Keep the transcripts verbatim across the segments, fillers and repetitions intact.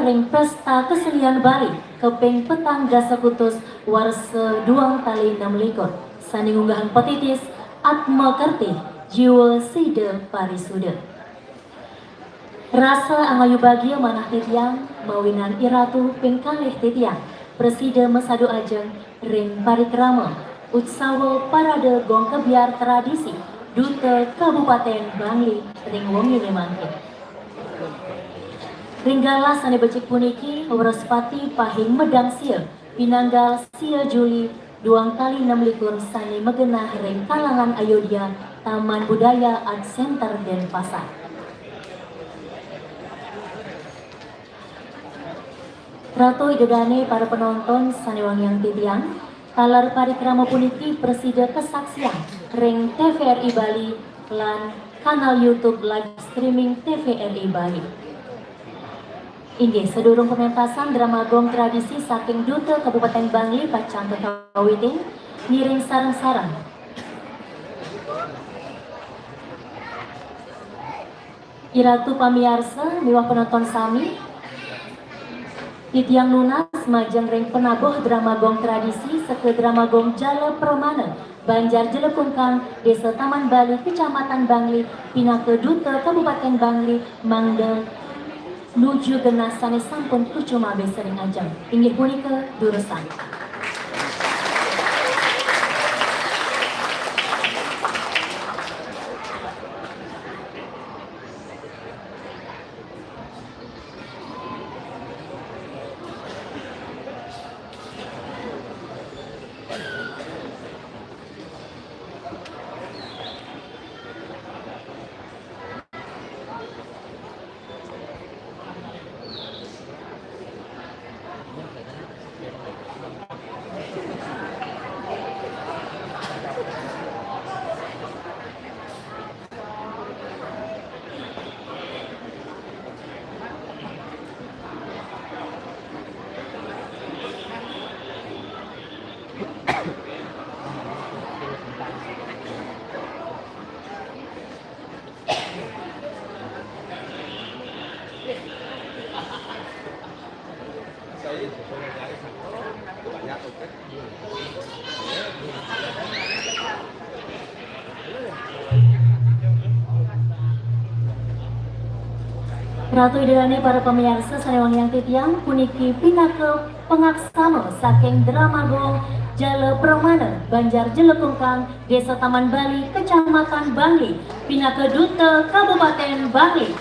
ring Pesta Kesenian Bali kaping petang dasa kutus warsa duang tali enam likur, sane ngunggahang petitis Atma Kertih Jiwa Sida Parisuda. Rasa angayu bagia manah titiang mawinan Iratu ping kalih titiang prasida masadu ajeng ring parikrama Utsawa Parade Gong Kebyar Tradisi Duta Kabupaten Bangli ring wengine mangkin. Ring galah sane becik puniki, Wraspati pahing medang sia, pinanggal sia Juli duang tali enam likur, sane magenah ring Kalangan Ayodhya, Taman Budaya Art Center Denpasar. Ratu Ida Dane, para penonton sane wangiang titiang, taler parikrama puniki prasida kasaksiang ring T V R I Bali lan kanal YouTube live streaming T V R I Bali. Inggih, sadurung pamentasan, drama gong tradisi saking Duta Kabupaten Bangli pacang kakawitin, ngiring sareng-sareng. Iratu pamiarsa miwah penonton sami, titiang nunas majeng ring penabuh drama gong tradisi saka drama gong Jala Pramana, Banjar Jelekungkang, Desa Taman Bali, Kecamatan Bangli, pinaka Duta Kabupaten Bangli, mangda nuju genah sane sampun kucumabis ring ajeng. Inggih punika durusang. Ratu Ida Dane, para pamiarsa sane wangiang titiang, puniki pinaka pangaksama saking drama gong Jala Pramana, Banjar Jelekungkang, Desa Taman Bali, Kecamatan Bangli, pinaka Duta Kabupaten Bangli.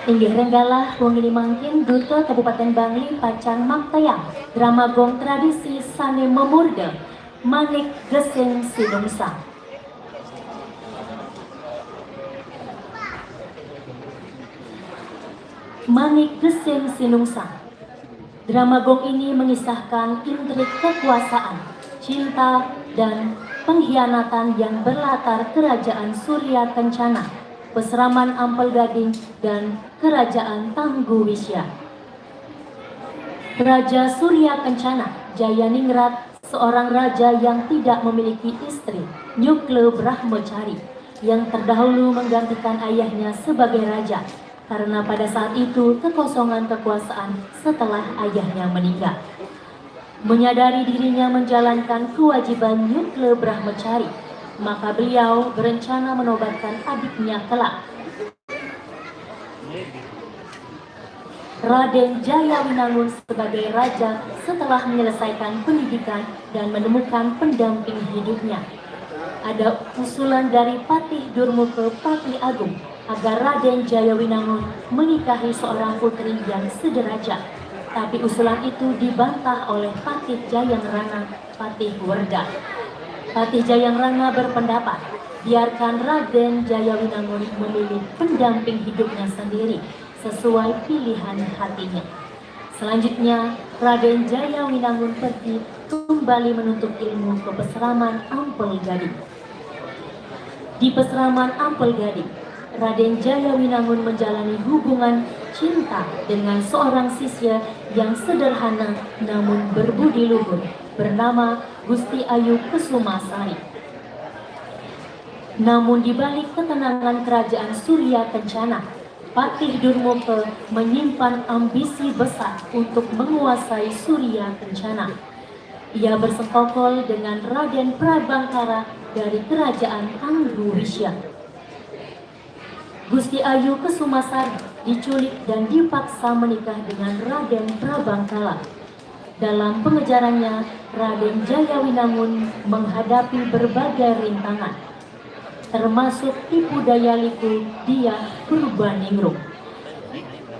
Inggih, ring galah wengine mangkin, Duta Kabupaten Bangli pacang maktayang drama gong tradisi sane mamurda Manik Gesing Sinungsang. Manik Gesing Sinungsang. Drama gong ini mengisahkan intrik kekuasaan, cinta, dan pengkhianatan yang berlatar Kerajaan Surya Kencana, Pesraman Ampel Gading, dan Kerajaan Tanggu Wisya. Raja Surya Kencana, Jayaningrat, seorang raja yang tidak memiliki istri, Nyukla Brahmacari, yang terdahulu menggantikan ayahnya sebagai raja, karena pada saat itu kekosongan kekuasaan setelah ayahnya meninggal. Menyadari dirinya menjalankan kewajiban Nyukla Brahmacari, maka beliau berencana menobatkan adiknya kelak, Raden Jaya Winangun, sebagai raja setelah menyelesaikan pendidikan dan menemukan pendamping hidupnya. Ada usulan dari Patih Durmuka, Patih Agung, agar Raden Jaya Winangun menikahi seorang putri yang sederajat. Tapi usulan itu dibantah oleh Patih Jayang Rana, Patih Werda. Patih Jayang Rana berpendapat, biarkan Raden Jaya Winangun memilih pendamping hidupnya sendiri sesuai pilihan hatinya. Selanjutnya, Raden Jaya Winangun pergi kembali menuntut ilmu ke Pesraman Ampel Gading. Di Pesraman Ampel Gading, Raden Jaya Winangun menjalani hubungan cinta dengan seorang sisya yang sederhana namun berbudi luhur, bernama Gusti Ayu Kusumasari. Namun di balik ketenangan kerajaan Surya Kencana, Patih Durmuka menyimpan ambisi besar untuk menguasai Surya Kencana. Ia bersekongkol dengan Raden Prabangkara dari kerajaan Tanggu Wisya. Gusti Ayu Kesumasari diculik dan dipaksa menikah dengan Raden Prabangkala. Dalam pengejarannya, Raden Jayawinangun menghadapi berbagai rintangan, termasuk tipu daya liku Diah Purbaningrum.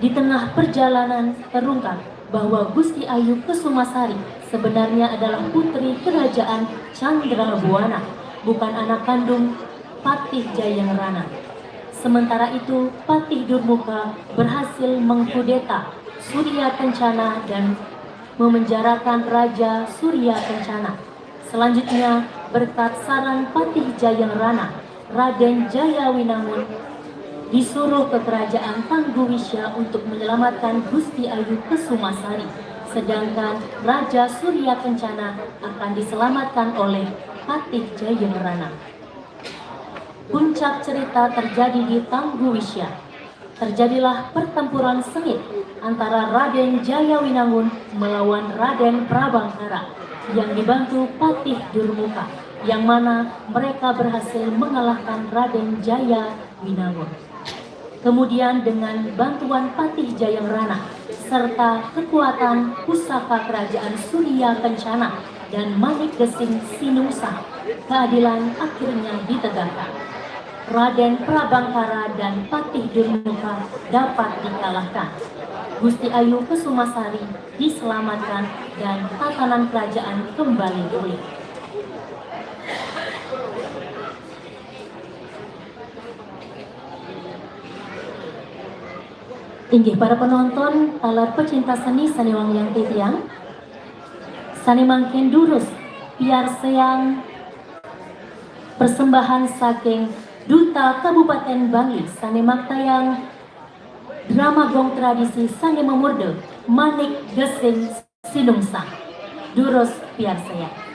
Di tengah perjalanan terungkap bahwa Gusti Ayu Kesumasari sebenarnya adalah putri kerajaan Chandra Buana, bukan anak kandung Patih Jayeng Rana. Sementara itu, Patih Durmuka berhasil mengkudeta Surya Kencana dan memenjarakan Raja Surya Kencana. Selanjutnya, berkat saran Patih Jayeng Rana, Raden Jayawinangun disuruh ke kerajaan Tanggu Wisya untuk menyelamatkan Gusti Ayu Kesumasari, sedangkan Raja Surya Kencana akan diselamatkan oleh Patih Jayeng Rana. Puncak cerita terjadi di Tanggu Wisya. Terjadilah pertempuran sengit antara Raden Jayawinangun melawan Raden Prabangkara yang dibantu Patih Durmuka, yang mana mereka berhasil mengalahkan Raden Jayawinangun. Kemudian dengan bantuan Patih Jayeng Rana serta kekuatan pusaka kerajaan Surya Kencana dan Manik Gesing Sinungsang, keadilan akhirnya ditegakkan. Raden Prabangkara dan Patih Durmuka dapat dikalahkan. Gusti Ayu Kesumasari diselamatkan dan tatanan kerajaan kembali pulih. Inggih para penonton, taler pecinta seni sane wangiang titiang, sane mangkin durus piarsayang persembahan saking Duta Kabupaten Bangli sane maktayang drama gong tradisi sane mamurda Manik Gesing Sinungsang. Durus piarsayang.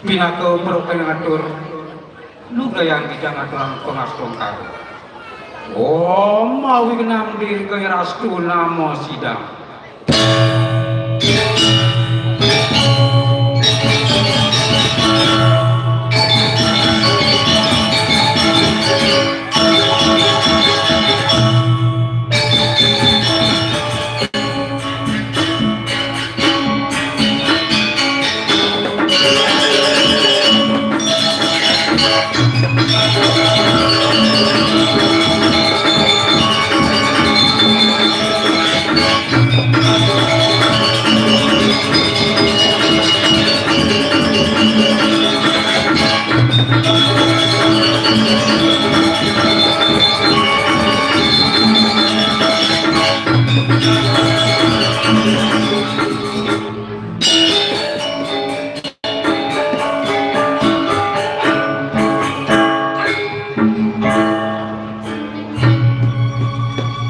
Pinaka perukena ngatur, lugrayang gijang aturang pangastungkara. Om awignam dirgayarastu namo sidang.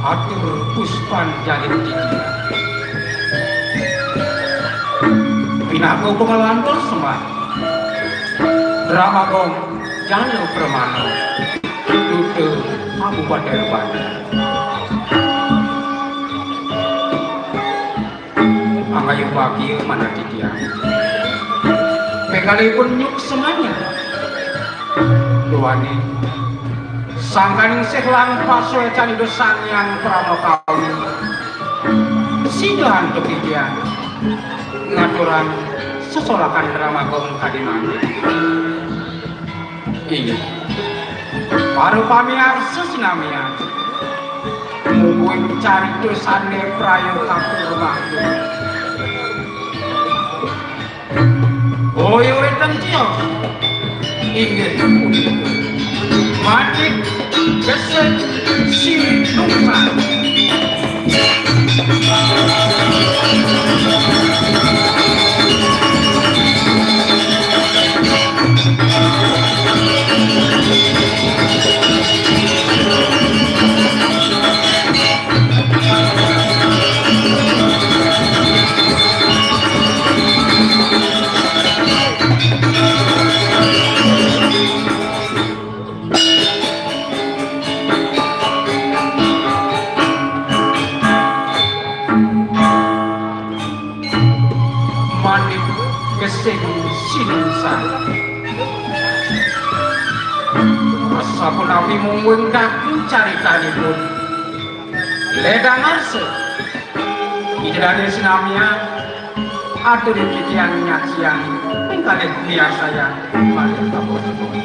Atur puspan jalin titi. Pinaka pangalantur sembah. Drama Gong Jana Permana. Duta Kabupaten Banjar. Anggayu bagia manah titiang. Penggalipun nyuksemanya. Duaning sangkaning sihlang pasuecan Ida Sang Hyang Parama Kawi. Singgah antuk titiang ngaturang sesolakan drama gong tadi mangke. Inggih. Para pamiarsa sinamian. Mungguing carita sané praya katur mangku. Boya wénten tios. Inggih punika. Manik Gesik Sinungsang. Manik Gesik Sinungsang. Sapunapi mungguing daging caritanipun. Lédang arsa. Ida dané sinamian, atur titiang nyaksian ping kalih miarsayang malih kabocoran.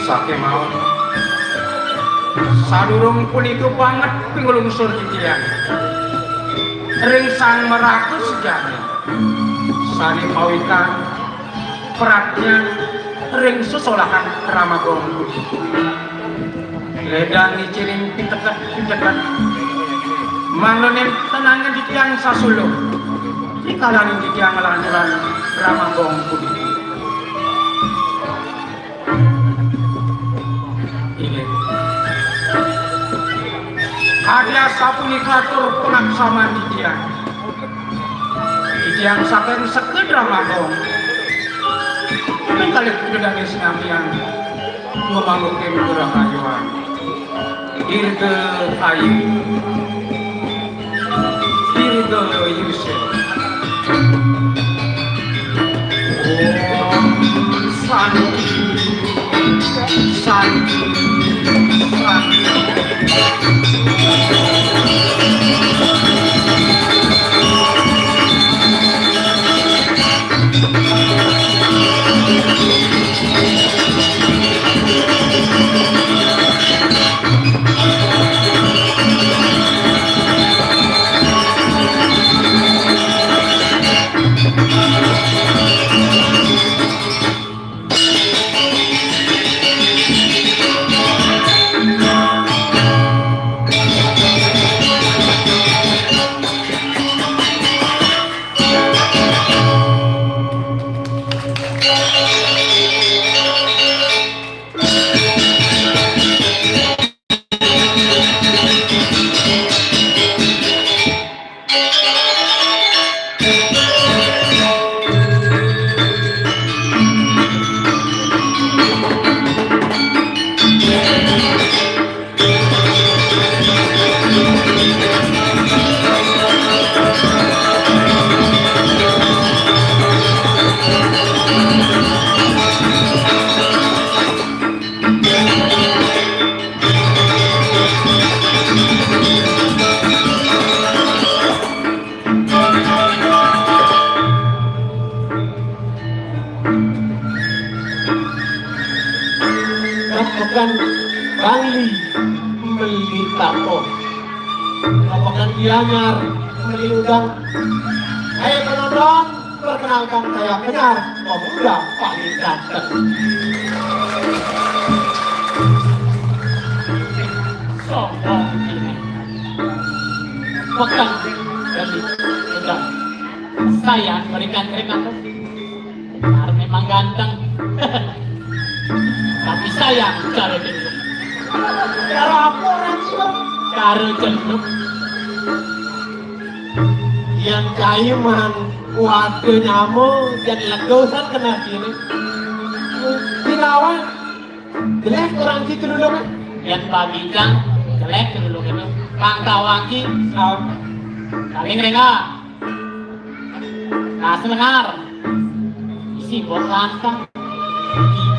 Sakémaon, sadurung punika banget pinglungsur titiang ring Sang Maraga Sujati sané pawikan pradnyan ring sesolahan Rama Gong. Lédang ngicénin piteket-piteket. Mangda nénten angin titiang sasuluh. Rikalaning titiang nglanturang Rama Gong puniki. Inggih. Kadi asapunika tur pangaksaman titiang. Titiang saking seked Rama Gong. Ping kalih Ida dané sinamian ngamangguhing karahayuan. Dirgahayu. Dirgayusa. Om Santi. Santi. Santi. Rokokan Bali meli tako. Rokokan Gianyar meli udang. Hai penonton, perkenalkan saya Kenyar, pemuda paling ganteng. Sombong ini. Pekan dari udang. Saya berikan terima kasih. Kenyar memang ganteng. Tapi sayang cara jenduk. Cara apa orang itu? Cara jenduk. Yang caiman, waduh nyamuk, jadi legosan kena sini. Dinawa, jelek orang situ dulu kan? Yang pagi jang, jelek dulu kan? Pangkawangi, saling renga. Nah, selengar. Isi bok lantang.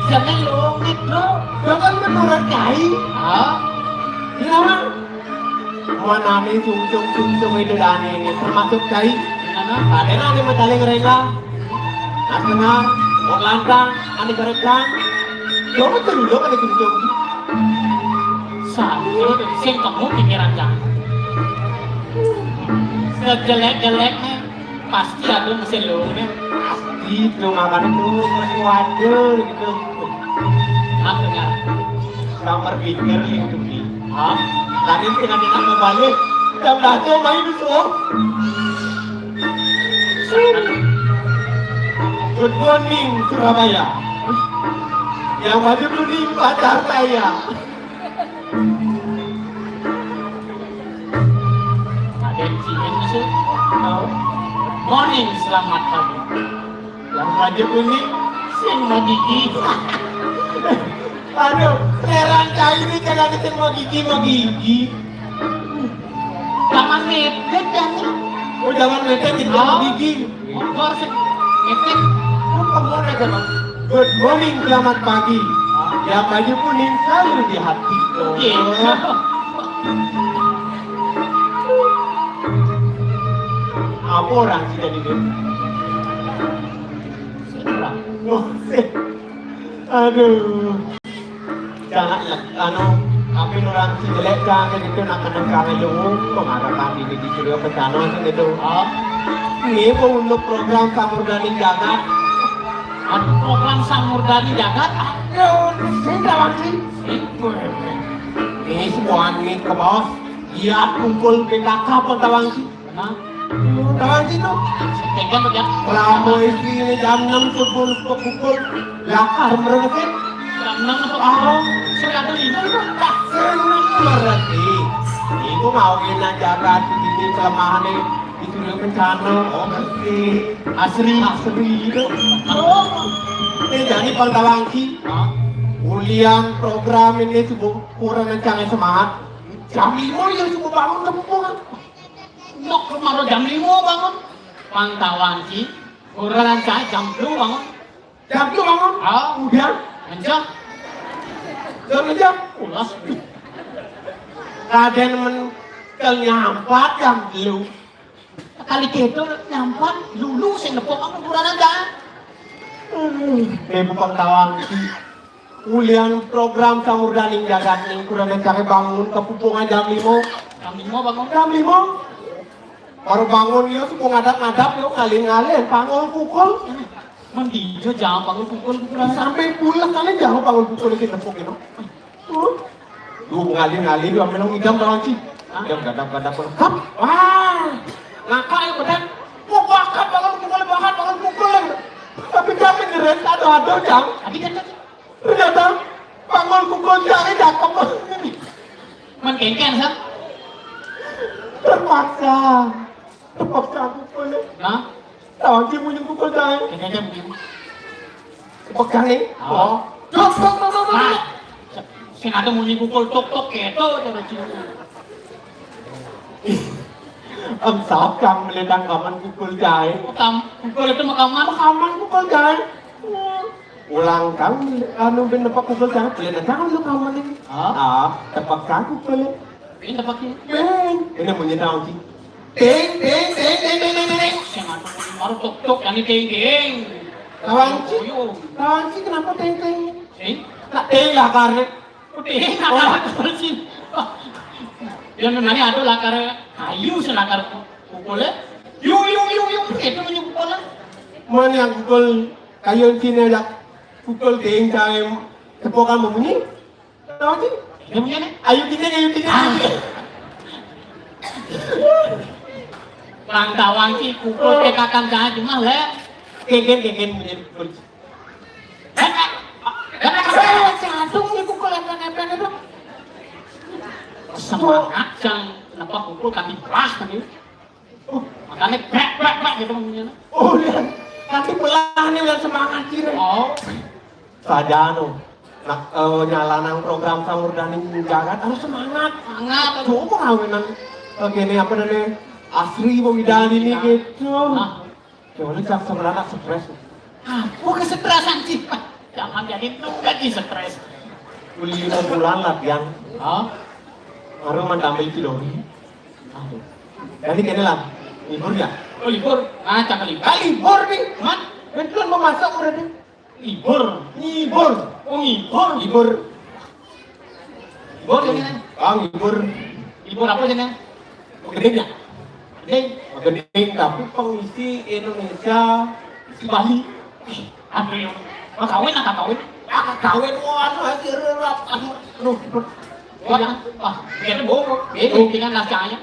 Jangan longit, bro. Jangan menurut kai. Hah? Kenapa? Manane sungsung-sungsung itu dane ini termasuk kai. Kenapa? Ada nane mataling rela. Nah, selengar, bok lantang, ane berekan. Lo betul lo ada sungsung. Satu sing kamu pikiran kamu. Sejelek-jeleknya pasti ada mesin lu nih. Itu makanya tuh masih wajar gitu. Apa dengar? Nomor pikir itu nih. Hah? Tadi kita tidak mau balik. Jam satu main itu. Good morning Surabaya. Yang baju kuning pacar saya. Ada yang cium sih. Morning, selamat pagi. Yang baju kuning sing mau gigi. Aduh, heran cai ini jangan sing mau gigi, mau gigi. Jangan mepet ya nih. Oh, jangan mepet itu mau gigi. Motor sih. Ngecek. Lu kemana aja, Bang? Good morning, selamat pagi. Ya, baju kuning selalu di hati. Iya. Apa orang sih tadi tuh? Oh, sih. Aduh. Jangan lah, anu, tapi orang si jelek jangan gitu, nak kena kami lu, mengharapkan diri di studio ke sana sih gitu. Oh. Ini pun untuk program Samurdani Jagat. Anu program Samurdani Jagat? Aduh, sing kawan sih. Ini semua nih ke bawah. Dia kumpul P K K apa kawan sih? Nah. Kawan sih tuh. Pegang ya. Lama istri ini jam enam subuh pukul lakar merengket. Jam enam apa? Ah. Sudah ada lima itu. Tak senang berarti. Ibu mau kena jaga ini kelemahan nih. Itu dia bencana. Oh, ngerti. Asri. Asri itu. Oh. Ini jadi Bang Tawangki. Hah? Ulian program ini subuh kurang kencang semangat. Jam lima ya subuh bangun kempuan. Nok kemarin jam lima bangun. Bang Tawangki. Kurang kencang jam dua bangun. Jam dua bangun? Ah. Udah. Mencah. Jam mencah. Ulas. Kadang men nyampat jam lu. Kali gitu nyampat lulu sing nepok aku kurang aja. Hmm, eh, Bang Tawangki. Ulian program Samurdani Jagat nih, kurang kencang bangun kepupungan jam lima. Jam lima bangun. Jam lima. Baru bangun ya, subuh ngadap-ngadap ya, ngalih-ngalih, panggul pukul. Mandi jo jangan panggul pukul, pukul. Sampai pulang kalian jangan panggul pukul lagi tepuk gitu. Huh? Lu ngalih-ngalih, lu ambil idam kawan sih. Hah? Idam gadap-gadap. Hap, wah. Ngakak ya, betul. Gua bakat panggul pukul, bakat panggul pukul lagi. Tapi kami ngeren, aduh, aduh, jam. Tadi kan tadi. Ternyata panggul pukul jari cakep. Man kengken, Sam. Terpaksa. Terpaksa pukul. Nah? Tahu sih munyi pukul jari. Kengken munyi. Pegang nih. Oh. Tok, tok, tok, tok, tok. Nah. Sing ada munyi pukul tok, tok, keto, coba cium. Em, sap kang meledak kaman pukul jari. Kam-, pukul itu makaman? Makaman pukul jari. Ulang kang, anu, ben nepak pukul jangan pelit aja kan lu kamu nih. Hah? Ah, tepak kang pukul. Ini tepaknya. Ben, ini munyi tahu sih. Ting, ting, ting, ting, ting, ting, ting, ting. Sing ada baru tok, tok, yang ini ting, ting. Kawan sih. Uyuh. Kawan sih, kenapa ting, ting? Sih? Tak ting lah karena. Ting, oh. Apa sih? Ya, memangnya ada lakar kayu, selakar pukulnya. Yu, yu, yu, yu, itu munyi pukulnya. Mana yang pukul kayu sini ada? Pukul ting, ting, tepokan membunyi. Tahu sih? Dia punya nih. Ayo kita, ayo kita. Ah. Bang Tawangki pukul tekakan saja mah le. Kengken, kengken punya pukul. Eh, eh, eh, eh, eh, jantung nih pukul yang kan itu. Semangat yang kenapa pukul kaki belah tadi. Uh, makanya brak, brak, brak gitu bunyinya. Oh, iya. Kaki belah nih, udah semangat sih, Rek. Oh. Saja anu. Nah, eh, nyala nang program Samurdani Jagat harus semangat. Semangat. Coba kawinan. Oke, ini apa namanya? Asri mau widani nih gitu. Nah. Coba lu cak sebenarnya stres. Apa kesetresan sih, Pak? Jangan jadi nunggu lagi stres. Uli lima bulan latihan. Hah? Baru man tampil Cidori. Aduh. Jadi gini lah, libur ya? Oh, libur. Ah, cakep libur. Ah, libur nih, man. Betulan mau masuk berarti. Libur. Libur. Oh, libur. Libur. Libur ini kan? Kang, libur. Libur apa jenenge? Magending ya? Magending. Magending, tapi pengisi Indonesia, isi Bali. Aduh, ya. Wah, kawin, ah, kawin. Ah, kawin, wah, aduh, aduh, aduh, aduh. Wah, jangan. Wah, biar bohong. Ini buktinya nasi ayam.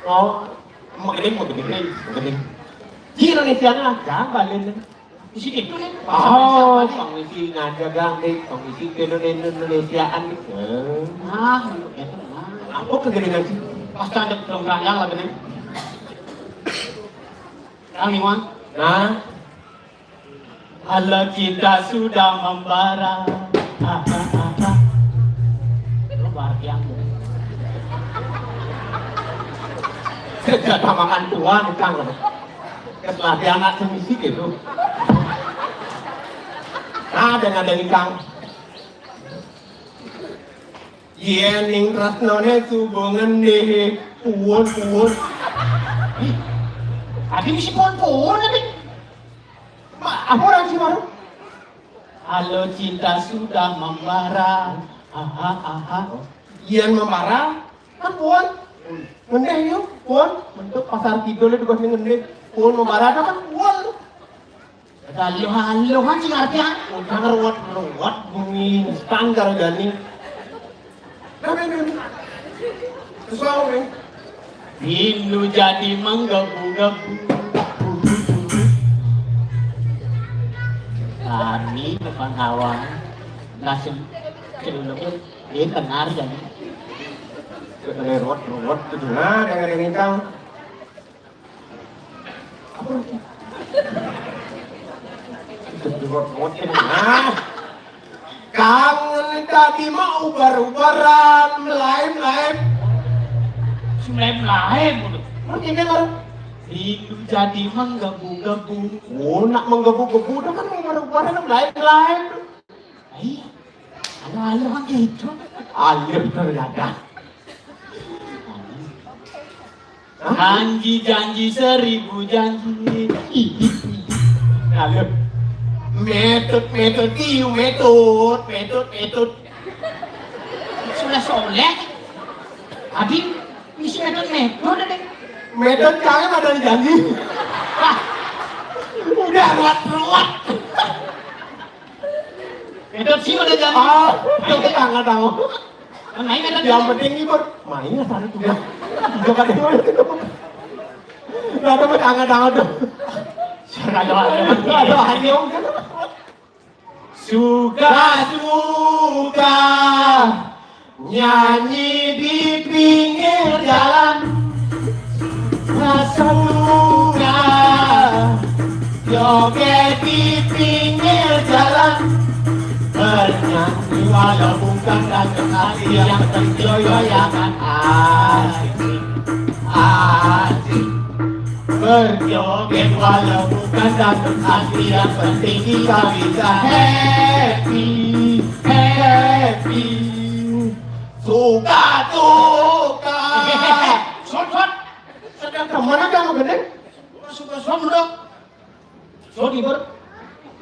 Oh, magending, magending, magending. Di Indonesia lah, jangan Bali. Isi itu nih. Oh, pengisi ngajak gandeng, pengisi Indonesia-an. Eh. Ah, itu mah. Apa kegedean sih? Pas candek dong rayang lah gini. Kang Iwan. Nah, kalau cinta sudah membara. Ah, ah, ah, ah. Lu berarti yang sejak makan tuan, Kang. Ketelah dia anak semisi gitu. Ada, ada, Kang. Yén ning tresnané suba ngendih, puun, puun. Ih, adi misi puun-puun adi. Ma-, apa orang sih baru? Kalau cinta sudah membara, aha, aha. Yén membara, kan puun. Ngendih yuk, puun. Bentuk pasar kidul itu ngendih. Puun membara kan puun. Aluh-aluhan sing artian. Udah ruwet-ruwet bumi instan karo jani. Nah, nah, nah, nah. Sesuatu nih. Rindu jadi menggebu-gebu. Kami depan awal. Langsung celuluk. Ini tenar jadi. Ruwet-ruwet gitu. Nah, dengan yang hitam. Nah, kangen tadi mah ubar-ubaran, melaem-laem. Si melaem-laem, udah. Mungkin dia baru. Rindu jadi menggebu-gebu. Oh, nak menggebu-gebu, udah kan mau ubar-ubaran, melaem-laem. Iya. Ada aluh kan gitu. Aluh ternyata. Hah? Janji-janji seribu janji. Aluh. Metut, metut, iu, metut, metut, metut. Sudah soleh. Adi, isi metut, metut, deh. Metut, jangan ada janji. Wah. Udah ruwet-ruwet. Itu sih udah jadi. Ah, itu tanggal tahu. Main ada. Yang penting ngibur. Main sana tuh. Coba deh. Nggak ada tanggal tahu tuh. Ada, ada. Ada, ayo. Suka-suka nyanyi di pinggir jalan. Suka joget di pinggir jalan. Bernyanyi walau bukan dengan hati yang terjoyoyakan. Asik, asik. Berjoget walau bukan dangdut asli, yang penting kita bisa happy, happy. Suka, suka. Sot, sot. Sedang kemana kamu, Gendeng? Suka, sot, udah. Sot, ibar.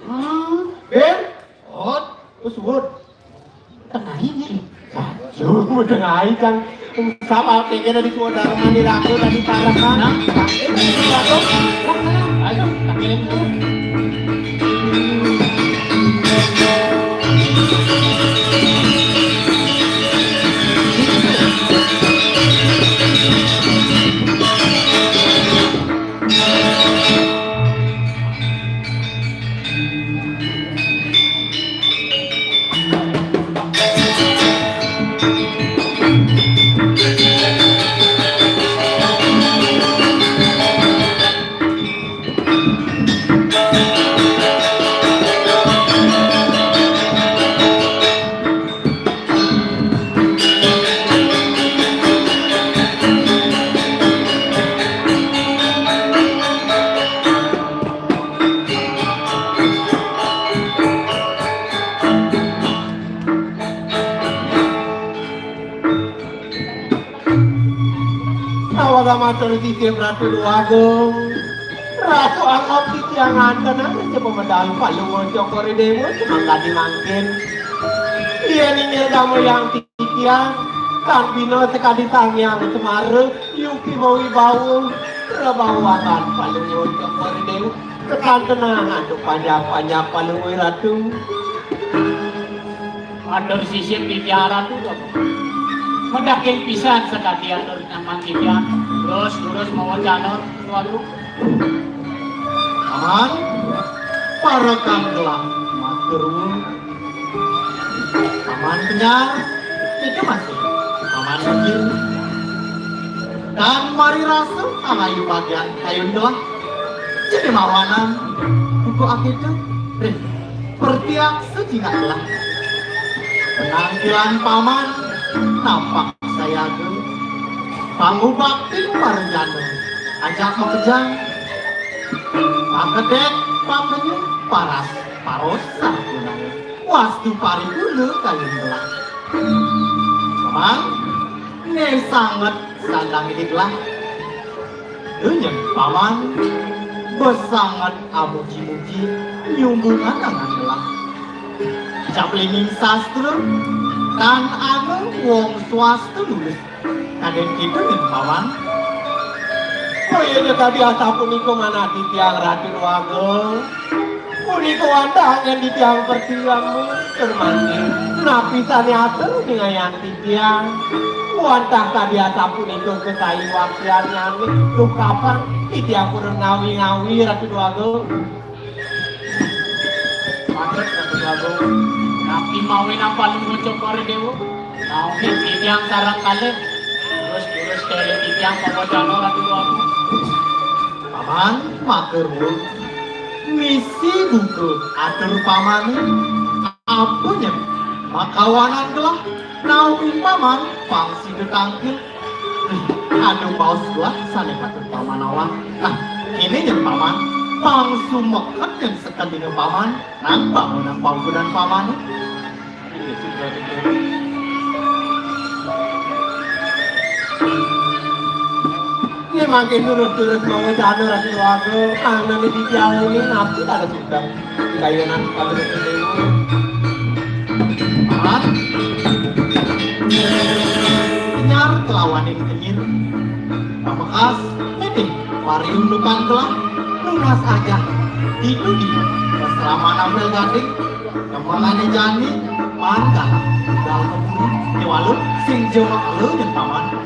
Hmm, Ben. Ot. Terus, Bud. Tengah ini. Aduh, tengah kan. Sama kayak kita di Purwodarma, di Rago, tadi parah kan. Nah. Ayo, tak kirim. Awak matur titip Ratu Déwagung. Ratu angop titiang nganten, anu coba medal palunga cokor dewa, cuma tadi mangkin. Dia ninggal kamu yang titiang. Tan bina sakadi Sang Hyang Semara, yuki mawibawa, prabawakan Palungguh Cokor Dewa. Kekantenan antuk panjak-panjak Palungguh Ratu. Atur sisip titiang Ratu, Ratu. Medaging pisan sakadi atur nyaman titiang. Terus, terus mawacana, Ratu. Paman, parekan gelah matur nuwun. Paman kenyar, itu masih Paman kecil. Dan mari rasa alayu bagian kayun gelah. Jadi mawanan buku akitu. Rih, pertiak sejingak gelah. Penampilan Paman nampak sayaga. Pangubakti parjana ajak makejang. Pakedek, pakenya, paras, paros, sampurna. Wastu paripurna kayun gelah. Paman, né sanget sandang idik gelah. Nyen Paman, besanget amuji-muji nyumbungan angan gelah. Jablinging sastra, tan ana wong swasta nulis. Kadén kéto nyen Paman. Boya kadi asapunika manah titiang Ratu Déwagung. Punika wantah anggen titiang pertiwi, tur mangkin napi sané atur ningayang titiang. Wantah kadi asapunika kesawi waktannyané, duh kapan titiang purun ngawi-ngawi Ratu Déwagung. Matur Ratu Déwagung. Napi mawinan Palungguh Cokor Dewa? Napi titiang sareng kalih. Terus, terus kalih titiang pawacana Ratu Déwagung. Paman, matur nuwun. Misi buka atur Paman. Apa nyen? Makawanan gelah nawi Paman pang sida tangkil. Rih, ada baos gelah sané patut Paman awang. Nah, kéné nyen Paman, pang sumeket nyen sekadinga Paman, nang bangunan paugeran Pamané. Nggih, mangkin terus-terus mawacana Ratu Déwagung, anané titiang napi kada suka. Kayunan Palungguh Déwa. Paman. Kenyar kelawaning kenyir. Pamekas, nitih pariundukan gelah, nunas ajah. Ditu di pasraman Ampel Gading, kembangané jani, mangga budal keburu, kéwala sing jemak lu nyen Paman.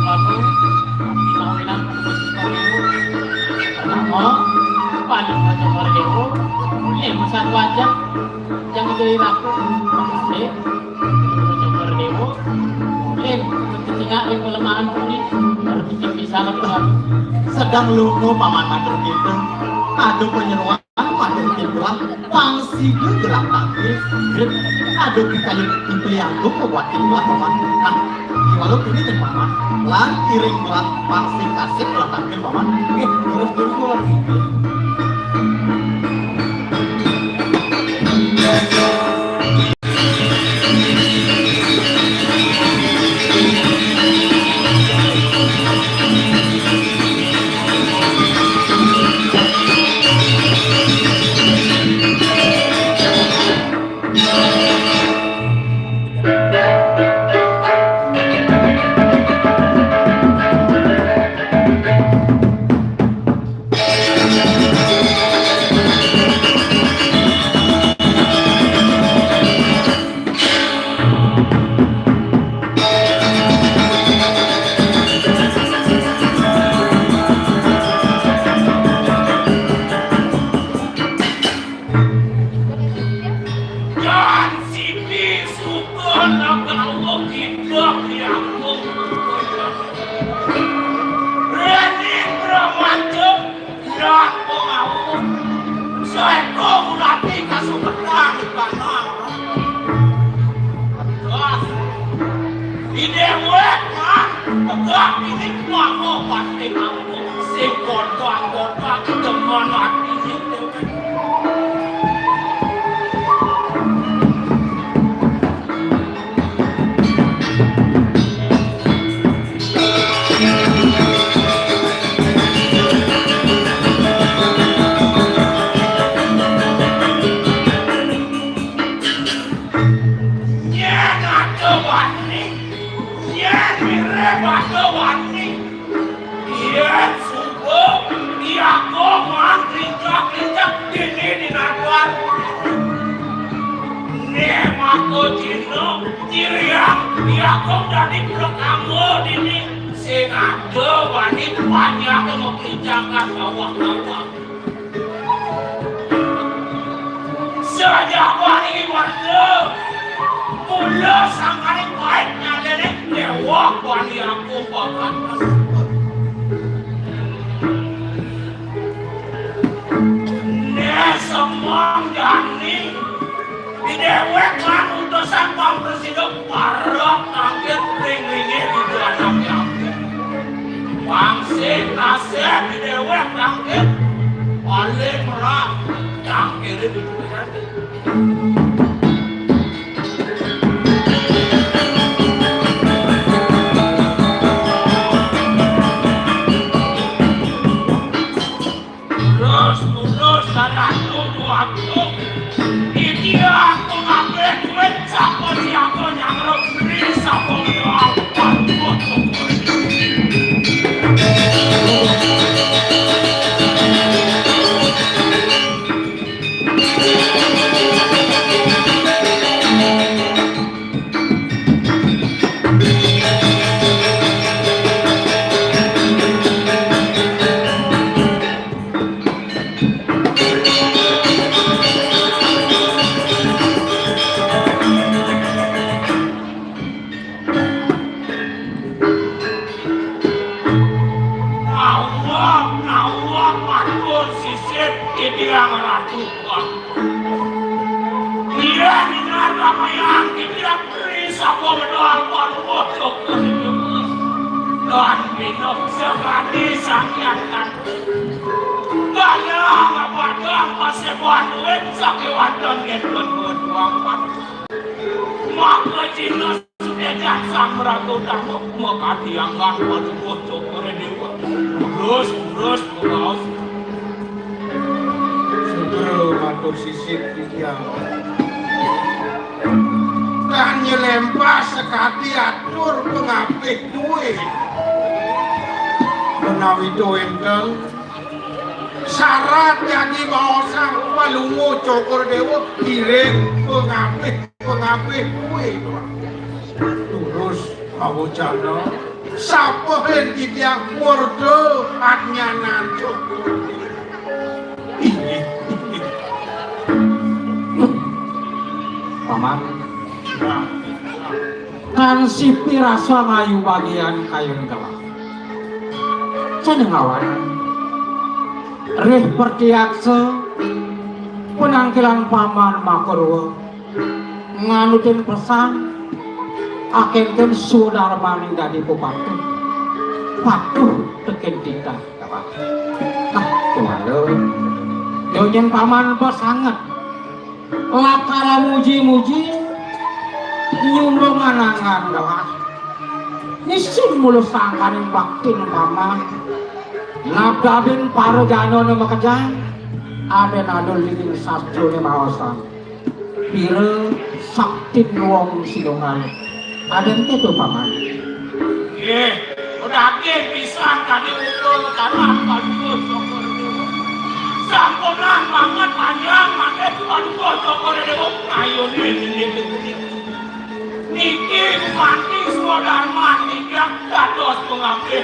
Lalu, pinawinan pertama, Palungguh Cokor Dewa, mulih masat wajah, jang itu iraku, pasti, Palungguh Cokor Dewa, mulih, ketinggal di pelemahan puri, baru bikin bisa laku. Sedang lunga Paman matur kita, ada penyeruan. Anu matur timplan, pang sida gelah tangkil, grip, ada pikayu timpli agung pabuat timplan, Paman. Nah, kiwala kini nyen, Paman. Lan iring gelah pang sing kasih gelah tangkil, Paman. Nggih, terus, terus, terus. Yan sini suka nagawa kita dianggung. Reni Brahmanja, nak pengawa. Saiko ulati kasumedang di panang. Gas. Di dewek, nak. Tegak ini mama pasti mampu. Sing kotak-kotak demen ati. Nyén ada Agung dadi prekama dini sing ada wani panjang mapincangan bawah-bawah. Sajabaning warga, mula sangkaning pait nyalining déwa Bali Agung bakal kasebut. Né semeng jani, di déwék lan utusan Pang Presida parek nangkit ring ringé di jalané. Pang sing kasép di déwék nangkit, paling merak nangkit di Terus-terus darah tubuh aku. Iki aku ngabeh duit sapa siapa nyangrup diri sapa ngeluar. Nawak, nawak, matur sisip, titiang ratu. Iya, dengar, Ramayang, titiang beri sapa mendoal panuwun, Joko Sitimus. Dan minum sekali sangian kan. Gaya ngapadang pasebuan duit sakewanten ngedon buat uang. Maka Cina sudah sang meratu tamu makati anggang padukuh cokore dewa. Terus, terus, terus. Sugro matur sisip titiang. Kan nyelempas sekati atur pengapih duwe. Menawi to enten syarat jagi baosang palungguh cokor dewa, kiring pengapih, pengapih duwe. Terus mawacana, sapa yen titiang murda adnyanan cokor dewa? Inggih, inggih. Paman. Kan sipi rasa ngayu bagian kayun gelah. Ceneng awan. Rih pertiaksa penangkilan paman makarwa nganutin pesan akenken sudarmaning dadi pepatuh. Patuh teken titah. Nah, kuala. Yo nyen paman bos sanget. Lakar muji-muji nyumbung anangan gelah. Nisin mula sangkaning baktin paman. Nabdabin para janane makejang. Aden adul lingin sastrane maosan. Pira saktin wong sinungalu. Aden keto paman. Nggih, daging pisan kadi utul kalah padukuh Cokor Dewa. Sampunang banget panjang mangke padukuh Cokor Dewa. Ayo nggih, nggih, nggih. Niki gumanti swadarman titiang dados pengabdi.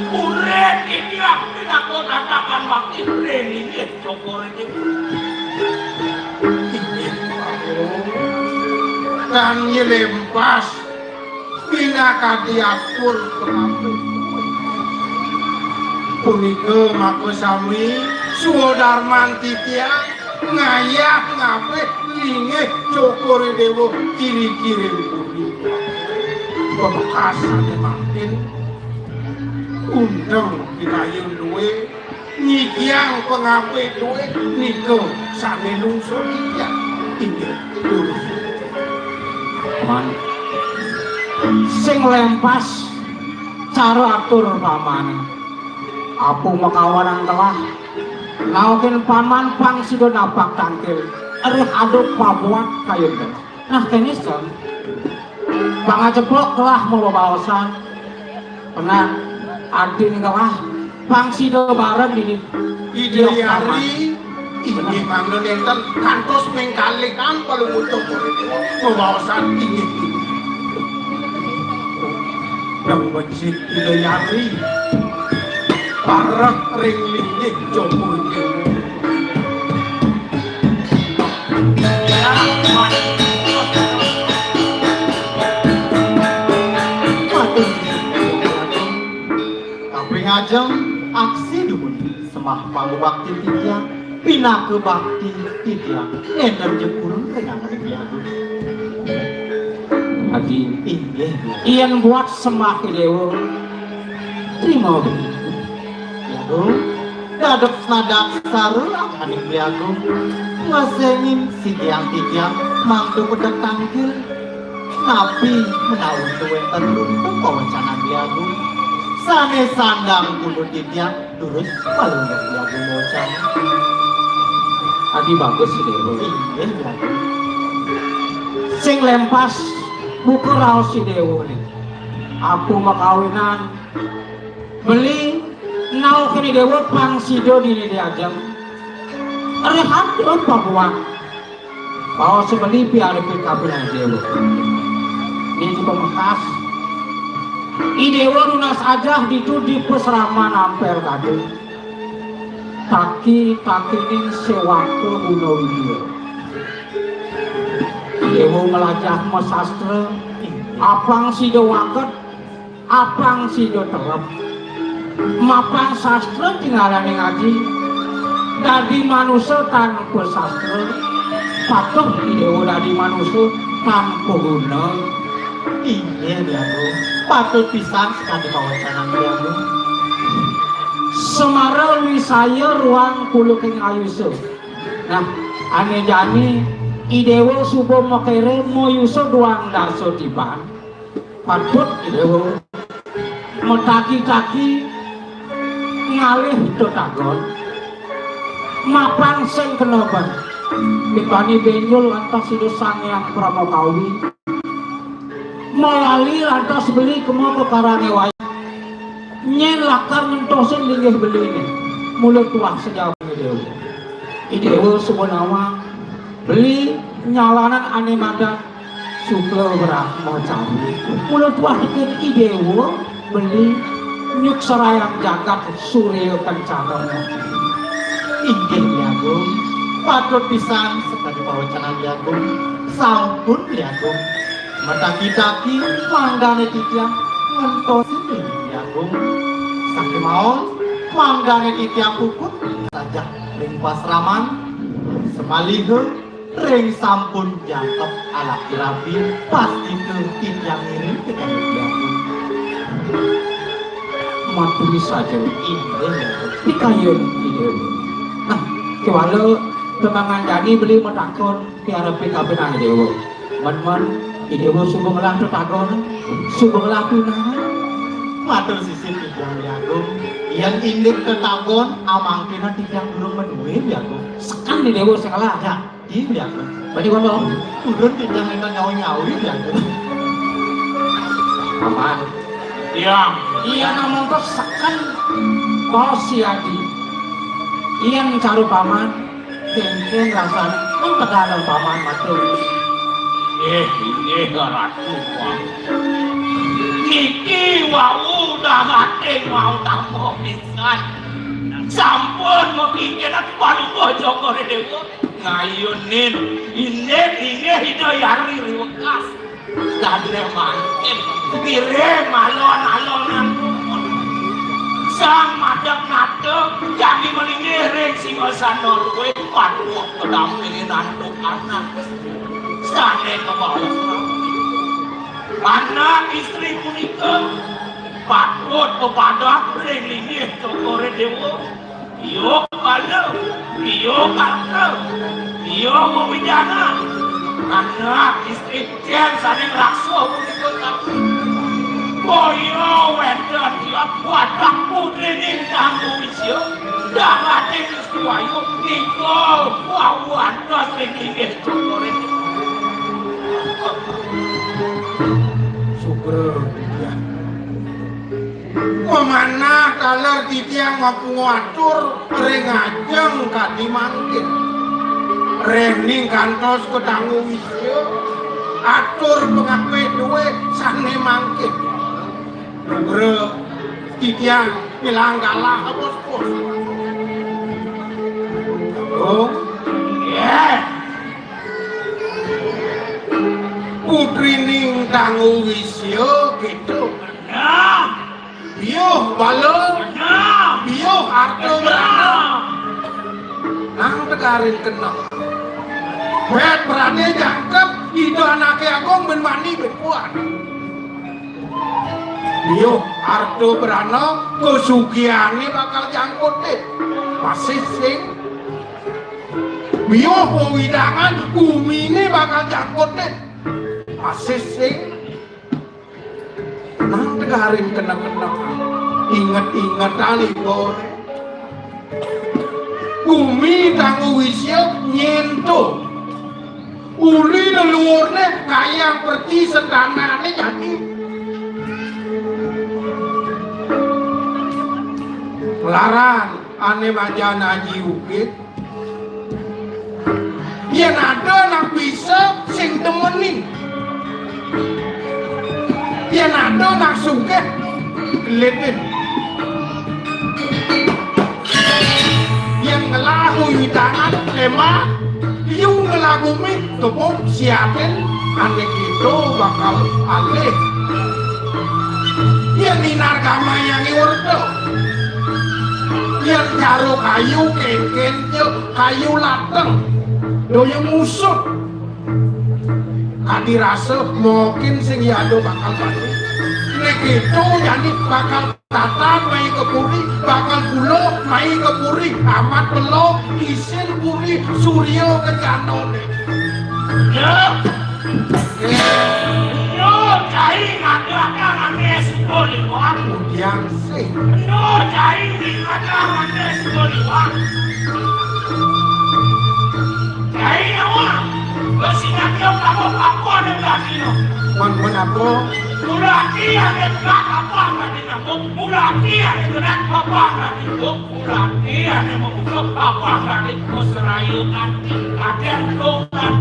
Urip titiang pinaka tatakan bakti ring inggih Cokor Dewa. Inggih, Prabu. Kang Nyelempas pinakadi atur pengabdi. Punika maka sami swadarman titiang ngayah ngabeh linggih Cokor Dewa kiri-kiri bumi. Pamekasane mangkin undeng pinayun duwe nyikiang pangapih duwe nika sane lungsur titiang. Inggih, durus. Man. Sing lempas cara atur pamane. Apu makawanan telah. Naukin paman pang sida napak tangkil. Erih aduk pabuat kayun telah. Nah, kene sen. Pangajeplok telah mabaosan. Pernah adin telah pang sida bareng dini. Ida Hyang Ari, inggih mangda nenten kantos mengkalikan palumutuh murid mabaosan inggih. Yang becik Ida Yati, parek ring linggih Joko Widodo. Matur. Kaping ajeng, aksi dumun. Sembah pangubakti titiang, pinaka bakti titiang, nénten ja purun ring angganing Hyang Agung. Adi, inggih, yén buat sembah Déwa, trima. Hyang Agung, dados nadaksara angganing Hyang Agung, ngéséngin sikian titiang mangda pedek tangkil, napi menawi wénten runtung pawecanan Hyang Agung, sané sandang pundut titiang, durus palungguh Hyang Agung mawecanan. Adi bagus, Déwa. Inggih, Hyang Agung. Sing lempas buka raos Déwa né. Aku makawinan beli naukin Déwa pang sida dini di ajeng. Réhat pabuat. Baos beli piarep kabéh Déwa. Ning pamekas, I Déwa nunas ajah ditu di pasraman Ampel Gading. Taki-takining séwaka guna wiya. I Déwa nglajah masastra, apang sida waket, apang sida telep. Mapan sastra tinggalané ngaji. Dadi manusa tanpa sastra, patuh I Déwa dadi manusa tanpa guna. Inggih, Hyang Agung. Patut pisan sakadi pawecanan Hyang Agung. Semara wisaya ruang puluking ayusa. Nah, ané jani I Déwa suba makéré mayusa duang dasa tiban. Patut I Déwa mataki-taki ngalih tetagon. Mapan sing kena ban. Dibani benjol lantas Ida Sang Hyang Pramakawi. Malali lantas beli kema ka karangé wayah. Nyén lakar ngentosin linggih beliné. Mula tuah sajaba I Déwa. I Déwa suba nawang. Beli nyalanan ané madan Sukla Brahmacari. Mula tuah tekén I Déwa beli nyukserayang jagat Surya Kencana. Inggih, Hyang Agung. Patut pisan sakadi pawecanan Hyang Agung. Sampun, Hyang Agung. Mataki-taki mangdané titiang ngentosin Hyang Agung. Sakémaon mangdané titiang puput saja ring pasraman, samaliha ring sampun jangkep alaki rabi, pastika titiang ngiring titiang. Maturi saja. Inggih, pikayun Ida. Nah, kéwala temangan jani beli matakon piarep kabinané Déwa. Men-men, I Déwa suba ngelah tetagon, suba ngelah tunangan. Matur sisin titiang Hyang Agung, yén indik tetagon, amangkina titiang durung madué, Hyang Agung. Seken I Déwa sing ngelah. Ya, iya, Hyang Agung. Bani kono. Purun titiang ento nyau-nyau, Hyang Agung. Paman. Iya. Iya, namung seken. Bos si Adi. Iya, cara paman. Kéngkén rasané, mung tegalan paman matur. Inggih, inggih, Ratu. Niki wau dahating wau tamba pisan. Sampun mapikiran Palungguh Joko Déwa. Ngayunin inggih, inggih, Ida Yari riwekas. Dané mangkin, ngiring alon-alonan puput. Sang madeg nata, jagi malinggih ring singasana luwih, patut kedampingin antuk anak. Sané kabaos. Anak istri punika patut pepadah ring linggih Cokor Déwa. Iya kala, iya kalka, iya wewidangan. Anak istri cén sané ngraksa punika tadi. Boya wénten tiap wadah putrining Tanggu Wisya, dahating Istuwayu nika wau antos ring linggih Cokor. Sugra. Pamanah taler titiang mapungu atur ring ajeng kadi mangkin. Réning kantos ka Tanggu Wisya, atur pangapit duwé sané mangkin. Nugra, titiang ilang galah, bos, bos. Oh, ya. Putrining Tanggu Wisya gitu. Nah. Biuh bala. Nah. Biuh arta brana. Nah. Nang tegarin kena. Bet berani jangkep, ida anake agung ben mani ben kuat. Biuh arta brana, kesugihane bakal jangkutin. Masih sing. Biuh wewidangan, gumine bakal jangkutin. Masih sing. Nang tegarin kena-kena. Inget-ingetan ibu. Gumi Tanggu Wisya nyento. Uli leluhurne kayang perti setanane jati. Laran ane majan Aji Ukit. Yen ada anak bisa sing demenin. Yen ada anak sugih gelitin. Yen ngelah wiwidangan lemah, yu ngelah gumi tepuk siatin, ane kita bakal alih. Yen ninar gamayang iwerta. Yen jaro kayu kengken, kayu lateng, daya musut. Kadi rasa mokin sing yado bakal bani. Nek itu jani bakal tatan mai ke puri, bakal pulo mai ke puri, amat belo isin puri, surya ke janone. Ya. Yo, cai ngadu-ngadu nganti sepuluh lima. Yang sing. Yo, cai ngadu-ngadu nganti sepuluh lima. Cai nyawa. Besingan yo kamu apa ada berarti no. Mon, mon apa? Berarti ada berat apa berarti no. Berarti ada berat apa berarti no. Berarti ada mau apa berarti no. Serayukan. Ada doang.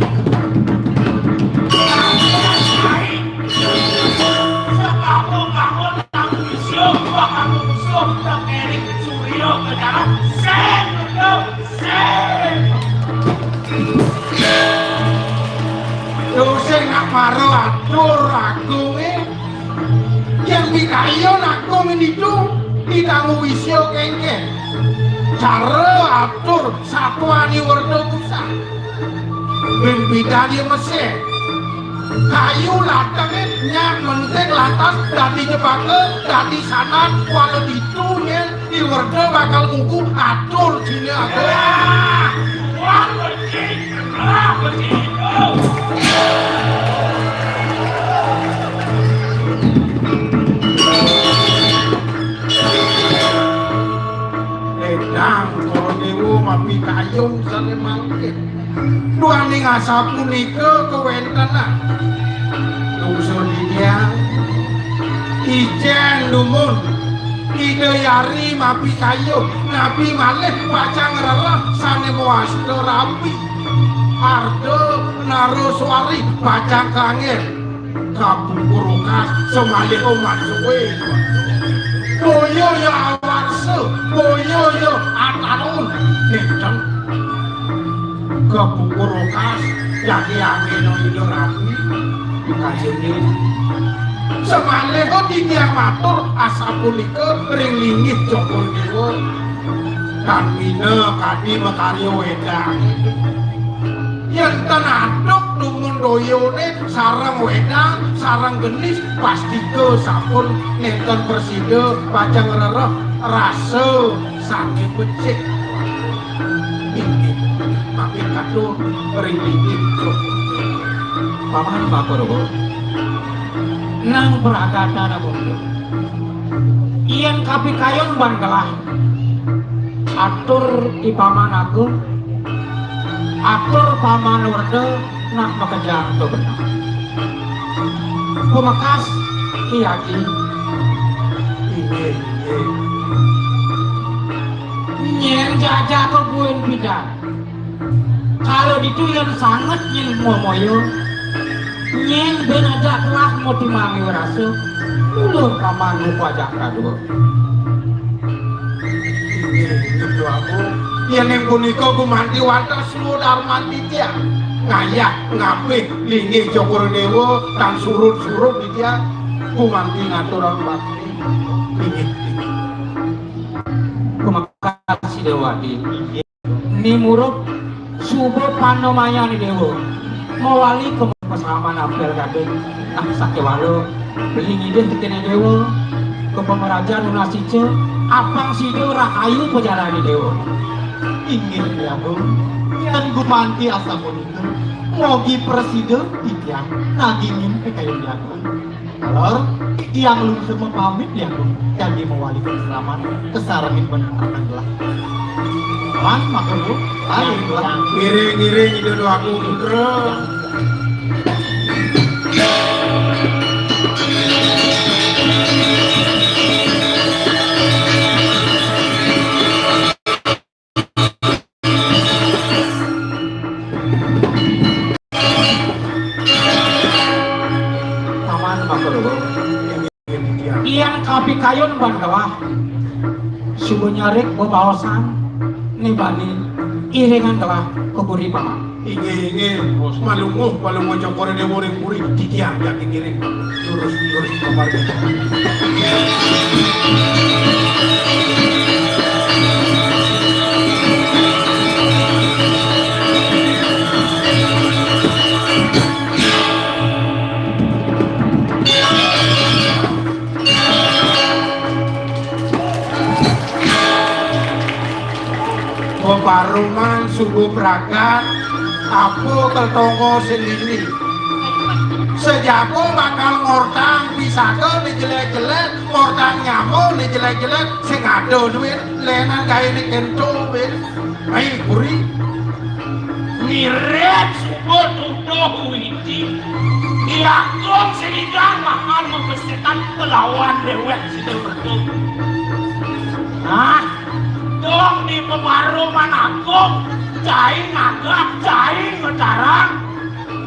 Dosa nak maro atur agung e. Yang dikayon agung ini tu ditanggung isio kengken. Cara atur satuan iwerdo pusat. Ben pidan ya mesih. Kayu latenge nyak mentik lantas dadi jebaka, dadi sanad, kuala ditu nyen iwerda bakal ngugu atur jine agung. Wah, becik. Wah, becik. Edang para dewa mapikayun sane mangkin. Duaning asapunika kawentenan. Lungsur titiang, icen dumun, Ida Yari mapikayun, napi malih pacang ngrereh sane mawasta rabi. Arda Naraswari pacang kangge. Kabungkur okas, semalih oman suwe. Boya ya awarsa, boya ya atarun. Nenten. Kabungkur okas, yaki angin ida rabi. Kajene. Semalih kok titiang matur asapunika ring linggih Joko Dewa. Tan mina kadi makarya wedang. Yen ten aduk dumun toyone sareng wedang, sareng genis, pastika sampun nenten prasida pacang ngrereh rasa sane becik. Inggih, mangkin katur ring linggih. Paman Bapak Rebo. Nang pragatan agung. Yen kapikayun ban gelah. Atur i Paman Agung, atur Paman Werda nak makejang to beneh. Pamekas, i Aji. Inggih, inggih. Nyen jajaka buin pidan. Kala ditu yen sanget nyen momoya, nyen ben ajak kelah motimangi werasa, Mula paman muka ajak kadua. Inggih, Inggih Prabu. Yén ing punika gumanti wantah Sruwa Darman titiang. Ngayah ngapih linggih Cokor Déwa tan surut-surut titiang. Gumanti ngaturang bakti. Inggih, inggih. Kumangkasi Déwa Adi. Ni murub suba panamayané Déwa. Mawali ka pasaman Ampel Gading. Ah, sakéwala beli ngidih tekéné Déwa. Ka pamrajan nunas ica, apang sida rahayu pajalané Déwa. Inggih, Déwa Agung. Yén gumanti asapunika, mogi prasida titiang nagingin pikayun Déwa Agung. Lor, tiang lungsur mapamit, Déwa Agung. Jagi mawali kaselamat, kasarengin bentar gelah. Wan, makruh, ayo gelah. Ngiring-ngiring Ida Déwa Agung Putra. Paman Makruh. Tiang kapikayun ban gelah. Suba nyarik bebaosan. Né bani iringan gelah ka puri, Paman. Inggih, inggih. Malunguh, malunguh Cokor Déwa ring puri. Titiang jagi ngiring. Lurus, lurus, Paman. Bebarengan subuh pragat, apa ketongko sendiri. Sejaba bakal ngortang pisaka né jelek-jelek, ngortang nyama né jelek-jelek, sing ada duit, lénan gaéné kénto, Bin. Ai, puri. Ngirit suba tuduh widi. Diagung sinigang makan mabesikan kelawan déwék sida betul. Nah, dong di pemaruman agung, cai ngagak, cai ngetarang.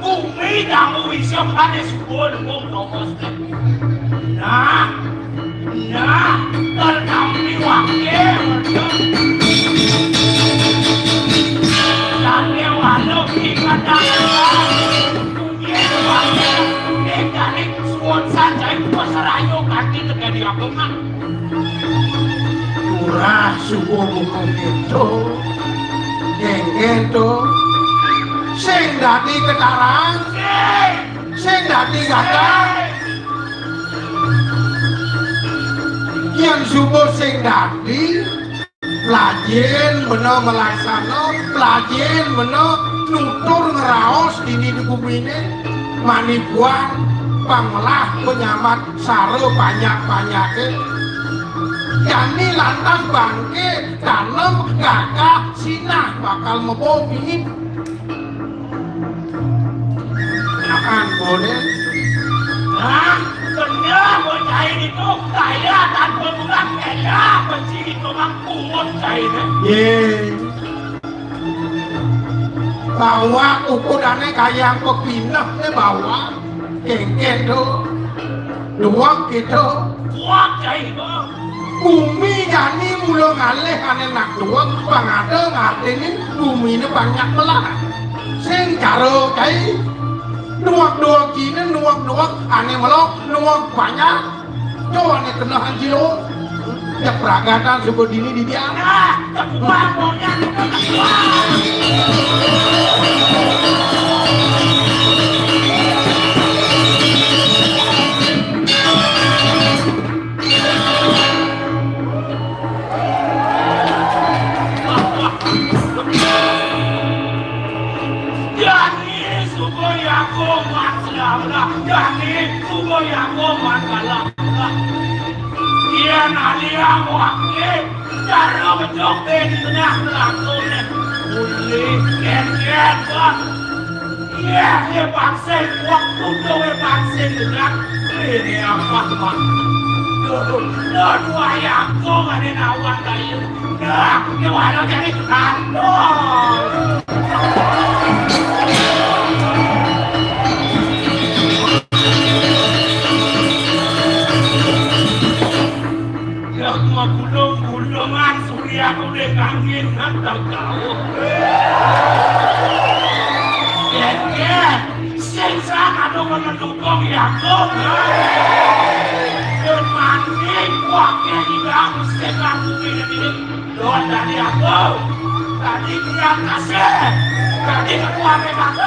Bumi kamu isuk ané suba dukung tongos. Nah, nah, tetapi wakil. Sané walu ingat aku. Bumi wakil, ning kali suwun sancai pasrayu kanthi terjadi apa, Mak? Murah subuh buku kéto. Kéngkén to. Sing dadi ketarang. Sing dadi gagah. Yén subuh sing dadi, lajin bena malaksana, lajin bena nutur ngraos dini di guminé, manipuan panglah penyambat sara banyak-banyaké. Jani lantas bangké tanem gagah sinah bakal mebo bihit. Makan boleh. Hah? Bener, bocah ini tuh kaya tanpa kurang kaya, benci itu mah pungut kaya ini. Ye. Bawak ukudané kayang pepineh né bawak. Kéngkén to. Duweg kéto. Duweg, Cai, Bang. Bumi jani mula ngalih ané nak duweg, pang ada ngartinin buminé banyak melah. Sing cara, Cai. Duweg-duweg kéné, duweg-duweg ané melok, duweg banyak. Coba né kena anjilo. Ya pragatan suku dini di dia. Ah, kebuang, monyet, kebuang. Jani suku Yakob mat selalah. Jani suku Yakob mat kalah. Yén alia muaké, cara bejuk di tengah telaku né. Uli, kénkén, Bang. Iya, iya, pangsing, waktu gawa pangsing, Bang. Ini apa, Bang? Duh, duh, duh, wayangku, ada nawang kayu. Nah, ini walau jadi, aduh. Gulung-gulungan Surya kuwi kanggé nang tau. Yén sing sak anu mendukung ya kok. Yén mati waké di bang sing aku pilih. Don dari aku. Tadi biar kasih. Tadi ketua P K K.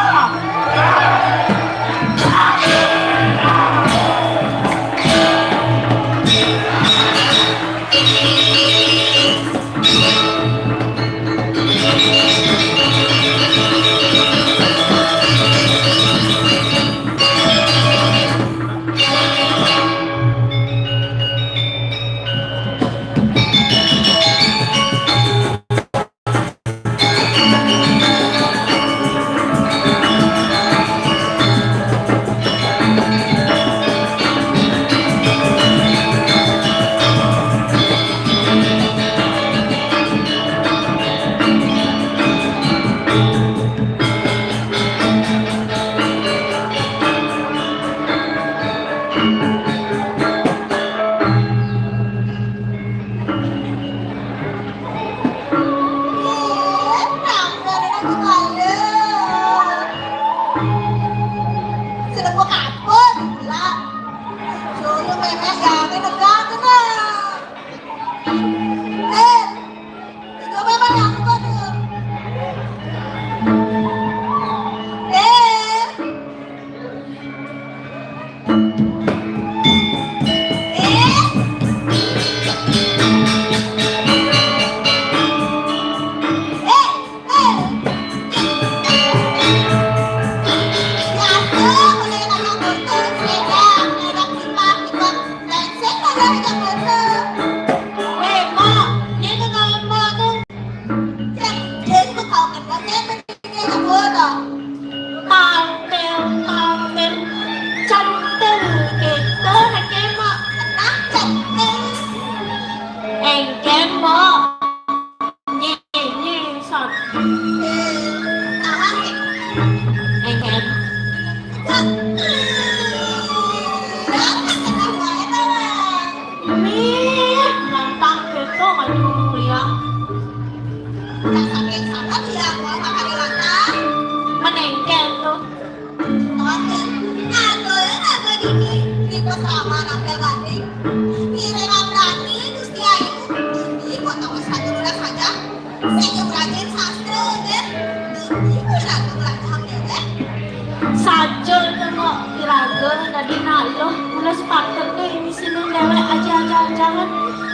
Tampil, tampil, cantik gitu, Kak Mak. Nah, cantik. Engken, Mak. Nyi, nyi, son. Engken. Mih, gampang gitu maju kuliah. Menengkel tuh. Oke, ngadoin apa dini? Di pesawat sampai tadi. Ngira berani Gusti Ayu. Ini kok tahu saja udah saja. Sing rajin sastra, ya. Ini udah tuh ulang tahun, ya. Saja itu kok iraga tadi naluh, ulah sepatut tuh ini sini dewek aja-aja-ajahan.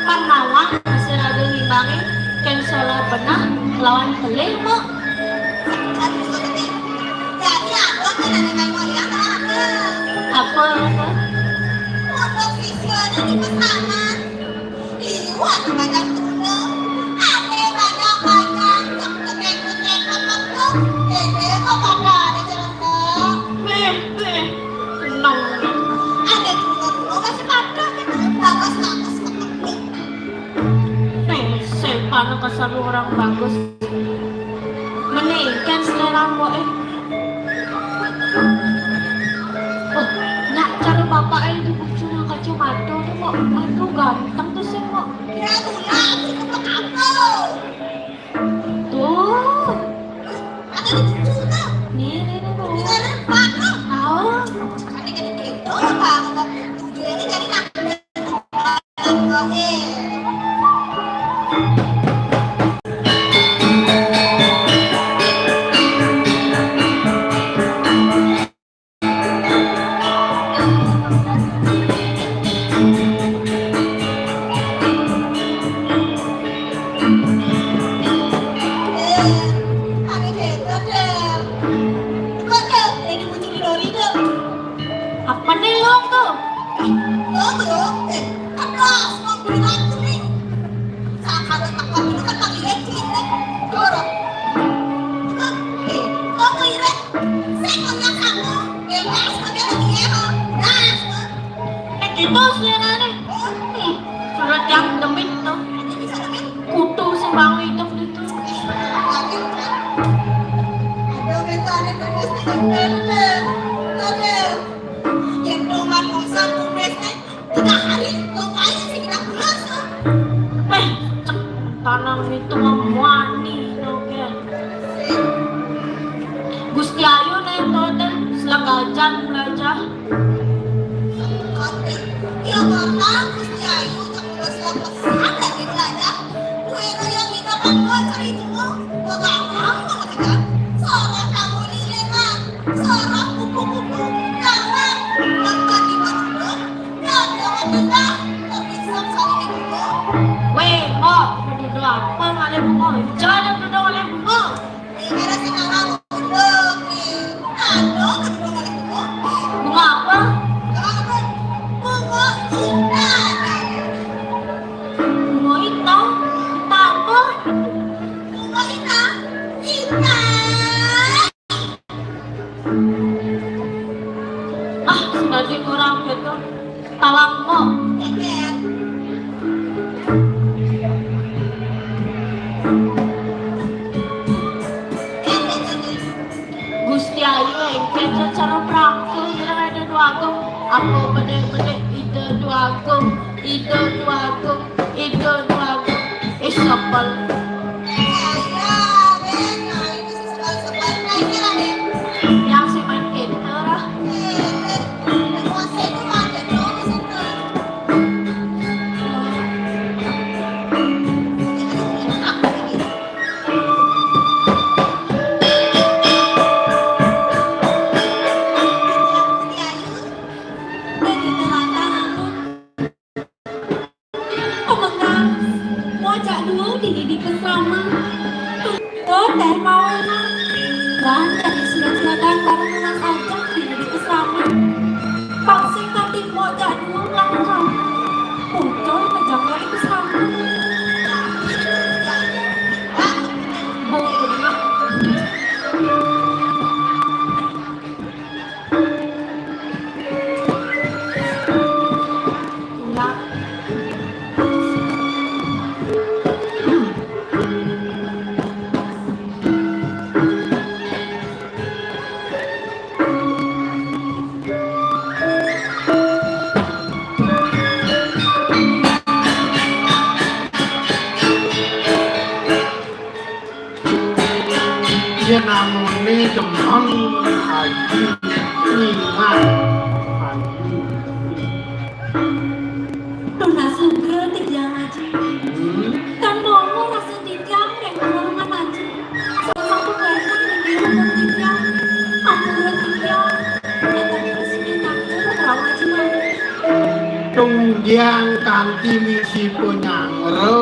Panawang masih raga ngimbangi, kén solah benah lawan pelih, Mak. Jadi apa kena dengan wayang apa? Apa, apa? Foto visualnya di pesanan. Iya, ada banyak tuna. Ada banyak-banyak. Cek, cek, cek, cek, cek, cek. Ini kok pada ada cerita. Beh, beh. Tenang. Ada tuna-tuna masih pada gitu. Bagus, bagus, bagus. Nih, setan kasar orang bagus. Meningkan selera mbok, eh. Oh, nak cara bapak eh di bujur kacamata tuh, Mak. Aduh, ganteng tuh sih, Mak. Ya, tulang sih, ketok apa? Tuh. Ada di bujur tuh. Nih, nih, nih, tuh. Ini ada apa tuh? Tahu. Ada kayak gitu, apa? Tujuannya jadi nak Apa nih lo tuh? Lo tuh, eh, aduh, semua bergerak tuh nih. Saat ada takut itu kan panggilnya Cine. Jorok. Eh, lo tuh Ire, saya punya kamu. Eh, mas, pakai lagi ya, lo. Mas, lo. Eh, gitu sih, Rani. Hmm, surat yang demit tuh. Ini bisa demit. Kutu sing bau hitam gitu. Eh, lagi, kan. Aduh, itu ada tulis di internet. Aduh. Yang rumah dosa tulis, eh, tiga hari, lo paling sih kita pulang, tuh. Eh, Itu mah muani, oke. Gusti Ayu nih, to, ten, selagajan belajar. Ya, Bapak, Gusti Ayu, cak udah selak pesan lagi belajar. Kue yang kita kan mau cari dulu. Bapak, kamu mau kita? Seorang kamu ini, Lena. Seorang kupu-kupu. Kawan. Bukan di mana? Wéh, Mbok, duduk apa ngalih bunga? Jangan duduk ngalih bunga. Bunga apa? Bunga hitam. Hitam apa? Bunga hitam. Hitam. Ah, sebagai orang gitu. Tawang kok. Gusti Ayu engkén secara praktek kira ada dua agung. Aku bener-bener ide dua agung, ide dua agung, ide dua agung. Ih, sebel. Yang si main gitar, ah. Pemengkas, mojak dulu di, di pesrama. Oh, teh mau enak. Dan dari sudah-sudah dan baru lunas aja di, di pesrama. Paksi nanti mojak dulu melakukan. Muncul kejanggalan di pesrama. Bau bener. Yén amoné demen Aji, nyimak Aji. Tunas lugra titiang Aji. Hmm. Tan mau rasa titiang rék nulungan Aji. Salah satu wénten niki rukun titiang. Ampura titiang. Énten misi nyanggra Aji mangkin. Tunggiang kanti misi panyanggra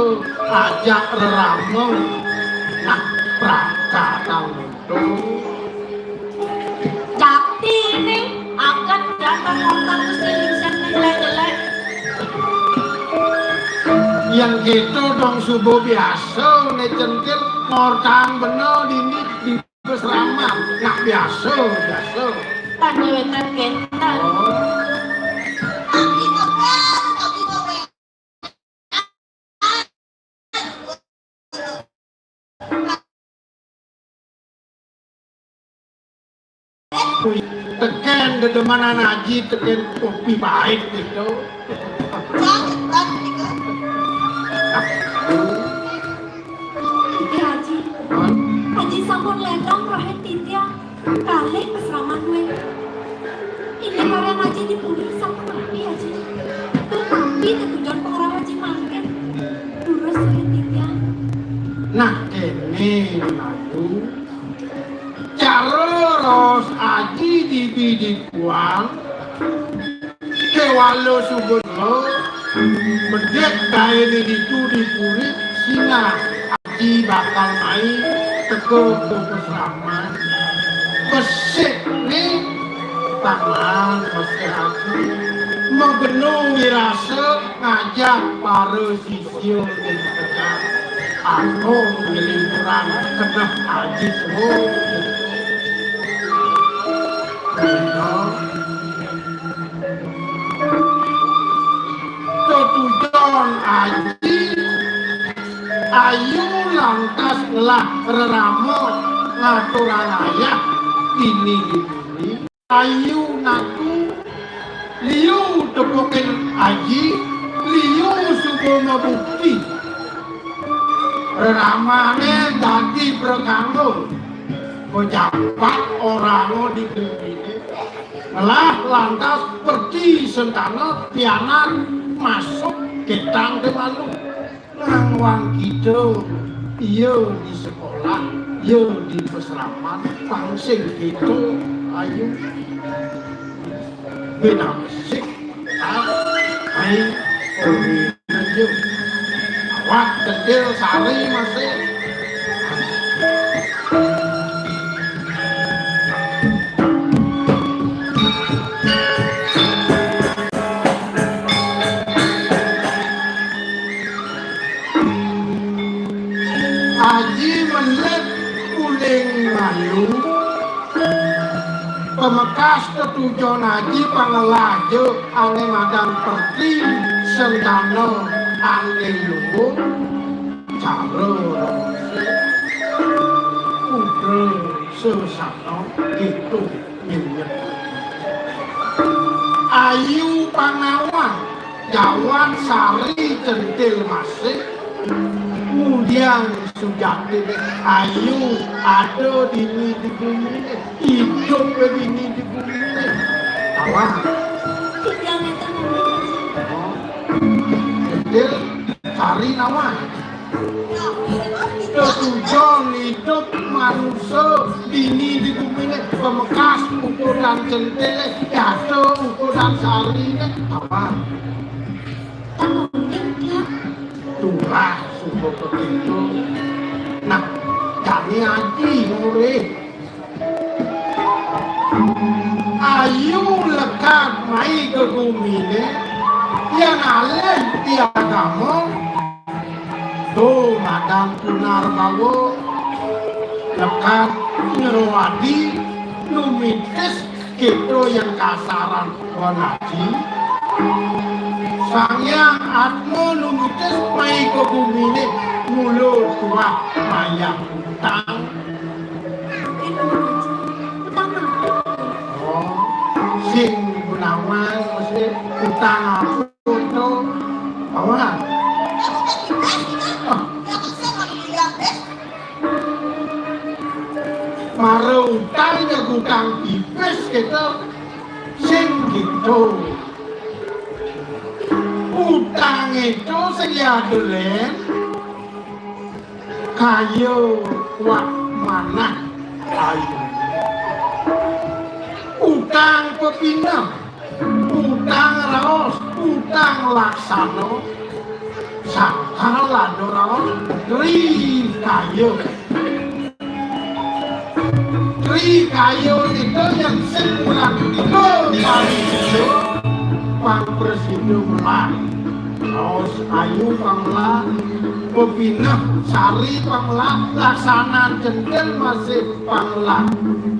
ajak rerama. Nah, prakatang to. Jakti ini akan datang wonten Gusti Lingsir ning jelek-jelek. Yén gitu dong subuh biasa né cengkir mortang bena dini di Selamat, nak biasa, biasa. Tanda wénten kénten. Oh. Tekén dedemenan Aji, tekén kopi pait gitu. Jangan, Bang, gitu. Iki Aji. Hah? Aji sampun lédang rahé titiang kalih pasraman duwé. Ini karyan Aji dipuri sampun rapi, Aji. Tur nampi tetujon pangrauh Aji mangkin. Durus sulit titiang. Nah, kéné, Ayu. Cara raos Aji dibi dikuang, kéwala subeng lo, medhit kaéné ditu dipuri, sinah Aji bakal mai teka ka pasraman. Besikné taman mesih Aji. Magena wirasa ngajak para sisia ing tengah. Aku ngelinturan keneh Aji tuh. Tetujon Aji, Ayu lantas ngelah rerama ngaturang ayah dini dipuri. Ayu naku, liu tepukin Aji, liu suba mabukti. Reramané dadi prekanggo. Pejabat ora ana di gumine. Ngelah lantas Perti Sentana pianak masuk ketang kemalu. Nang wang kita, iya di sekolah, iya di pesraman, pang sing kita ayu. Benasik, ah, ai, ori aja. Awak kecil sari masih. Aji melet uling malu. Pemekas tetujon aji pangelaja ane madan Perti Sentana ane luhur. Cara rose. Putra sesana gitu. Ayu Pangawa, jawat sari centil masih, ngudiang sujatine ayu ada dini di gumine, idup dini di gumine. Tawang. Tiga meter nanti. Oh. Centil sari nawang. Tetujon idup manusa dini di gumine, pemekas ukuran centile, dada ukuran sarine, apa? Turah suba kepitu. Nah, jani aji ngurih. Ayu lekad mai gegumine, yen alih ti agama, to madan punarbawa, lekad nyerowadi, numitis kita yen kasaran wan aji. Sang Hyang Atma numitis mai gegumine, mula tuah mayang utang. Utang apa? Oh, sing gunawan mesti utang apa to? Apa? Mara utang ya utang pipis kita sing gitu. Utang itu sing ya dolen. Kaya wak manah ayu. Utang pepineh, utang raos, utang laksana, sangkal ada raos, tri kaya. Tri kaya itu yang sing kurang tiga kali itu pang presidu melah. Raos ayu pang melah, pepineh sari pang melah, laksanan centil masih pang melah.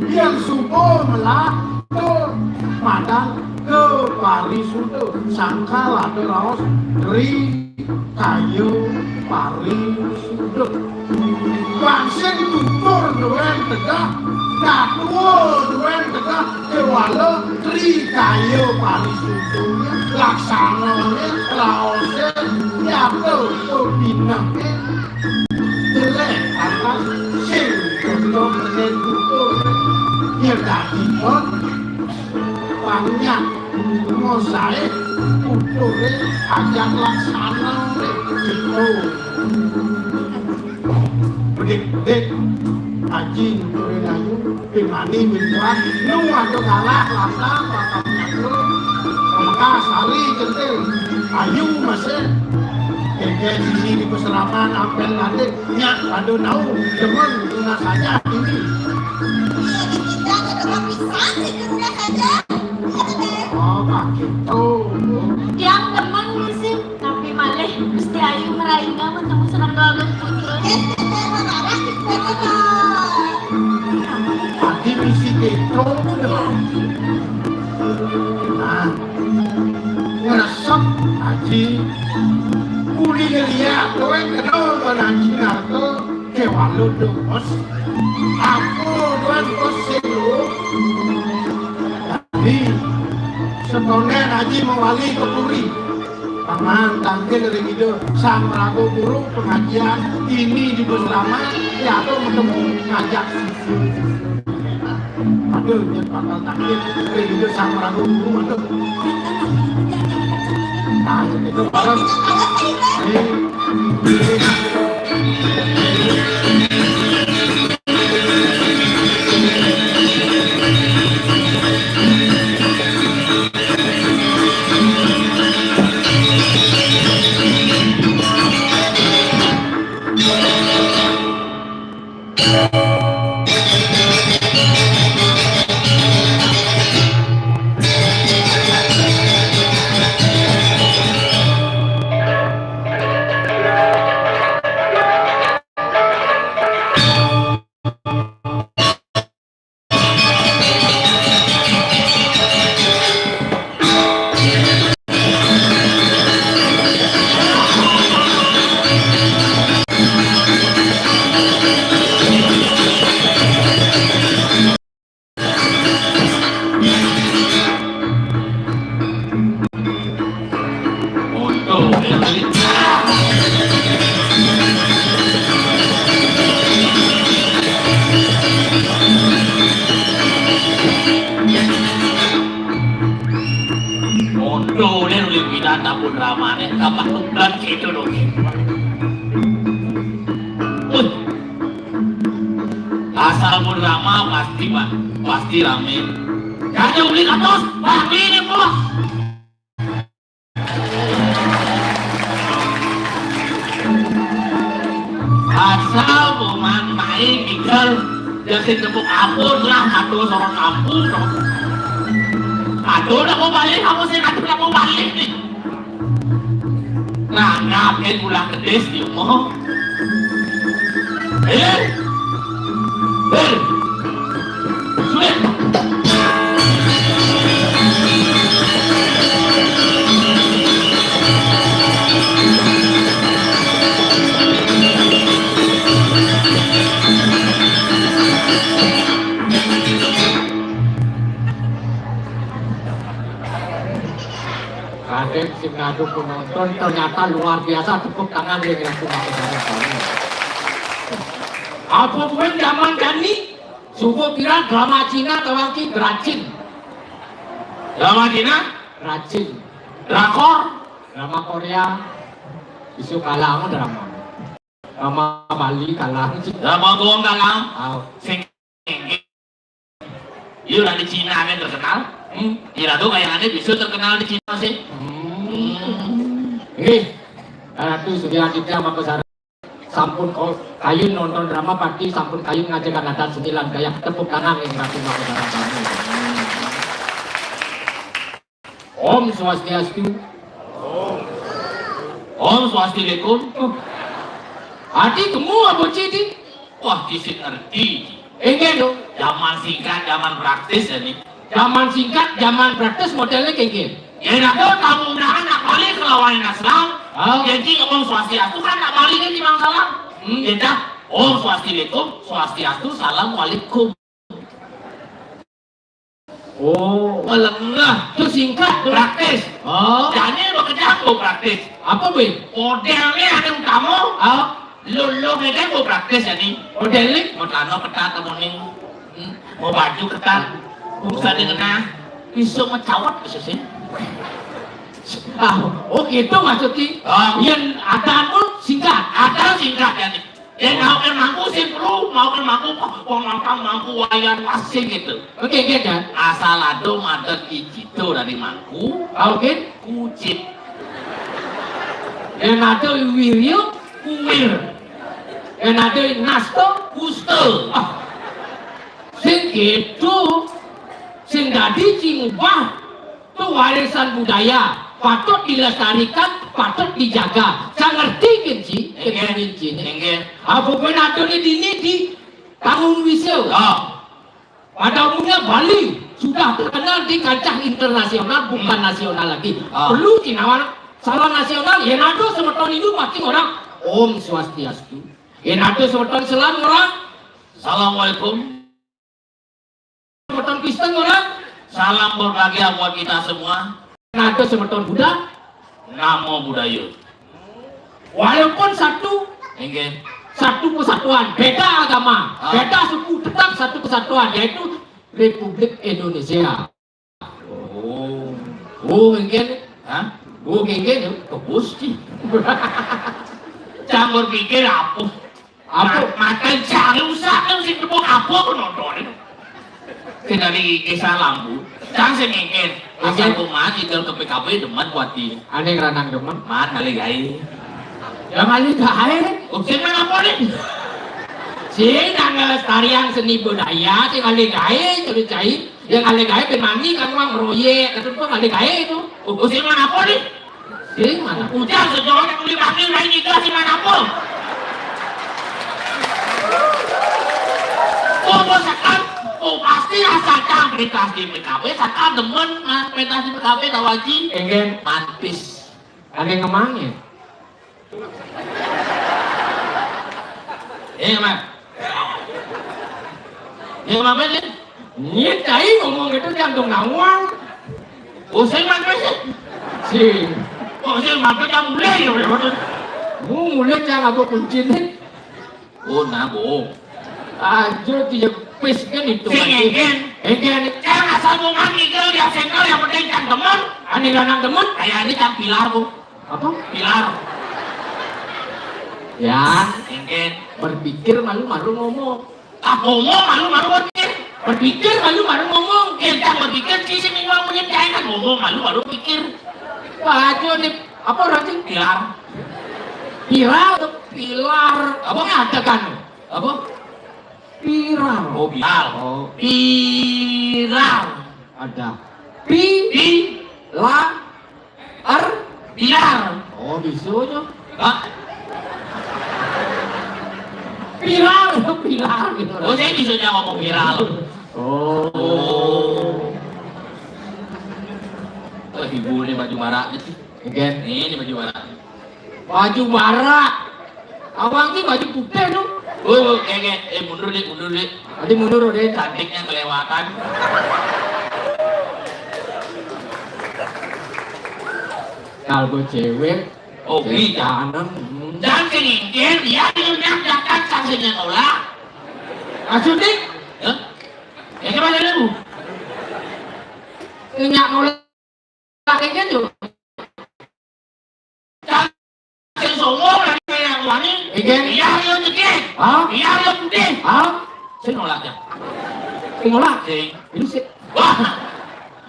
Yen suba melah, tur madan ke parisuda, sangkal ada raos tri kaya parisuda. Bangsin tutur duwen tegah, datua duwen tegah, kewala tri kaya parisuda, laksanane, raose, nyata, pepineke, jelek atas sing kena menen tutur. Yen dadi banyak mosaik tuture ajak laksanane gitu. Bedik-bedik, aji nuturin ayu, pimani mintuan, nu ada kalah, lanang, bakal nyangkul, pamekah, sari, centil, ayu, masih, keke, sisi di peseraman, ampel, ladek, nyak, ada nau, demen, tunas aja, ini. Iya, di kita ada demen pisan, di dunia saja. Oh, begitu. Yang demen musim, tapi malih mesti ayu meraina bertemu senang doa putra. Tadi misi keto. Nah, ngeresep aji. Uli ngeliat, kowe kenal kan aji narko. Kewala dos. Apa tuan kos selo? Jadi, setonden aji mewali ke puri. Mang tangkil ring Ida Sang Prabu Guru pengajian ini di Bundrama, ya aku ketemu ngajak. Aduh, dia bakal tangkil ring Ida Sang Prabu Guru, aduh. Nah, itu bareng. Ini Kontone nuli pidan tapun ramane, kapak tumblan gitu loh. Wih. Asal pun rama pasti, Pak, pasti rame. Jadi uli katos, pasti ini, Bos. Asal buman main tinggal ya sing tepuk ampun lah, aduh, sorot ampun dong. Aduh, udah mau balik, kamu sih, aduh, udah mau balik nih. Nah, ngapain pulang ke des di rumah? Eh? Eh? Sulit. Raden sing ngadu penonton ternyata luar biasa, tepuk tangan dia yang punya saudara kami. Apa pun zaman jani, suku kira drama Cina tawang ki beracin. Drama Cina? Beracin. Drakor? Drama Korea. Isu kalah sama drama. Drama Bali kalah. Drama Gong kalah. Au. Sing Iya, orang di Cina kan terkenal. Hmm. Ira tuh kayak ada bisa terkenal di Cina sih. Hmm. Nggih. Ratu Surya Aditya Mangkusara sampun ko-, kayun nonton drama pati, sampun kayun ngajarkan adat seni lan gaya, tepuk tangan yang Ratu Mangkusara kami. Om Swastiastu. Om Swastiastu. Adi kemu apa cidi? Wah, kisik ngerti. Enggak dong. Zaman singkat, zaman praktis ya nih. Zaman singkat, zaman praktis modelnya kayak gini. Ya, nah, tuh, kamu udahan nak balik ke lawan Islam. Oh. Jadi, Om Swastiastu kan nak balik kan di Bangsalang. Hmm. Ya, dah. Om Swastiastu, Swastiastu, Assalamualaikum. Oh. Melengah. Itu singkat tuh. Praktis. Oh. Jani bekerja aku praktis. Apa, Bing? Modelnya ada utama. Oh. Lo, lo megang gue praktis ya nih. Modelnya? Mau celana ketat, mau ning. Hmm. Mau baju ketat. Bisa dengar. Bisa mencawat bisa sih. Ah, oh gitu maksudnya. Oh. Yang ada pun singkat. Ada singkat ya nih. Ya, mau kan mangku sih perlu, mau kan mangku, wong mampang mangku wayan masing gitu. Oke, oke, kan? Asal ada madat icito dari mangku. Ah, oke. Kucit. Yang ada wirio, kuwir. Yang ada nasto, kuste. Ah. Sing gitu. Sing dadi sing ubah. Itu warisan budaya, patut dilestarikan, patut dijaga. Saya ngerti kan, Ci? Nggih. Ngerti, Ci, nih. Nggih. Apa pun ada di dini di tahun wisel. Oh. Pada umumnya Bali sudah terkenal di kancah internasional, bukan nasional lagi. Oh. Perlu Cinawan salah nasional, ya nado semeton itu makin orang Om Swastiastu. Ya nado semeton selam orang. Assalamualaikum. Semeton Kristen orang. Salam berbahagia buat kita semua. Ada semeton Buddha. Nama budaya. Walaupun satu, Inggih. Satu persatuan, beda agama, Ah. beda suku, tetap satu persatuan, yaitu Republik Indonesia. Oh. Oh, mungkin. Hah? Oh, mungkin. Bagus, Ci. Cang berpikir apa? Apa? Ma-, matan cari usah kan sing tepuk apa pun nonton. Sing dari kisah lampu. Cang sing mungkin. Asal Mungkin. Kumaha tinggal ke P K B demen kuati. Ane ngeranang demen. Man, ngalih gaé. Ya, ngalih gaé. Oh, sing mana apa nih? Sing nang ngelestarian seni budaya, sing ngalih gaé, terus cai. Ya, ngalih gaé, ben mani, kan uang proyek, itu tuh ngalih gaé itu. Oh, sing mana apa nih? Sing mana? Ujar sejauh yang beli bakmi, lain juga sing mana apa? Oh, bos, sekarang, oh, pasti asal cang pentas di P K B, sekarang demen, nah, pentas di P K B, tahu, Haji? Enggak. Mantis. Ada yang ngemangnya? Eh, Mak. Eh, Mak, Ben, ya? Nyet, cai ngomong gitu, jantung nawang. Oh, saya Mak, Ben, ya? Sing. Oh, saya Mak, Ben, kamu mulai, ya, udah, udah. Mu mulai, jangan aku kunci nih. Oh, nah, bohong. Aja dia pis kan itu. Sing kan. Engen. Engen. Jangan asal mau ngambil dia sengkel, yang penting kan demen. Ani lanang demen. Kayak ini kan pilar, Bu. Apa? Pilar. Ya, Engen. Berpikir malu-malu ngomong. Ah, ngomong malu-malu berpikir. Berpikir malu-malu ngomong. Kencang berpikir, sisi minggu punya jangan ngomong malu-malu pikir. Baju nih, apa orang sih? Pilar. Pilar atau pilar? Apa? Ada kan? Apa? Pilar. Oh, pilar. Oh. Pilar. Ada. Pi. Pi. La. Ar. Pilar. Oh, bisa aja. Hah? Pilar, pilar gitu. Oh, saya bisa aja ngomong viral. Oh. Oh. Oh, ibu ini baju barak gitu. Oke. Ini baju barak. Baju barak. Awang ki baju putih tu. Oh, oke, oke. Eh, mundur, Dik, mundur, Dik. Nanti mundur, Dik. Cantiknya kelewatan. Kalau gue cewek, Oh, cewek iya. Kanan. Hmm. Dan sing ingkir, dia yang nyampe datang saksinya nolak. Maksudnya? Hah? Ya, coba lihat, Bu. Nyak nolak. Pakai kan, Jo? Sing songong lagi yang wangi. Iya. Iya, iya, cekik. Hah? Iya, iya, putih. Hah? Sing nolak, ya? Sing nolak? Sing. Ini sih. Wah.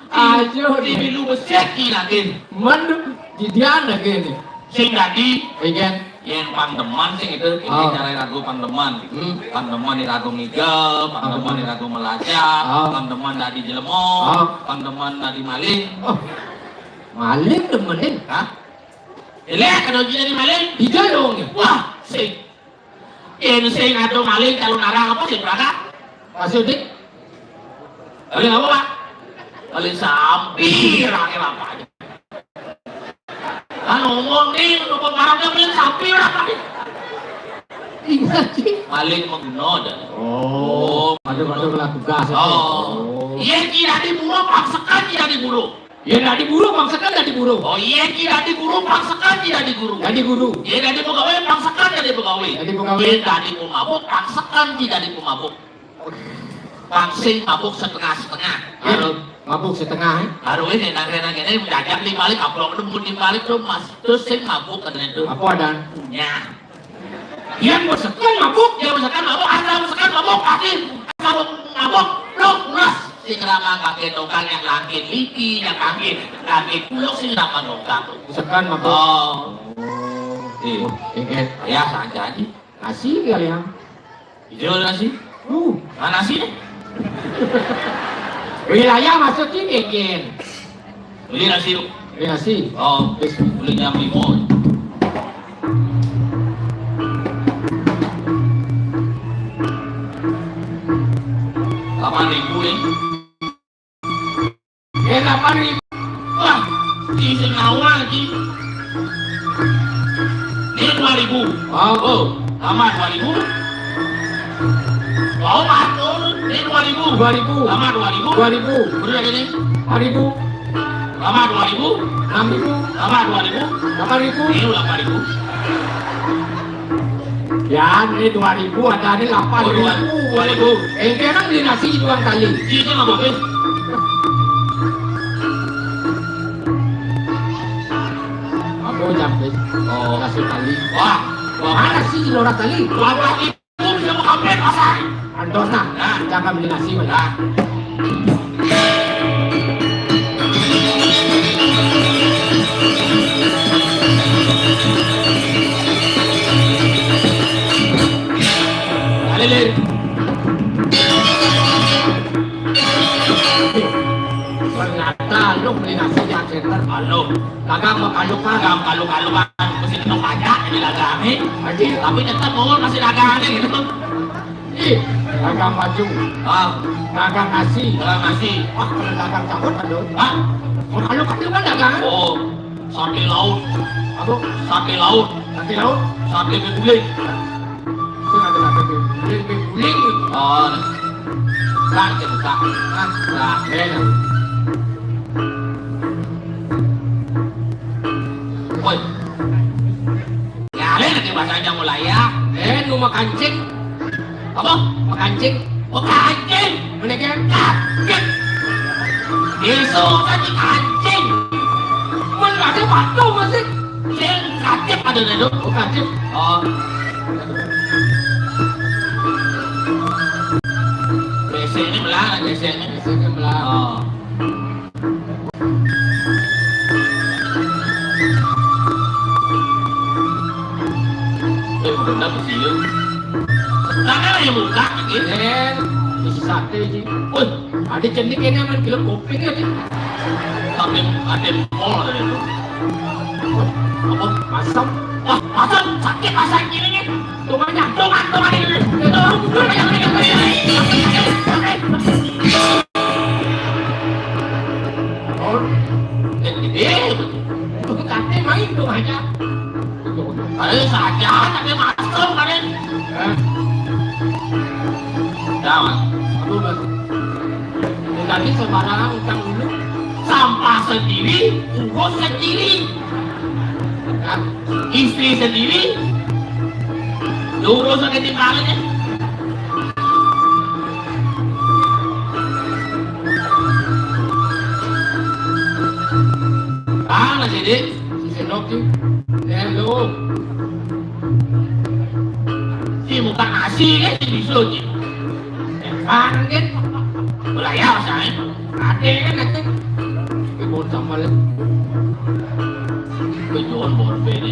Ayo, di milu besek ki lagi. Mandu, di dia lagi nih. Sing tadi. Iya. Yang pang demen sih itu, ini Oh. Cara ragu pang demen. Hmm. Pang demen di ragu ngiga, pang demen di ragu melajah, Oh. Pang demen dari jelema, Oh. Pang demen dari maling. Oh. Maling demenin? Hah? Elek, kalau jadi maling? Iya dong. Wah, sing. Ini sing ada maling, kalau narang apa sih, Praga? Maksudnya? Maling apa, Pak? Maling sampi, orangnya apa aja. Ah, ngomong nih, untuk pemarahnya maling sampi, orang apa nih? Iya sih. Maling mengguna aja. Oh, aduh, aduh, kena tugas. Oh. Oh. Iya, tidak diburu, paksakan tidak diburu. Ya, tidak diburu, paksakan tidak diburu. Oh, iya, tidak diburu, paksakan tidak diburu. Tidak diburu. Iya, tidak diburu, paksakan tidak diburu. Tidak diburu. Iya, tidak diburu mabuk, paksakan tidak diburu mabuk. Pangsing mabuk setengah-setengah. Ya, baru mabuk setengah, eh. Baru ini, nang kena kena, mendadak di balik, kaplok nemu di balik tuh, Mas. Terus sing mabuk kan itu. Apa dan? Punya. Yang besekan mabuk, yang besekan mabuk, asal besekan mabuk, pasti mabuk, mabuk, blok, beras. Sing ramah kakek tongkang yang langkin liki, yang langkin, langkin pulok sing ramah tongkang. Besekan mabuk. Oh. Oh. Iya. Oh, iya. Ya, saja aja. Kasih kali ya. Iya, kasih. Uh. Mana sih? Wilayah maksudnya, Genggen. Beli nasi, yuk. Beli nasi. Oh, beli jam lima. Delapan ribu nih. Eh, delapan ribu. Wah, di sing awal, Ji. Ini dua ribu. Oh. Oh, sama dua ribu. Oh, Pak, turun. Ini dua ribu. Dua ribu. Sama dua ribu. Dua ribu. Udah gini. Dua ribu. Tambah dua ribu. Enam ribu. Tambah dua ribu. Delapan ribu. Ini delapan ribu. Ya, ini dua ribu, ada ini delapan ribu. Oh, dua ribu. Dua ribu. Eh, dia kan beli nasi dua kali. Iya, dia nggak boleh. Apa jampe? Oh, nasi kali. Wah, wah. Mana sih dua kali? Dua kali. Antos nah, jangan beli nasi mana. Alele. Ternyata lu beli nasi di center. Halo. Dagang makalukan. Dagang makalukan. Mesti kena pajak ini dagang, eh. Tapi tetap mau masih dagang, eh, gitu. Ih, dagang baju. Ah. Dagang nasi. Dagang nasi. Wah, kalau dagang cabut, aduh. Hah? Makalukan juga dagang. Oh, sate laut. Apa? Sate laut. Sate laut? Sate beguling. Itu ada sate beguling, beguling. Oh. Lah, kita buka. Hah? Lah, enak. Woi. Ya, lain lagi bahasa aja mulai ya. Eh, nu makancing. Apa? Makancing. Makancing. Mana kan? Kaget. Isu tadi kancing. Mana ada batu masih? Yang kaget ada dulu. Oh, kaget. Oh. Besek ini belah, besek ini. Besek ini belah. Oh. Eh, bukan dapet sih, ya. Tangan aja buka, gitu. Eh, bisa sate, Ji. Woi, ada cenik ini aman film koping ya, Ji. Tapi ada pol dari itu. Apa? Masam? Wah, masam, sakit masa ini, nih. Tungannya, tungan, tungan ini. Oh, ini. Bukan main tungannya. Ada saja, tapi masuk, kan? Hah? Jangan. Aduh, Mas. Tadi sembarangan utang dulu. Sampah sendiri, urus sendiri. Hah? Istri sendiri, urus sendiri, ya. Ah, nasi, Dik. Si Senok, Dik. Hello. Si muka nasi, eh, si bisu, Dik. Eh, kan, Dik. Mulai ya, saya. Ade kan, ade. Kebun sama, Dik. Kebun, bon, bene.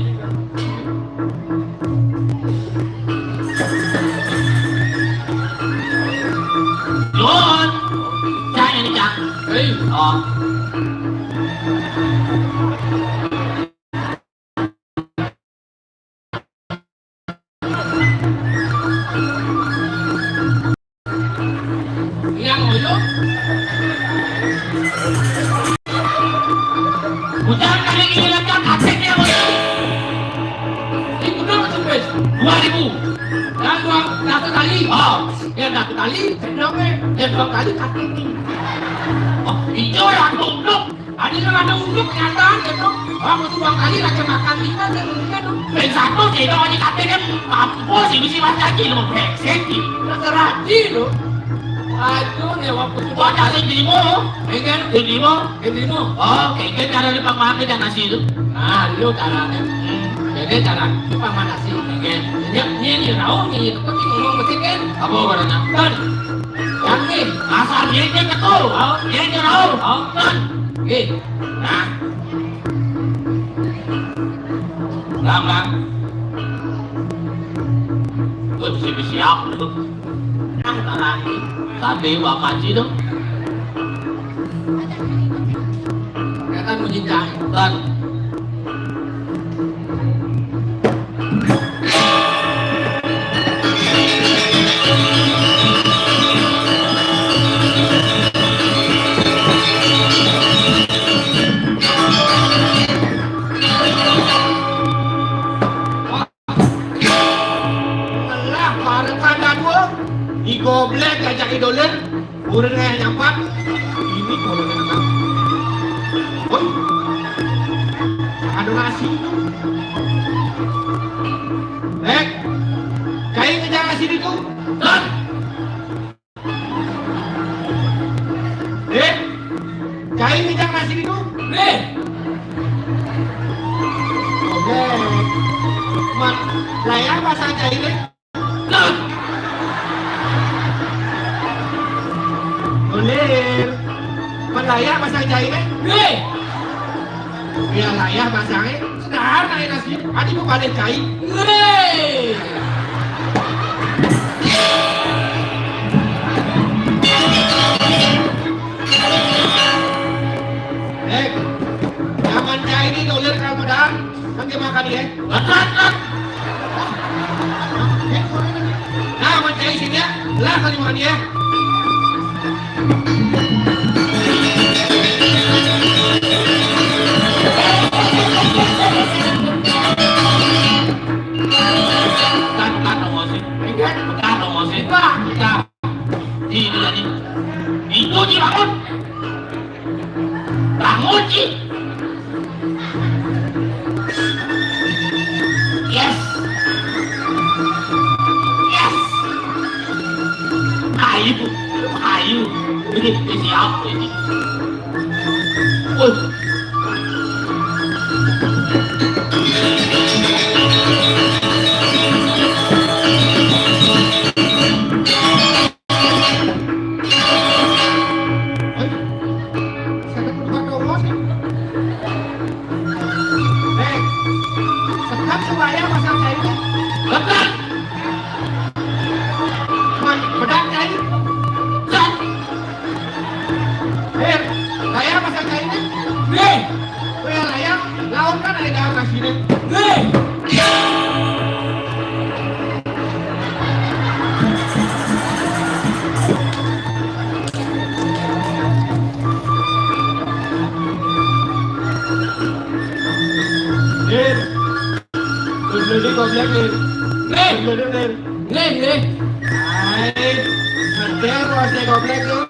Yun! Siya yan, siya. Hey! Oh. Yang oyo. Hujan kali ini lancar, kasetnya, oyo. Ini kudu masuk, wes. Dua ribu. Dan dua, satu kali. Oh. Ya, satu kali, kenapa? Ya, dua kali, kasetnya. Oh, itu yang goblok. Ada yang ada unduk, kenyataan, gitu. Orang butuh dua kali, raja makan lima, dan uniknya tuh. Yang satu, tidak, ini kasetnya, mampus, ini si Mas Haji, lu brengsek, gitu. Terserah, gitu. Aduh, ya, waktu itu. Buat yang sing limo. Iya, kan? Sing limo. Sing limo. Oh, kayak cara di pang makan dan nasi itu. Nah, lu caranya. Hmm. Jadi cara di pang makan nasi. Iya. Ini, ini, ini, rau, ini, itu kan ngomong mesti kan. Apa barangnya? Kan. Yang ini. Asal ini ke tuh. Oh. Ini rau. Oh. Kan. Oke. Nah. Lang, lang. Gue bisi-bisi apa tuh? Nang tarani. Tadi Bapak Haji tuh. Kelihatan mencintai. Kan. Lah, bareng kanda dua. Digoblek ajak idolen. Urang nyampat. Ini kalau nyampat. Woi. Ada nasi itu. Eh, cai ngejar nasi itu. Dah. Eh, cai ngejar nasi itu. Eh. Oke. Mak, layah pasang cai deh. Nah. Boleh. Mak, layah pasang cai deh. Eh. Biar layah pasangnya. Sekarang naik nasi. Adi mau balik cai. Eh. Eh, zaman cai ini dolar kalau modal, kan dia makan ya. Lekat, lekat. Nah, zaman cai sini ya, lah kali makan ya. Lekat, lekat, dong, Osin. Lekat, lekat, dong, Osin. Lekat, lekat. Ini tadi. Itu Ci bangun. Bangun Ci. Yes. Yes. Ayo, ayo. Ini, ini siapa ini? Woi. Hei, saya bukan dolos. Hei, sekat supaya pasang saya ini. Betul. Bedak saya. Set. Eh, saya pasang saya ini. Nih. Weh, layang, lawan kan ada dalam kasih deh. Nih. Nih. Belum, belum, goblok, nih. Nih. Belum, belum, nih. Nih, nih. Hai, ngerti aku, goblok, tuh.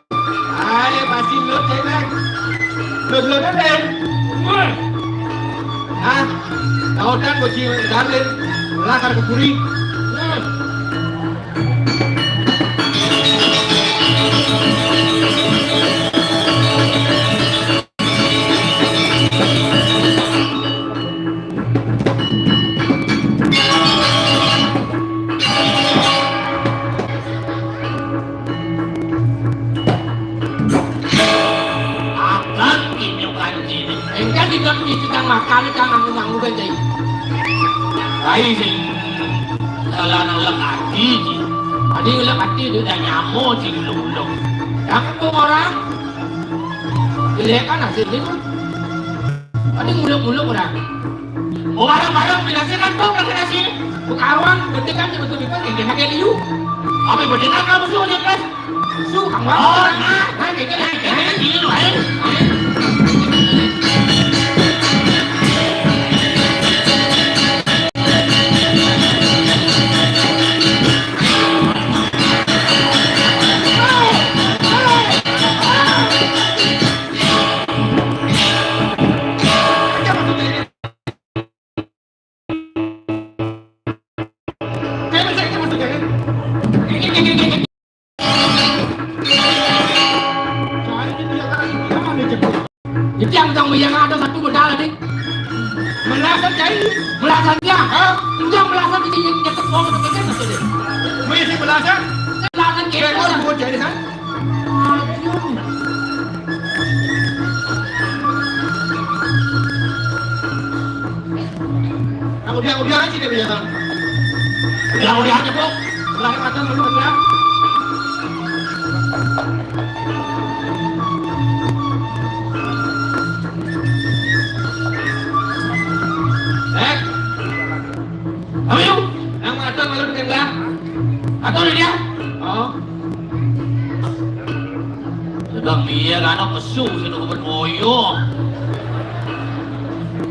Ayo, pasti lu cewek. Lu belum ada. Ah, tau kan bocil Darlin. Lakar ke puri. Akan ini kan sini. Engkau tidak bisa makan, kan nganggu-nganggu kan, Cai. Cai sing salah nolak hati, Ci. Tadi nolak hati itu udah nyamuk, Ci, dulu-dulu. Yang itu orang, jelek kan hasilnya tuh. Tadi nguluk-nguluk orang. Oh, barang-barang pinasnya kan tuh kena sini. Bukawan, betul kan, betul-betul, yang kena kayak liu. Apa betul kan kamu suruh dia, Mas? Su, Kang Bang. Oh, nah, nah, kayak gini, kayak gini, gini loh, eh. Itu yang bilang, yang ada satu modal tadi. Melasan, Cai. Melasan dia. Hah? Udah melasan ini yang nyetek uang itu kan maksudnya. Mau isi melasan? Melasan kita. Kayak orang buat jadi kan? Aduh. Nah, udah, udah aja deh, biasa. Udah, udah aja, Bro. Udah, kata dulu, udah. Eh. Ayo, yang ngatur malu bikin lah. Atur dia. Oh. Sedang dia kan kesu, sini ke Boyo.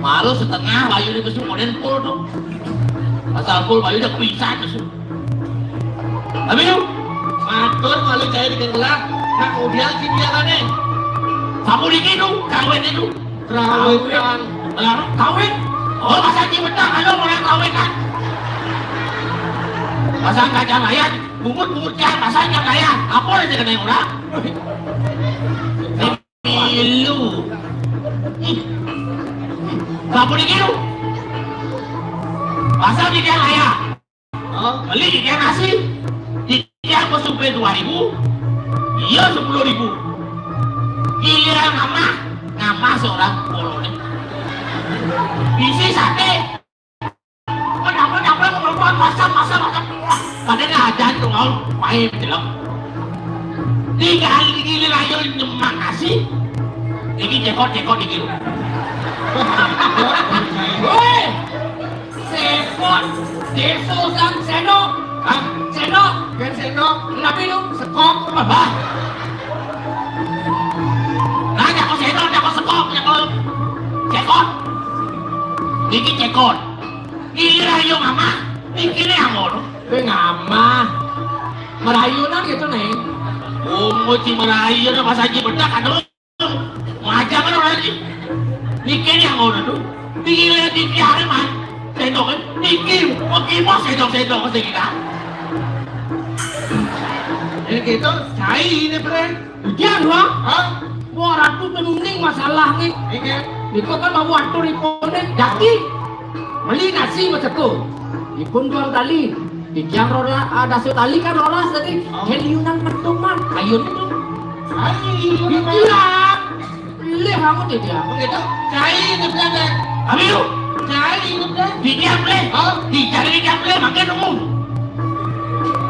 Malu setengah, bayu di kesu, kemudian pul tuh. Asal pul, bayu udah kepisah kesu. Tapi yuk, ngatur malu cai di kelas. Nah, kemudian si dia kan, eh. Sapu dikit tuh, kawin itu. Kawin. Lah, kawin. Oh, masa di betah kalau orang kawin kan? Masa kacang ayam, bungut-bungut kan, masa kacang ayam. Apa yang kena orang? Pilu. Kamu dikiru. Masa di dia ayam. Oh, beli dia nasi. Dia aku suplai dua ribu. Iya, sepuluh ribu. Giliran ngamah, ngamah seorang polone. Bisi sate. Kenapa, kenapa, kenapa, masam, masam, masam. Padahal ajan tuh, kau main film. Tinggal giliran ayo nyemak nasi. Ini cekot, cekot dikit. Woi! Sekot, deso sang seno. Hah? Seno. Kan seno. Kenapa lu? Sekok. Hah? Nah, jago seno, jago sekok, jago cekot. Iki cekot. Iki rayo mama. Iki ne amor. Kowe ngamah. Merayunan gitu, Neng. Oh, mau ci merayu, pas aja bedak, aduh. Macam mana orang ni? Niki ni yang ngono tu. Niki le niki hari man. Sendok kan? Niki, oke, mau sendok-sendok mesti kita. Ini kita cai ni, Bre. Hujan, wah. Hah? Wah, ratu tenuning masalah ni. Ini. Niko kan mau atur ipone daki. Meli nasi macam tu. Ipun dua kali. Di tiang rola, ada satu tali kan rolas tadi. Oh. Heliunan pedoman. Ayun itu. Ayo, iya. Pilih kamu tidak? Begitu. Cai itu bilang deh. Abiu. Cai itu bilang. Di tiang boleh. Oh. Di tiang boleh, makan umum.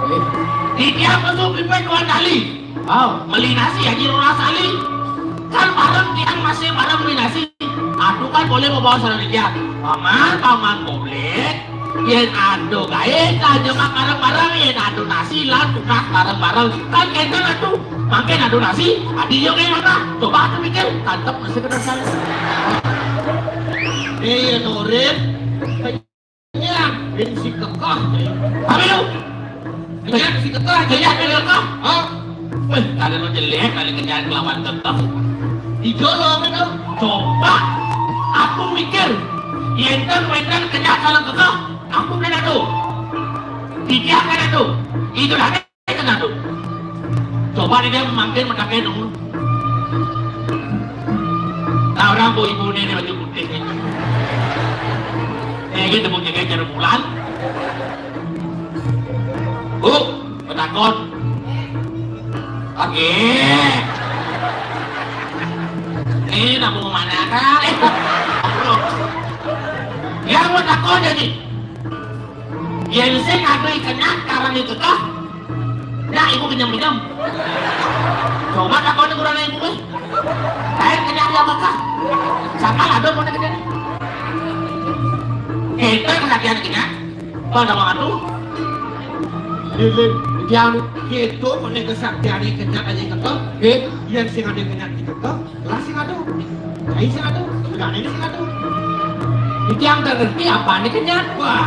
Eh. Di tiang masuk pipet dua kali. Oh. Meli nasi, Haji Lurah Sali. Kan bareng tiang masih bareng meli nasi. Aduh kan boleh membawa saudara dia. Paman, paman boleh. Yen ado gae, kan jemak bareng-bareng, yen ado nasi lan tunas bareng-bareng. Kan kenten atuh. Mangkin ado nasi, adi yo kayak mana? Coba atuh mikir, tantep masih kena salah. Iya, Nurin. Kenyang, ben si kekeh. Tapi lu, kenyang si kekeh, kenyang si kekeh. Hah? Weh, kalian lu jelek, kalian kenyang kelawan kekeh. Dijolong itu. Coba aku mikir, yen ten wedan kenyang kalian kekeh, aku kena tuh. Tidak kena tuh. Itu dah. Kena tu. Coba ni dia mangkin matakai dulu. Nah, orang bu ibu ni, ni baju putih ni. Eh, dia temu jaga cara bulan. Bu, betakon. Okey. Ni nak mau mana kan? Eh, yang betakon jadi. Yen sing ado kenyang karang itu kah? Nah, ibu kenyang-kenyang. Coba takon kurang ibu, eh. Lain kenyang dia apa kah? Sama ada mau kenyang. Kita kesatian kenyang. Pada waktu. Lilin, yang gitu, mana kesatian kenyang aja ketok. Eh, yang sing ada kenyang gitu kah? Lah sing ado. Cai sing ado. Sudane sing ado. Iki yang tak ngerti apa nih kenyang? Wah.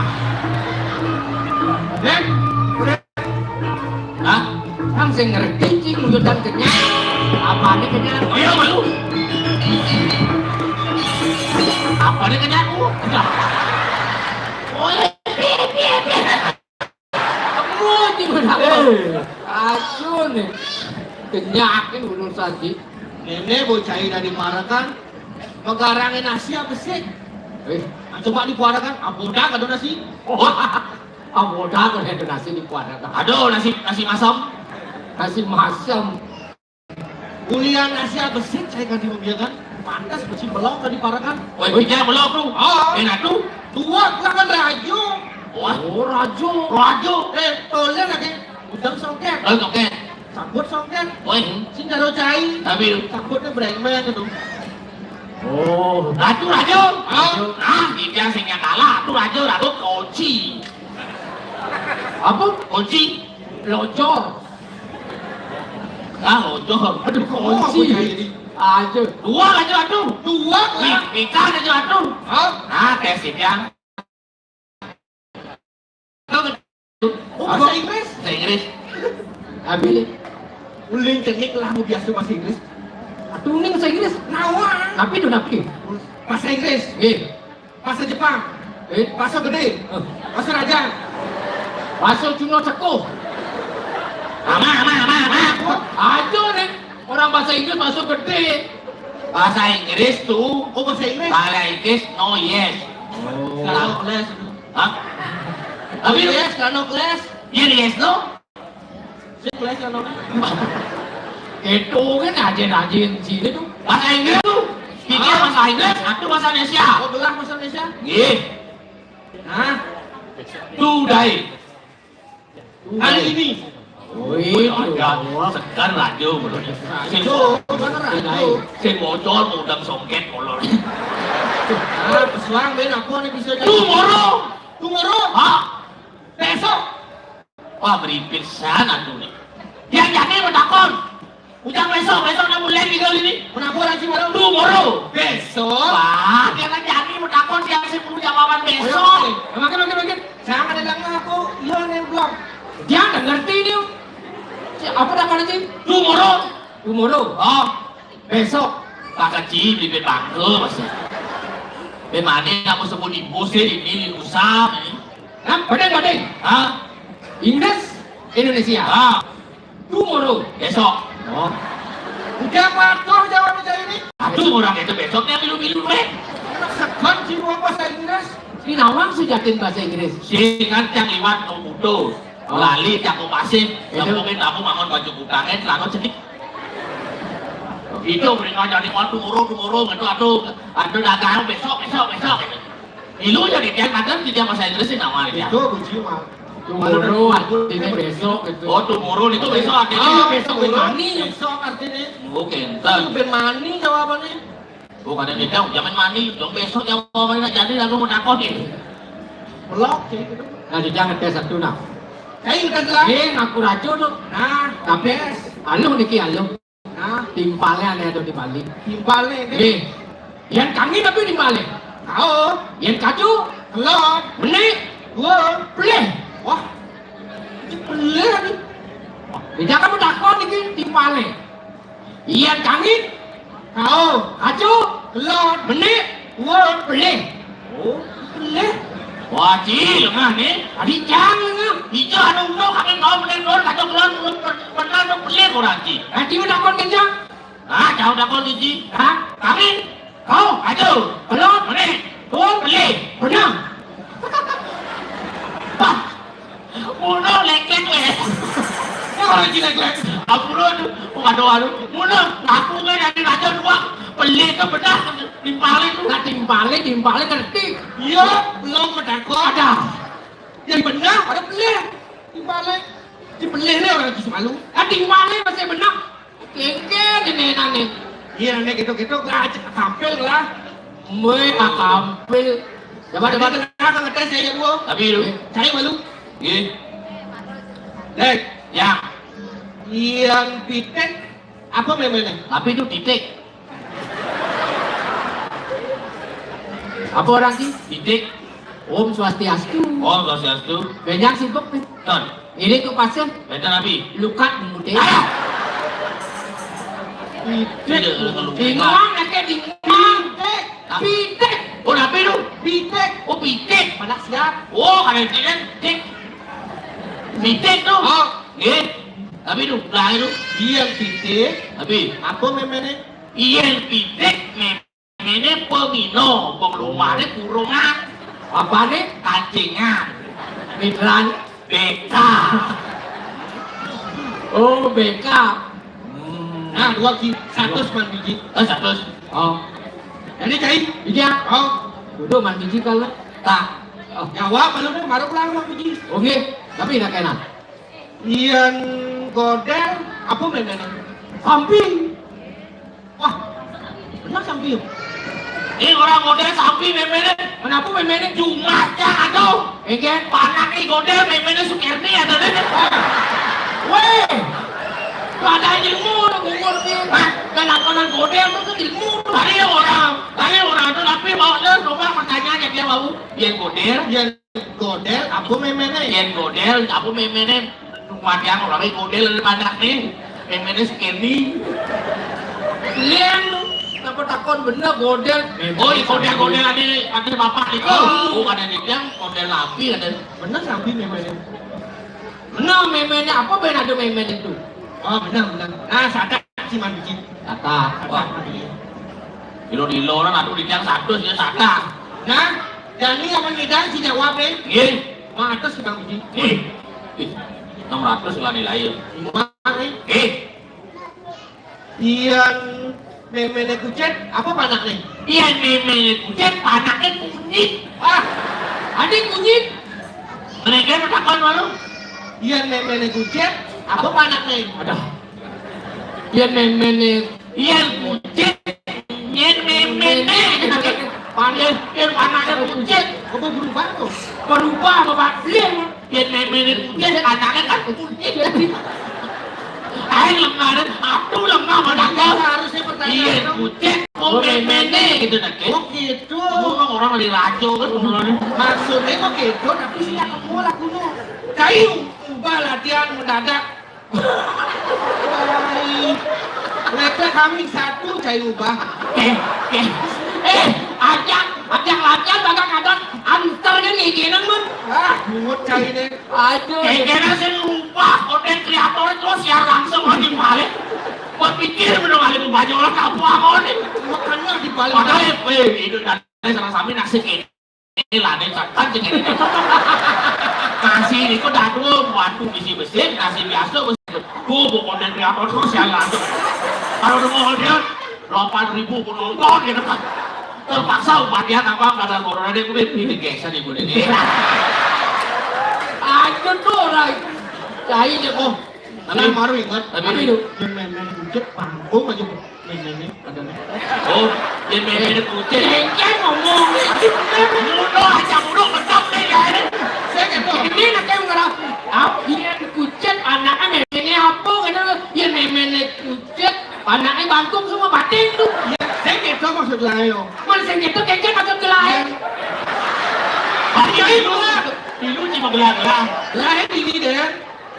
Eh, udah. Hah? Kan sing ngerti cing wujud dan kenyang. Apa nih kenyang? Oh iya, malu. Apa nih kenyang? Oh, iya. Oh, iya. Kamu di mana? Eh, ayo nih. Kenyakin ulun saji. Nenek bocah dari Parakan, megarangin nasi apa sih? Eh, ah, coba di Parakan, abodak ada nasi. Oh, abodak ada nasi di Parakan. Aduh, nasi, nasi masam. Nasi masam. Kuliah nasi apa sih? Saya kan dibiarkan. Pantas besi belok tadi Parakan. Woi, dia belok tu. Ah. Enak tu. Dua kan rajo. Wah. Oh, rajo. Rajo. Eh, tolong lagi. Udang songket. Oh, songket. Sabut songket. Woi. Sing karo cai. Tapi sabutnya brengmen itu. Oh. Ratu rajo. Ah. Ah, dia sing yang kalah. Tu rajo, rajo kunci. Apa? Kunci. Lojo. Ah, lojo. Aduh, kunci. Oh, aku jadi. Aduh. Dua aja, aduh. Dua lah. Nih, nikah aja, aduh. Hah? Ah, tes ya. Oh, bahasa Inggris? Bahasa Inggris. Ambil. Uling cengik lah, mau biasa bahasa Inggris. Aduh, ini bahasa Inggris. Nawang. Tapi itu nabi. Bahasa Inggris. Nggih. Bahasa Jepang. Eh, bahasa gede. Eh. Bahasa raja. Bahasa Cina cekuh. Ama, ama, ama, ama. Aja nih. Orang bahasa Inggris bahasa gede. Bahasa Inggris tuh. Oh, bahasa Inggris. Bahasa Inggris no yes. Oh. Kalau kelas. Hah? Tapi yes, kalau kelas. Iya, yes no. Itu kan aja-aja sini tuh. Bahasa Inggris tuh. Pikir bahasa Inggris, aku bahasa Indonesia. Oh, gelah bahasa Indonesia? Iya. Hah? Today. Hari ini. Wih, ada segan radio menurut. Itu, mana radio? Saya bocor, mau udang songket, kolor. Ah, pesuang, Ben, aku nih bisa jadi. Tomorrow. Tomorrow? Hah? Besok. Wah, beripit sana tuh nih. Yang jadi mau takon. Ujang besok, besok nak mulai tinggal ini. Kenapa orang sih malam? Tomorrow. Besok. Wah, dia kan jadi mau takon, dia sih perlu jawaban besok. Makin, makin, makin. Jangan ada lama aku. Iya nih belum. Dia nggak ngerti nih. Apa takon sih? Tomorrow. Tomorrow. Oh, besok. Pak Keci bibit bangke masih. Bemane aku sebut ibu sih ini usah ini. Nah, badai, badai. Hah? Inggris, Indonesia. Ah. Tomorrow. Besok. Oh. Udah patuh jawab saya ini. Aduh, orang itu besoknya milu-milu, eh. Segan sih mau bahasa Inggris. Ini nawang sejatin bahasa Inggris. Sing kan yang liwat mau putus. Oh. Lali, yang aku pasif, yang mungkin kamu bangun baju kutangnya, celana cedik. Itu mereka jadi mau tomorrow, tomorrow, gitu, aduh, aduh dagang besok, besok, besok. Ilu jadi tiang kadang di tiang bahasa Inggris sih nawang ya. Itu kunci mah. Tomorrow artinya besok gitu. Oh, tomorrow itu besok artinya. Ah, besok ben mani. Besok artinya. Oh, kenten. Ben mani jawabannya. Oh, kadang dia jauh, jangan mani. Dong besok jawabannya jadi lalu mau takut nih. Belok sih gitu. Nah, dia jangan tes satu nah. Kayak udah jelas. Eh, ngaku rajo tuh. Nah, tapi aluh niki aluh. Nah, timpale aneh ada di Bali. Timpale, nggih. Nggih. Yen kangen tapi timpale. Kau. Yen kacu. Kelon. Menik. Dua. Pelih. Wah. Ini pelih nih. Beda kamu takon iki timpale. Yen kangen. Kau. Kacu. Kelon. Menik. Dua. Pelih. Oh, pelih. Wah, Ci, lengah nih. Tadi jang lengah. Ijo anu uno kami kau meneng dor kacau keluar pernah dong pelih orang Ci. Tadi udah kon kencang. Ah, jauh dah kon Ci. Hah? Kami. Kau. Aduh. Belum. Meneh. Tuh. Pelih. Pernah. Bah. Muno lek-lek le. Ya orang Ci lek-lek. Ampun, aduh. Aduh, aduh. Muno. Aku kan ada raja dua. Pelih ke benar. Timpale tuh. Nah, timpale, timpale ngerti. Iya, belum mendapat. Ada. Yang benar pada pelih. Timpale. Di pelih nih orang Ci semalu. Ah, timpale masih benar. Kengken ini nane. Iya, nek gitu-gitu gak aja tampil lah. Mue tampil. Coba, coba. Kenapa ngetes saya gua? Tapi lu. Saya malu. Iya. Dek. Ya. Yang pitik apa memene? Tapi itu titik. Apa orang Ci? Pitik. Om Swastiastu. Om Swastiastu. Banyak sibuk nih. Ton. Ini tuh pasien. Benten abi. Luka di mudik. Ah! Pitik. Bingung, nanti bingung. Pitik. Ah. Pitik. Oh, napi lu? Pitik. Oh, pitik. Mana siap? Oh, ada pitik. Pitik tuh. Oh. Nggih. Tapi lu, lah itu. Iya, pitik. Tapi apa memene? Iya, pitik memene pemino, pengelumane kurungan. Apane? Kancingan. Mitran. B K. Oh, B K. Hmm. Nah, dua ki, satu man biji. Oh, satu. Oh. Ini cai. Iya. Oh. Duduk man biji kalau tak. Oh. Jawab, belum, baru pulang man biji. Oke, tapi enak-enak. Yen godel, apa memene? Samping. Wah, benar samping. Ini orang godel samping memene. Kenapa memene? Jumat ya, aduh. Enggak. Panak nih godel memene Sukerni ada deh. Weh, ada ilmu, umur nih. Hah? Kelakonan godel itu ilmu. Tadi orang, tadi orang itu tapi mau dia coba pertanyaannya dia mau. Yen godel, yen godel, apa memene? Yen godel, apa memene? Wadiang orang godel ada banyak nih. Memene Sukerni. Lén, napa takon bener godel? Oh, di godel-godel ada, ada bapak itu. Oh. Oh, ada di tiang, godel lapi ada. Bener sampi méméné. Bener méméné apa ben ada méméné itu? Oh, bener, bener. Nah, sadak si mandici. Sadak. Wah. Dilo-dilo orang aduh di tiang satu ya sadak. Nah, jani apa ngidan si jawab, eh? Nggih. Mah atas si Bang Biji. Nggih. Ih, enam ratus lah nilai. Nggih. Yén méméné kucit, apa panakné? Yén méméné kucit, panakné kunyit. Ah, ada kunyit. Mereka takon malu. Yén méméné kucit, apa panakné? Aduh. Yén méméné, yén kucit, yén méméné. Panakné, yén panakné kucit. Apa berubah tuh? Berubah, Bapak. Yén méméné kucit, anakné kan kucit. Aing lemah, aduh lemah, mana harusnya pertanyaan. Iya, kucit, oh méméné gitu dah, Kek. Oh gitu. Orang lagi rajo kan ngobrolnya. Maksudnya kok gitu, tapi sih ketemu lagunya. Kayu, ubah latihan mendadak. Lepek kambing satu cai ubah. Eh, eh, eh, ajak, ajak latihan bakal kadang hamster kan ngiginan, Bun. Ah, bungut cai deh. Aduh. Kayaknya sih lupa konten kreator terus siar langsung lagi balik. Buat pikir bener kali mau baca orang kamu apa nih. Makanya dibalik. Padahal, eh, itu tadi sama sami nasib ini. Ini lah, nih, kan sing ini. Kasih ini kok dadu, waduh, bisi besi, kasih biasa, besi. Tuh, bu konten kreator terus siar langsung. Kalau udah mau dia, delapan ribu penonton gitu kan. Terpaksa umat dia apa, karena corona dia, gue ini geser ibu ini. Aduh, tuh, orang. Cai deh, kok. Tapi baru ingat, tapi itu. Yang main-main kucit, panggung aja, Bu. Main-mainnya, ada nih. Oh, yang main-main kucit. Cengkeh ngomong. Mudo aja, mudo, mantap deh, ya, ini. Saya gitu. Ini nak yang ngerap. Ah, iya, kucit, anaknya main-mainnya apa? Kata, ya, main-mainnya kucit, anaknya bangkung semua batin tuh. Iya, saya gitu maksud lain. Mana saya gitu, kengkeh maksud lain. Iya, iya, dulu, dulu cuma gelar-gelar. Lain ini deh.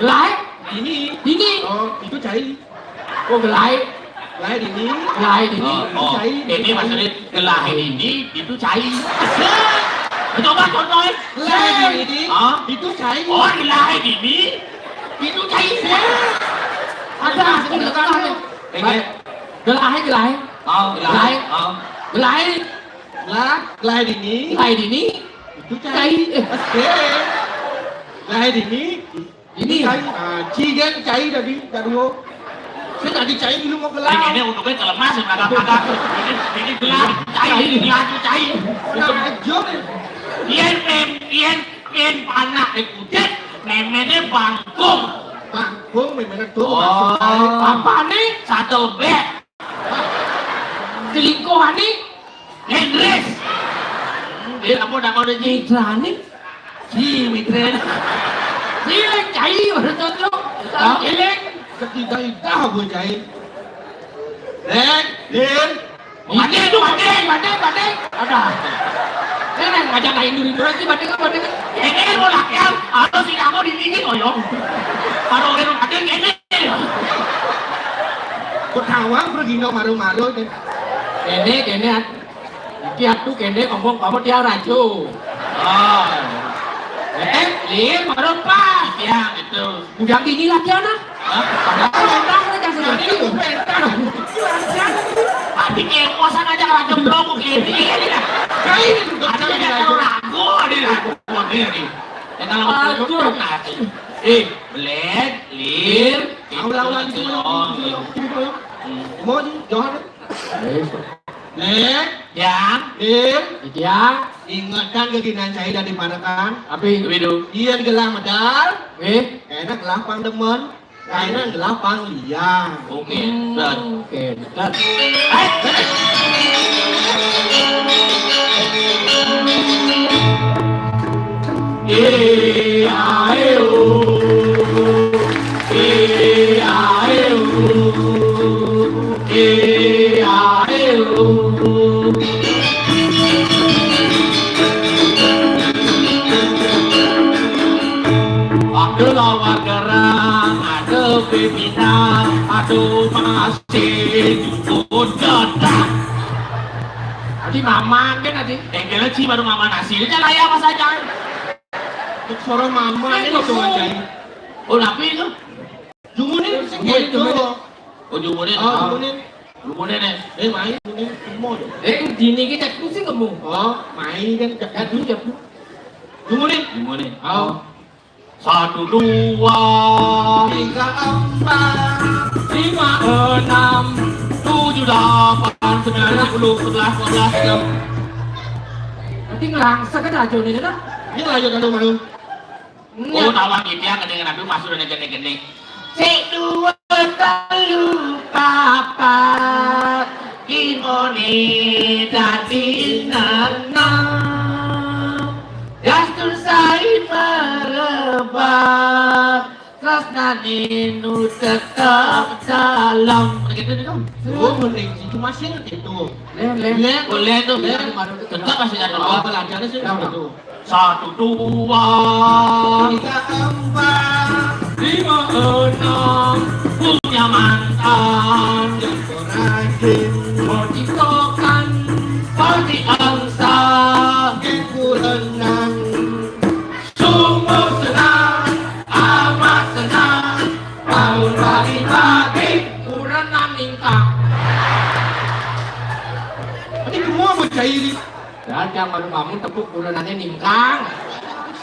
Gelai? Dini. Dini. Oh, itu cai. Oh, gelai. Gelai dini. Gelai dini. Oh, oh. Cai. Ini maksudnya gelai dini, itu cai. Coba contohin. Gelai dini. Hah? Itu cai. Oh, gelai dini. Itu cai. Ada, ada, ada. Gelai, gelai. Oh, gelai. Gelai. Oh. Gelai. Lah, gelai dini. Gelai dini. Itu cai. Cai. Eh. Oke. Gelai dini. Ini. Cai, ah, cigen cai tadi, tadi wo. Saya tadi cai dulu mau gelar. Ini, ini untuknya celemas, yang kagak-kagak. Ini, ini gelar, cai, ini gelar, cai. Nah, aja nih. Yen mem-, yen, yen panak dikucit, méméné bangkung. Bangkung, méméné tuh, oh. Maksud saya. Apa nih? Satel bek. Selingkuhan nih. Hendris. Dia apa nama udah Ji? Mitrani. Si Mitrani. Si Lek Cai, baru cocok. Hah? Elek. Ketiga idah gue cai. Lek, Lin. Mati itu, mati, mati, mati. Ada. Ini ngajak lain dulu, dulu sih, mati kan, mati kan. Ini kan mau lakian, atau si kamu di sini, oyong. Baru orang mati, ini. Ketawa, pergi no maru-maru, deh. Ini, ini, Iki atuh kéné ngomong kamu dia racu. Oh. Eh, Lin, baru pas. Ya, gitu. Udah gini lagi, anak. Hah? Padahal orang aja sudah. Jadi, itu bentar. Tadi keposan aja racu belum gini. Kayak ini juga ada yang ragu, ada yang ragu. Ini. Ya, kalau mau ragu, nanti. Eh, Lin, Lin. Ulang-ulang gitu, ulang-ulang gitu, ulang-ulang gitu. Hmm. Mau sih, Johan. Nih. Yang. Nih. Yang. Ingetan ke kinan saya dari mana kan? Api. Api itu. Iya digelah medal. Eh. Enak gelah pang demen. Enak gelah pang liang. Oke. Hmm. Set. Oke. Set. Eh. Eh, ayo. Eh, ayo. Eh, ayo. Ada lawan gerang, ada pimpinan, ada masih jukut Di maman kan tadi. Yang kira sih baru maman nasi. Ini kan ayam apa saja? Suara maman ini tuh aja. Oh, tapi itu. Jumune sing jumune, jumune. Oh, jumune. Oh, jumune. Jumune ne. Eh, mai jumune kemo yo. Eh, dini iki cekku sing kemo. Oh, mai kan cek. Aduh, ya, Bu. Jumune. Jumune. Oh. Satu, dua, tiga, empat, lima, enam, tujuh, delapan, sembilan, sepuluh, sebelas, dua belas, tiga. Nanti ngerangsek kan aja ini, kan? Ini lanjut, lanjut, lanjut. Oh, tawang iki ya, kedengeran dulu, Mas, udah gede-gede. Sik, dua, telu, papat, limone dadi enam. Dastur sai merebak, tresnane nu tetep dalam. Gitu, gitu. Oh, mending situ masih gitu. Leh, leh. Leh, boleh tuh, leh. Tetap masih ada. Oh, pelajarannya sih gitu. Satu, dua, tiga, empat, lima, enam. Punya mantan yang rajin. Mau tiktokan, mau diangsa. Yang kurenang. Sungguh senang, amat senang. Bangun pagi-pagi, kurenan ningkang. Ini semua mau cairi. Dadang baru bangun tepuk kurenane ningkang.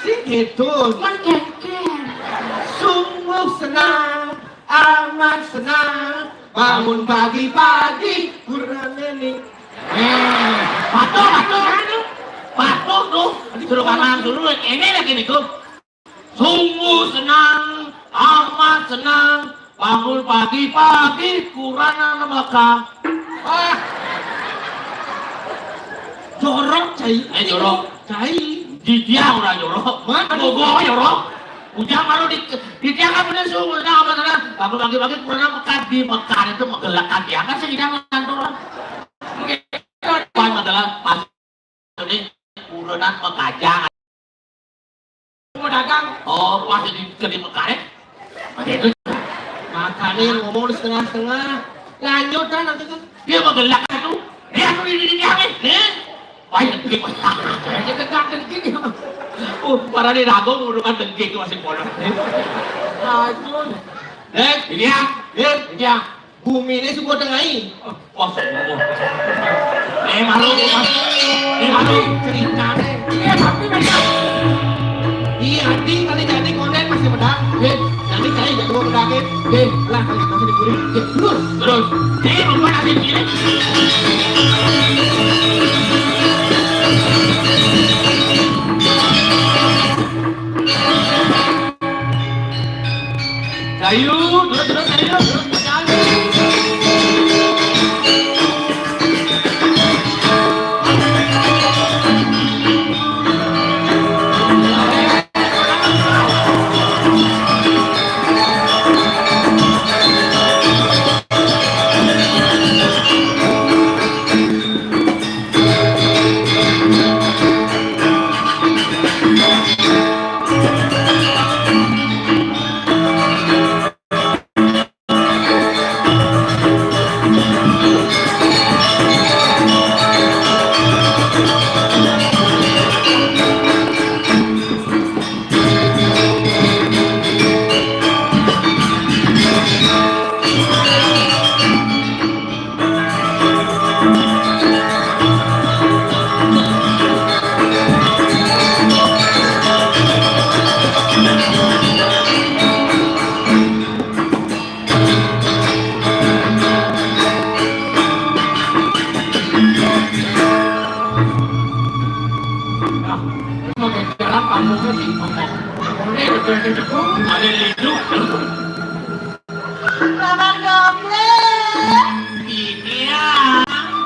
Sing gitu. Kan kengkeng. Sungguh senang, amat senang. Bangun pagi-pagi, kurenane ning. Eh, patuh, patuh. Patuh tuh. Suruh kanan dulu, ini lagi nih, Kum. Sungguh senang, amat senang, bangun pagi-pagi, kurenan Mekah. Ah. Jorok, cai. Eh, jorok. Cai. Di dia ora jorok. Mana? Gogo jorok. Ujang baru di, di dia kan bener sungguh senang, amat senang, bangun pagi-pagi, kurenan Mekah. Di Mekah itu megelekan dia kan sing ngantor. Mungkin pas megelekan, pas ini kurenan Mekah. Mau dagang? Oh, pas di, ke di Mekah, eh? Makanya ngomong di setengah-setengah. Lanjut kan nanti kan. Dia menggelak itu. Dia tuh ini, ini, dia, eh? Nih. Wah, ini. Dia tegak dengki. Oh, para di dago ngurukan dengki itu masih polos. Lanjut. Eh, ini ya. Eh, ini ya. Bumine suku tengai. Wah, sombong. Eh, malu, Mas. Eh, malu. Ceritane. Iya, tapi bener. Iya, anjing, tadi jadi konten masih pedang. Eh, jadi saya jadi mau pedangin. Eh, lah, kalau masih dikuring. Eh, terus. Terus. Eh, lupa nasi kiri. Ayo, terus, terus, ayo, terus, ayo. Nah, itu pakai jalan kampungnya di Bogor. Ini betul itu ada lidu. Paman Doblé. Iya.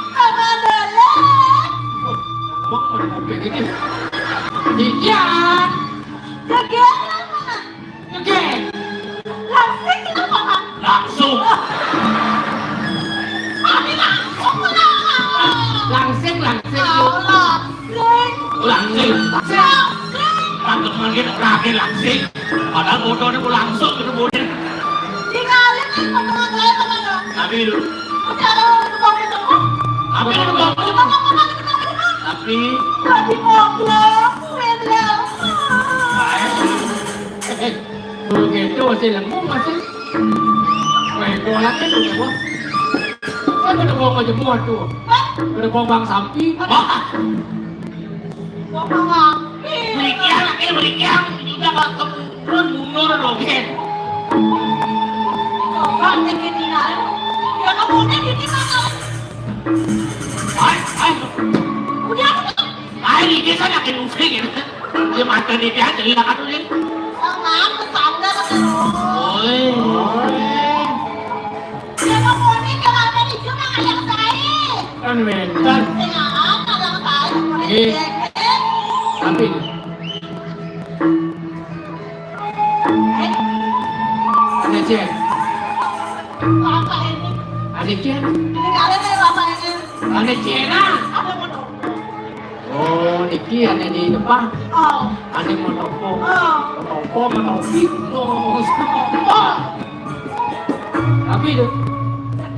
Paman Doblé. Bang, mau ngomong kayak gini. Iya. Jaga. Oke. Langsing itu apa? Langsung. Kami langsung menang. Langsing, langsing. Oh, langsing. Langsing. Langsing. Langsing. Kan teman kita terakhir langsing. Padahal bodohnya mau langsung ketemu dia. Tinggalin nih potongan saya sama dong. Tapi itu. Udah, ada orang ketemu. Apa yang ketemu? Ketemu, ketemu, ketemu. Tadi ngobrol, kuwi lho. Eh, eh, begitu masih lemu, masih. Weh, bola kan udah, wah. Kan udah bawa ke jemur tuh. Hah? Udah bawa bang sampi. Wah. Bawa bang sampi. Beli kiang, eh, beli kiang. Juga kalau kemudian mundur, Rogen. Coba, kayak gini, nah. Ya, kamu udah gini, Mas. Ay, ay. Udah, aku tuh. Ay, di desa nak kena usik, ya. Dia mata dia, dia, dia, dia, dia. Sama, aku sanggar terus. Oi. Dia mau konek, kalau ada di rumah, kayak saya. Kan mental. Sing apa, kalau saya, konek. Iya. Dikit. Tapi. Eh. Ada cek. Apa ini? Ada cek. Ini kalian, eh, apa ini? Ada cek, nah. Ada mau Oh, niki ada di depan. Oh. Ada mau toko. Oh. Mau toko, mau topi. Oh. Oh. Tapi itu.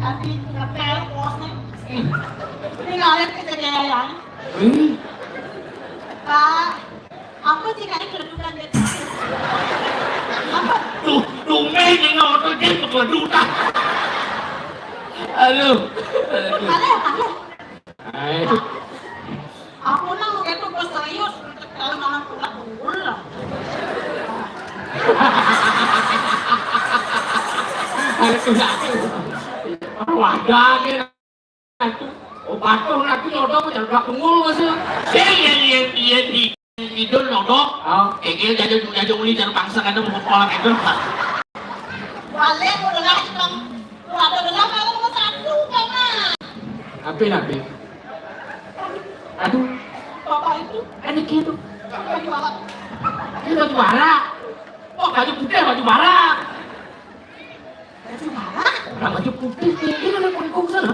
Tapi, tapi, bosnya. Hmm. Ini ngalir ke saya, ya. Hmm. Pak, aku sih kayak kedudukan gitu. Apa? Tuh, tumben yang ngotot dia kedudukan. Aduh. Aduh. Ada, ada. Hai. Aku nang itu pas serius, kalau malah pula pula. Aduh, aku. Wadah, dia. Oh, batur, aku nyodok, jangan pula pungul, maksudnya. Saya yang, yang, yang di, di Idul nyodok. Oh. Kegel jajan, jajan uli, jangan pangsa, kan, mau kolak itu. Balik, udah lah, Bang. Lu ada berapa? Lu nomor satu, Bang. Apa, apa? Aduh. Bapak itu. Ada gitu. Baju apa? Ini baju bara. Oh, baju putih, baju bara. Baju bara? Orang baju putih, ini kan yang paling sana.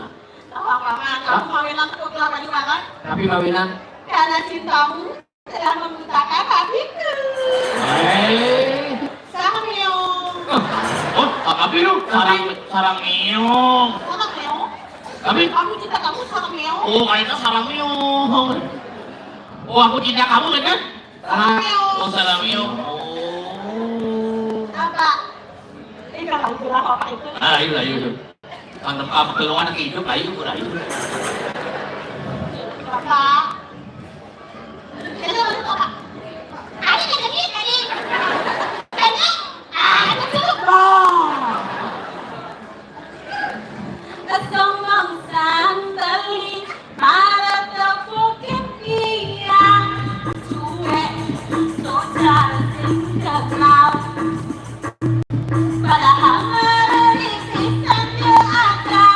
Apa, Bang? Kamu kawinan tuh, baju bara? Tapi kawinan. Karena cintamu. Telah membutakan hatiku. Eh. Sarang Meo. Oh, oh, tapi lu sarang, sarang Meo. Sarang Meo. Tapi kamu cinta kamu sarang Meo. Oh, kayaknya sarang Meo. Oh, aku cinta kamu, kan? Sarang Meo. Oh, sarang Meo. Oh. Apa? Ini kalau istilah apa itu? Ah, ayo, ayo, ayo. Ang, ang, ang, ang anak hidup, ayo, ayo. Bapak. Padahal mereka sendiri ada.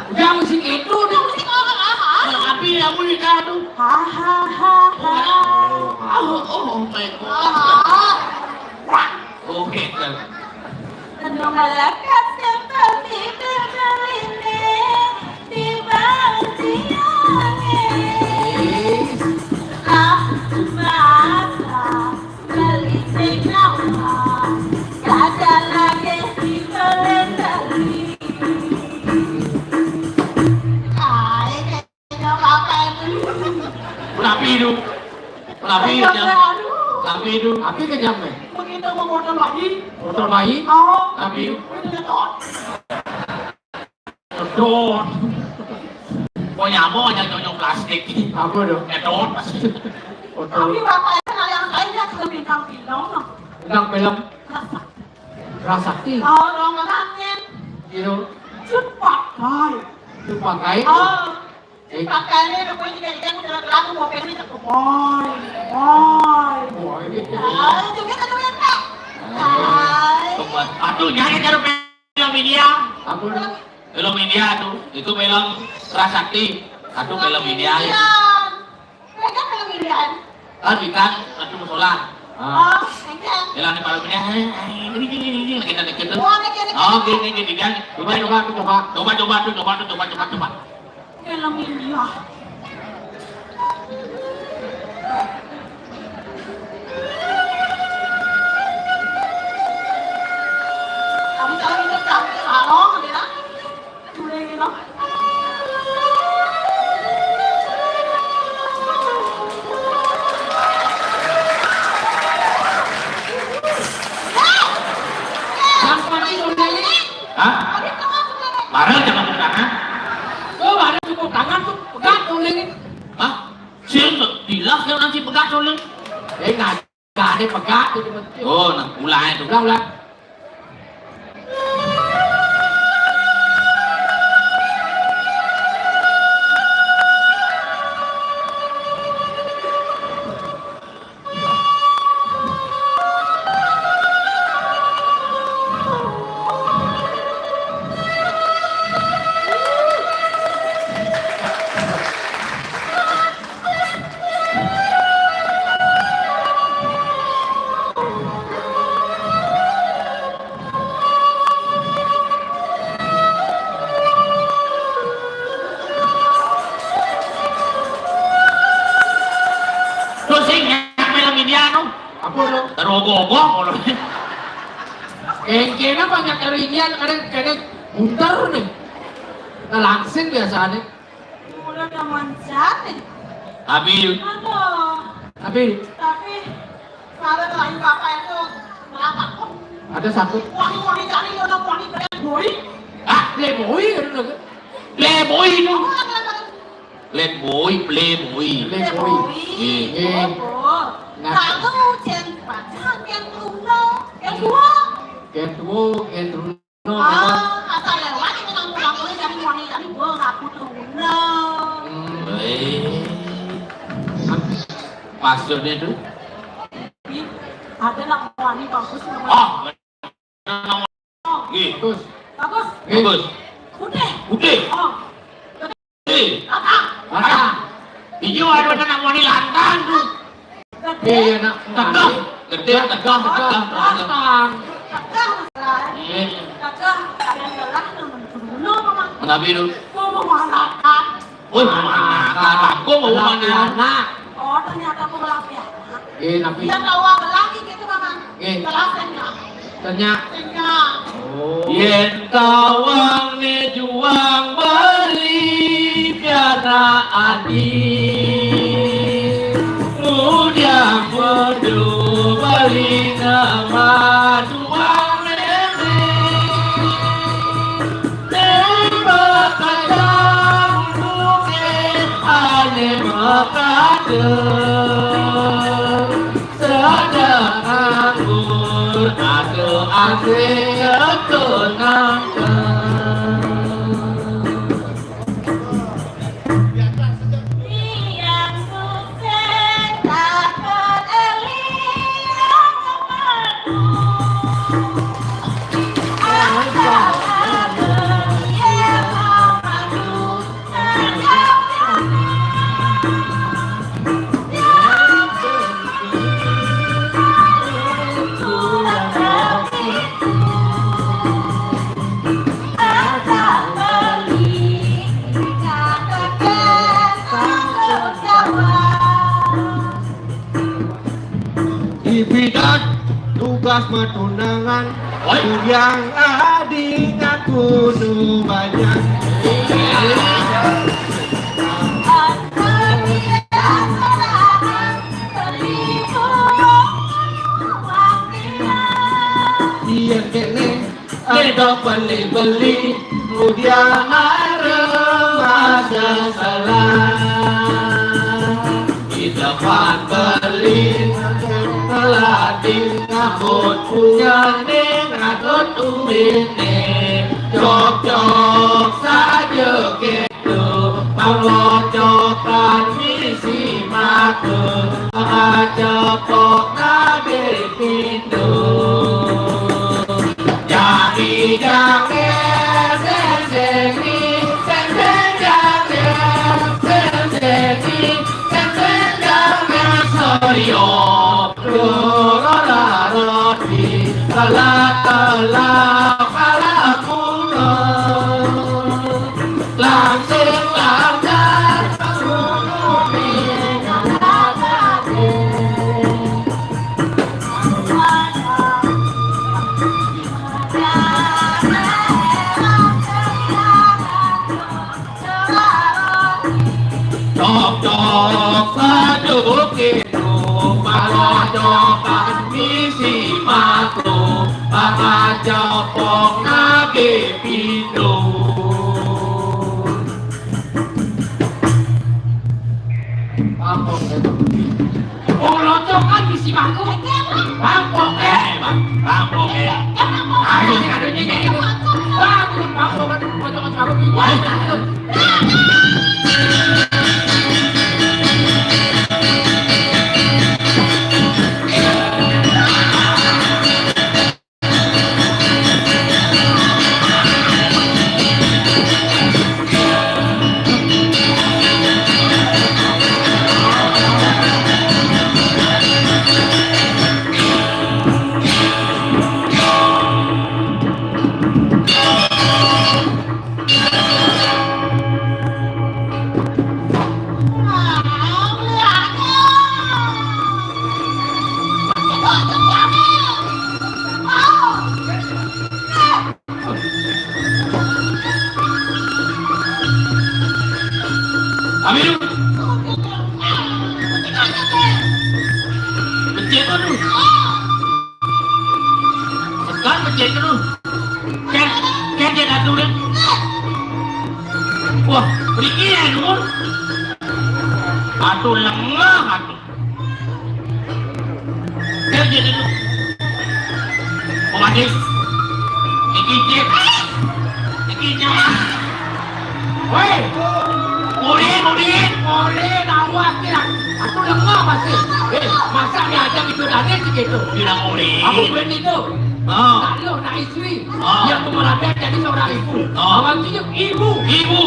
Udah musik itu, udah musik orang apa? Tapi yang unik tuh. Hahaha. Oh, oh, oh my God. Oke, kan. Anu melekat seperti berkelindan di balik tiang. Ah, masa balik sing nyawa, kada lagi dibelendari. Ai, Kenapa itu? Kenapa itu? Kenapa itu? Kenapa itu? Tapi kenyang, eh? Begitu mau motor lagi. Motor lagi? Oh. Tapi itu nyetot. Nyetot. Mau nyamuk aja nyonyong plastik. Apa tuh? Nyetot. Motor. Tapi bapak itu yang lain dia sudah bintang film. Bintang film? Rasa. Rasa. Oh, orang ngerangin. Gitu. Cepat, hai. Cepat, hai. Oh. Pakaiannya udah gue tiga tiga udah laku mau pengen cakep boy, boy. Boy. Ah, juga kan yang tak. Hai. Aduh, jangan cari film India. Apa? Film India tuh, itu film Prasakti. Aduh, film India itu. Mereka film India. Ah, di kan, aduh, musola. Ah. Oh, enggak. Film India, eh, eh, ini, ini, ini, ini, kita deket tuh. Oh, deket, deket. Oh, oke, oke, oke, oke. Coba, coba, coba. Coba, coba, tuh, coba, tuh, coba, coba, coba. Film India. Hah? Sing, dilah yang nanti pegat soalnya. Eh, nggak ada pegat itu. Oh, nah, ulah itu. Ulah, ulah. Terus sing film India no. Apa lo? Terogok-ogok kalau. Kengkena banyak dari India kadang kadang buntar nih. Nah, langsing biasanya. Udah teman siapa? Abil. Aduh. Abil. Tapi kalau lain bapak itu malah takut. Ada satu. Wani-wani cari, wani playboy. Ah, playboy kan udah. Playboy itu. Playboy, playboy. Playboy. Iya. Nah. Kalau Jen Pacar, Jen Bruno, Jen Dua. Jen Dua, Jen Bruno. Ah, asal lewat itu nang pulang-pulang cari wani, cari gua ngaku tuh. Hmm. Eh. Maksudnya tuh? Ih, ada lah wani bagus namanya. Oh, Nggih. Bagus. Bagus. Putih. Putih. Oh. Putih. Kakak. Kakak. Ijo ada anak wani lantang tuh. Iya, iya, nak. Tegah. Gede, tegah, tegah, tegah. Lantang. Tegah, Mas. Iya. Tegah, kalian gelah tuh, dulu, Mama. Kenapa itu? Mau mengharapkan. Wih, mana? Kakak mau mana? Anak. Oh, ternyata aku belah pianak. Eh, tapi dia tahu apa lagi gitu, Mama? Eh. Kelas tengah. Tanya. Tengah. Oh. Yen tawang ne juang beli pianak adi. Mudiang bodoh beli nama juang ne. Terima kasih untuk ane makada. Sedang anggur atau asing tenangkan. Di bidang tugas matunangan, oi, yang adi ngaku nu banyak. Iya kene, ada beli-beli, mudiang ada masalah. Di depan beli, lading ngabut punya ne, ngadut umin ne, cocok saja ke. Pangocokan misi mata, aja pok nage pintu. Jadi jangan sendiri, sendiri jangan sendiri, sendiri jangan soyo. Dorarati, kala-kala, kala-kala. Langsung lancar. Cok-cok saduki, palocokan misi matu, pangajapok nage pindo. Kampung itu. Wong locok kan bisi mangkuk. Kampung, eh, Bang. Kampung, eh. Ayo, sing ada nyanyi. Bangun, kampung kan, locok kan, kampung. Wah. Amin. Becik tu. Sekarang becik tu. Kan, kan dia dah turun. Wah, pergi ya, Nur. Aduh, lemah, aduh. Kerja dulu. Pemati. Iki cek. Iki cek. Woi. Murid, murid, murid, awak kira. Aku lemah masih. Eh, masa diajak itu tadi segitu? Bilang murid. Aku berani tu. Oh. Tak lo nak isteri. Oh. Yang merada jadi seorang ibu. Oh. Awak cium ibu. Ibu.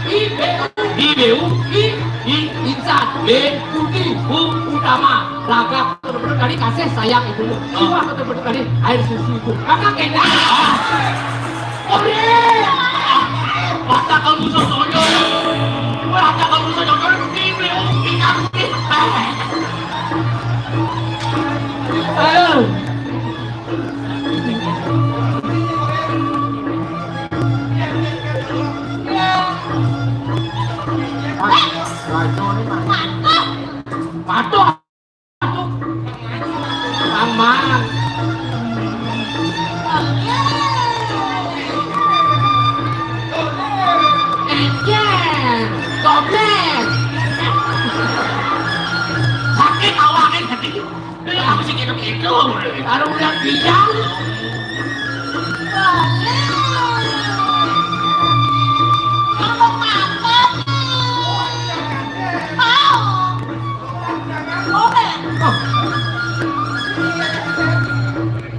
I, B, U. I, B, U. I, I, insan. B, Budi. U, utama. Raga betul-betul dari kasih sayang ibu. Oh. Jiwa betul-betul dari air susu ibu. Maka kena. Ah. Ore. Mata kamu so tonjol. Mata kamu so tonjol. I, B, U. Ingat. Eh. Patuh. Patuh. Aman. Ejen. Goblek. Sakit awaknya sakit. Aku sih gitu-gitu. Kalau udah bilang. Ngomong apa nih? Mau? Boleh. Oh.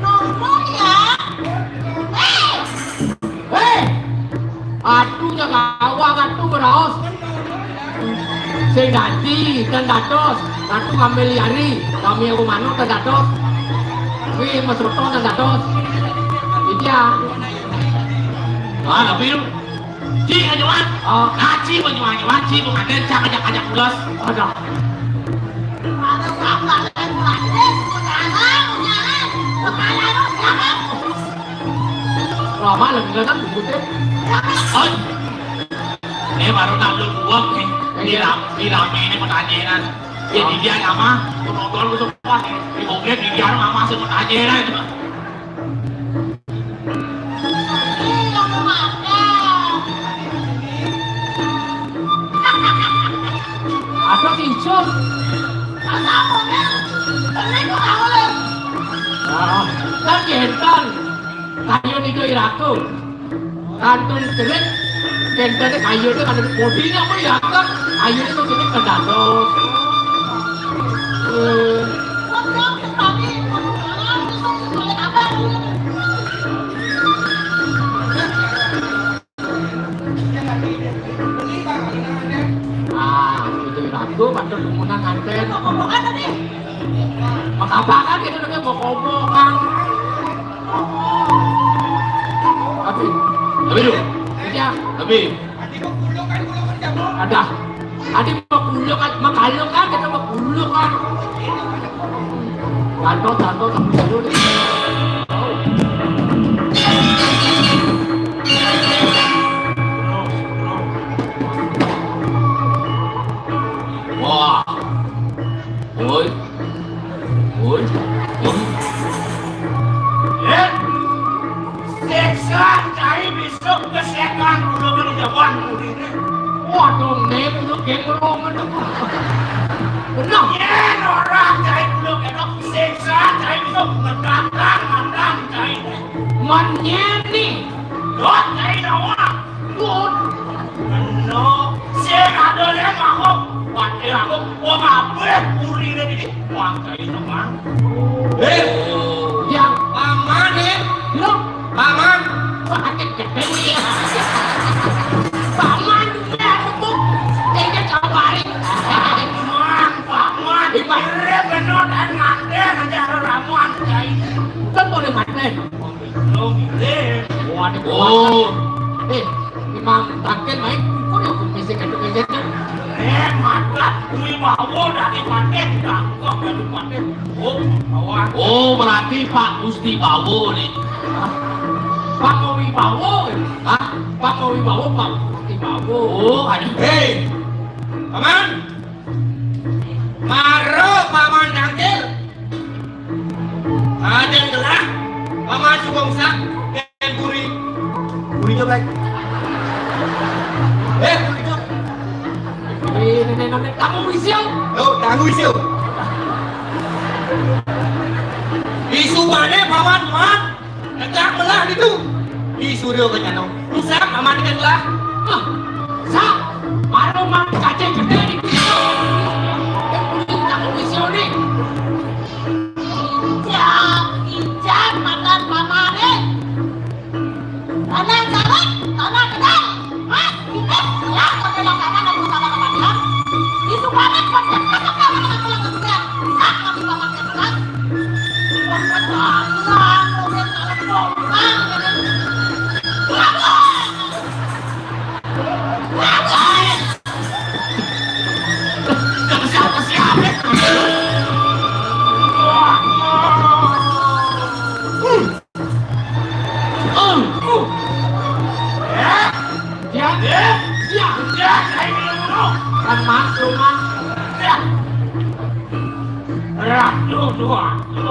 Ngomong ya. Eh. Hei! Atunya kawa katu beraos. Sing dadi, ten dados. Katu ngambil yari. Kami aku manuk ten dados. Kuwi mesoto ten dados. Iya. Ah, tapi lu. Ci, ayo, Wan. Oh. Ngaji, ayo, Wan. Ngaji, bukan dencak, ajak-ajak pulas. Ada. Lama lagi kan bukutnya. Oh. Ini baru nak lu buat nih. Iya. Di ram-, di rame ini pertanyaan. Ya, oh. Di dia nama, penonton lu semua. Di mobil di dia nama masih pertanyaan. Ada ijo. Ah, kan jentan. Kayu niku iraku. Kantun cerit, kentene kayu itu kantun bodinya apa ya, kan? Kayu itu cerit kedados. Eh. Ah, itu iraku, kantun lumunan nganten. Apa-apaan tadi? Makabakan itu namanya bokobongan. Tapi, tapi dulu. Iya. Tapi. Ada. Adi makalukan, makalukan, kita makalukan. Tanto, tanto, tanto dulu. Wah. Woi. Woi. Woi. Eh. Siksa cai besok kesekan udah beli jagoan muridnya. Waduh, nih, udah gemrong itu. Bener. Yén ora cai kulo kéto, siksa cai iso ngedatang mandang cai. Mén nyén ni. Dot cai doang. Dot. Bener. Sing ada lé mangkok. Waté aku wong abéh purine iki. Wah, cai teman. Eh, ya, paman, eh. Lho, paman. Sakit gedé iki. Paman, ya, aku. Kayaknya coba. Paman, paman. Ibu. Bener, bener, dan nganten aja ramuan, cai. Kan boleh nganten. Belum, belum. Waduh. Oh. Eh, Imam Bangkén main, kok ya, kok mesti kandung aja, kan? Eh, mantap. Wibawa dari Bangkén, dah. Kok dari Bangkén? Oh, kawan. Oh, berarti Pak Gusti Bawo nih. Pak Wibawo. Hah? Pak Wibawo, Pak Gusti Bawo. Oh, aduh. Hei, paman. Maro paman tangkil. Ada gelah, paman sugong sak, dan guri. Guri coba. Eh, guri coba. Ini nenek kamu wisio. Yo, kamu wisio. Isuk mané paman, man. Tegak melah ditu. Di Suryo Kencana. Rusak aman kan lah. Hah, sak. Baru mah kacang gedé di. Yang punya utang wisio nih. Ijab, ijab, makan pamane. Tanah sawit, tanah gedé. Hah? Ini, ya, pakai langganan, aku sama sama bilang. Itu banget, pakai apa, sama sama pulang ke sebelah. Hah, kami banget ke sebelah. Ratu Duatu.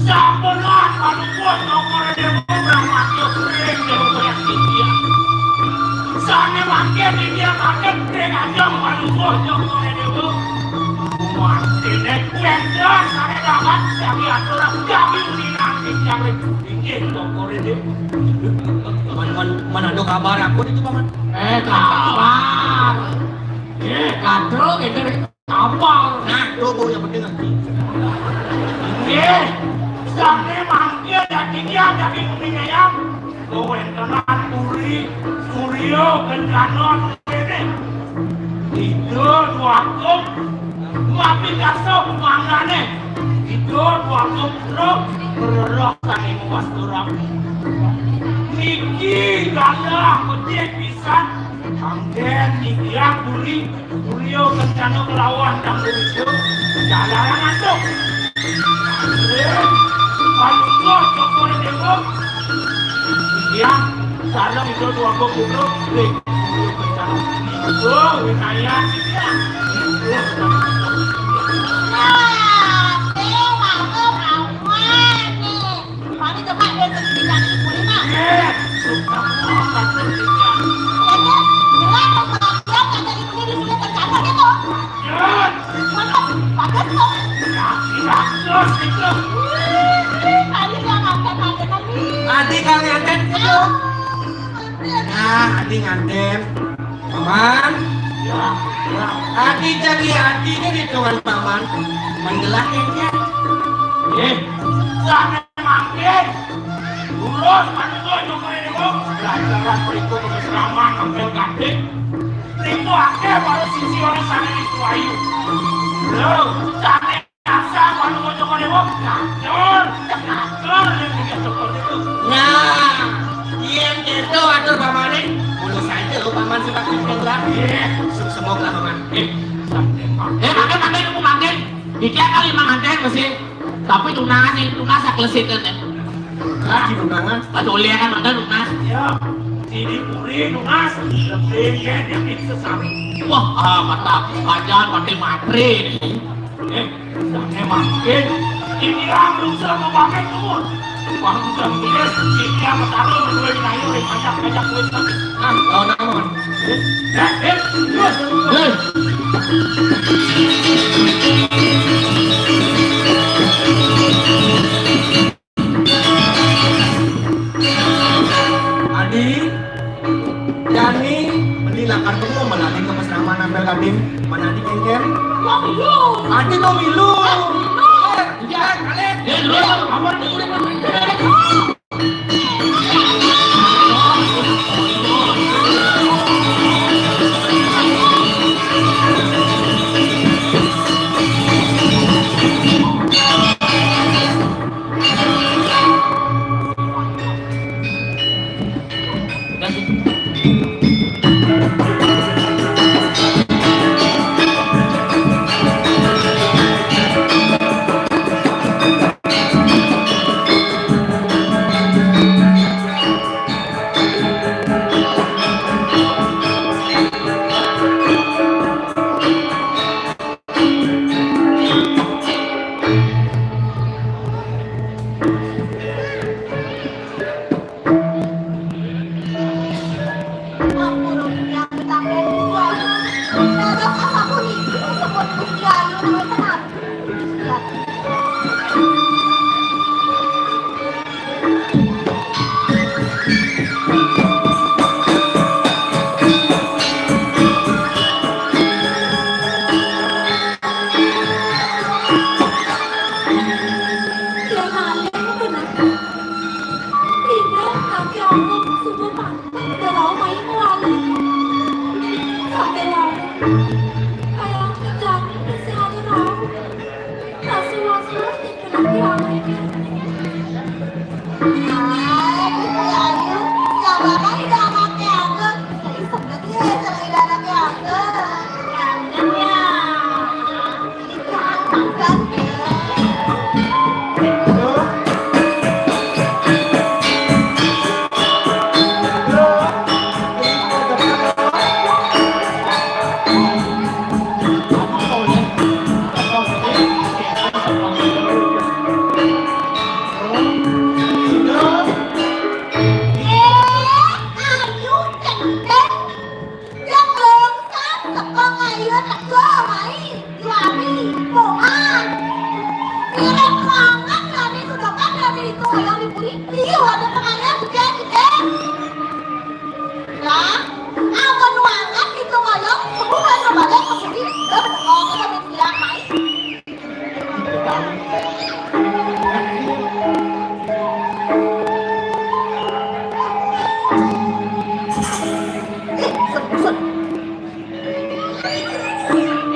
Sampun lah, Palungguh Cokor Dewa, Bramati, Ring Dewa, Ring India. Sané mangké India kaget, Ring Ajeng, Palungguh Cokor Dewa. Mantine kuwi, sané dapat, jagi atur, jagi uningan, jagi inggih, Cokor Dewa. Man, man, man ada kabar aku itu, Paman. Eh, kabar. Eh, kadro, gitu. Apa? Nah, tuh, Bu, yang penting ngerti. Nggih, sané mangké dadi dia, dadi kuning ayam. Kawéntenan Puri Surya Kencana kéné. Ida Dwagung mati kasa manggané. Ida Dwagung Putra, Rerah Sané Muwas Turang. Niki galah becik pisan. Anggén niki Puri Surya Kencana kelawan Dang Wisnu jalaran antuk. Eh, Palungguh Cokor Dewa. Iya, sareng Ida Dwagung Putra, Ring Surya Kencana. Oh, wilayah iya. Nah, Dewa, Dewa, Dewa. Mari coba dia sendiri dari kulina. Iya, iya. Jelas dong, perhatian kata ibunya disuruh tercatat itu. Mantap, bagus tuh. Bagus itu. Wih, tadi dia nganten-nganten lagi. Adi kali nganten gitu. Ah, Adi nganten. Paman. Ya, ya. Adi jadi adi ini di tuan paman. Menggelar ya. Eh, sana mangkin. Lurus manusia juga ini, Bu. Pelajaran berikut pengeseraman ambil kaki. Itu akeh baru sisi orang sana di Suwayu. Lo, sana Dasar manusia kok dewa ngacur, ngacur yang bikin seperti itu. Nah, yén kéto atur pamané, ngono saja lho paman sing tak pimpin lah. Iya, semoga paman. Eh, eh, makan, makan, aku makan. Iki kali mangan teh mesti. Tapi tunas sih, tunas sak lesit kan. Lagi tunangan. Pas oleh kan ada tunas. Ya, sini puri tunas. Lebih ya, dia sesami. Wah, ah, mata aku panjang, pakai matre ini. Eh, Sane mangkin, iki langsung sama pakai tumun. Bangsa Inggris, iki yang ketaruh menurut kayu, banyak-banyak duit. Nah, lawan apa, Mas? Eh, eh, terus. Eh. Kéngkén. Ati to milu.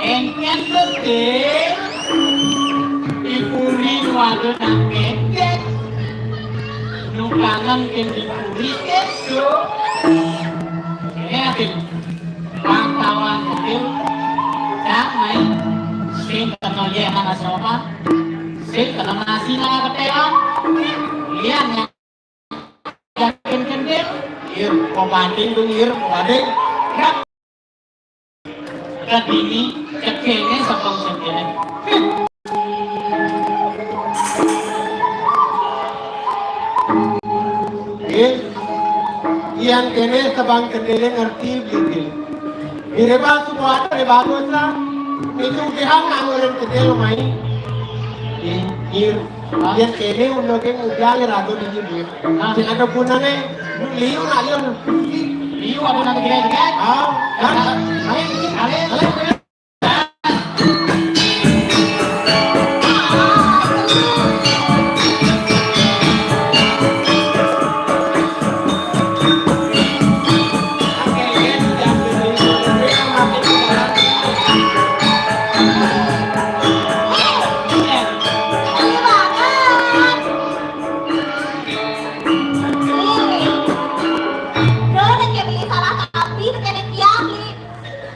Éngkén betul. Di puri nu ada nak kéngkén. Nu kangen kén di puri kéto. Ini atin. Pantauan betul. Damai. Sing kenal dia nama sopan. Sing kenal nasi nama ketelan. Lian ya. Yakin kendil, ir, pembanding tuh ir, pembanding. Nah, kedini, cekene, sabang cekene. Nggih. Yan kene sabang kendele ngerti beli. Dire ba semua ada di bagus lah. Itu kehang amuran kendel mai. Nggih. Yan kene ulo ke udah le ragu di jibir. Sing ada gunane, liu nak liu. Liu ada nak kira-kira. Ah, kan? Ale, ale, ale.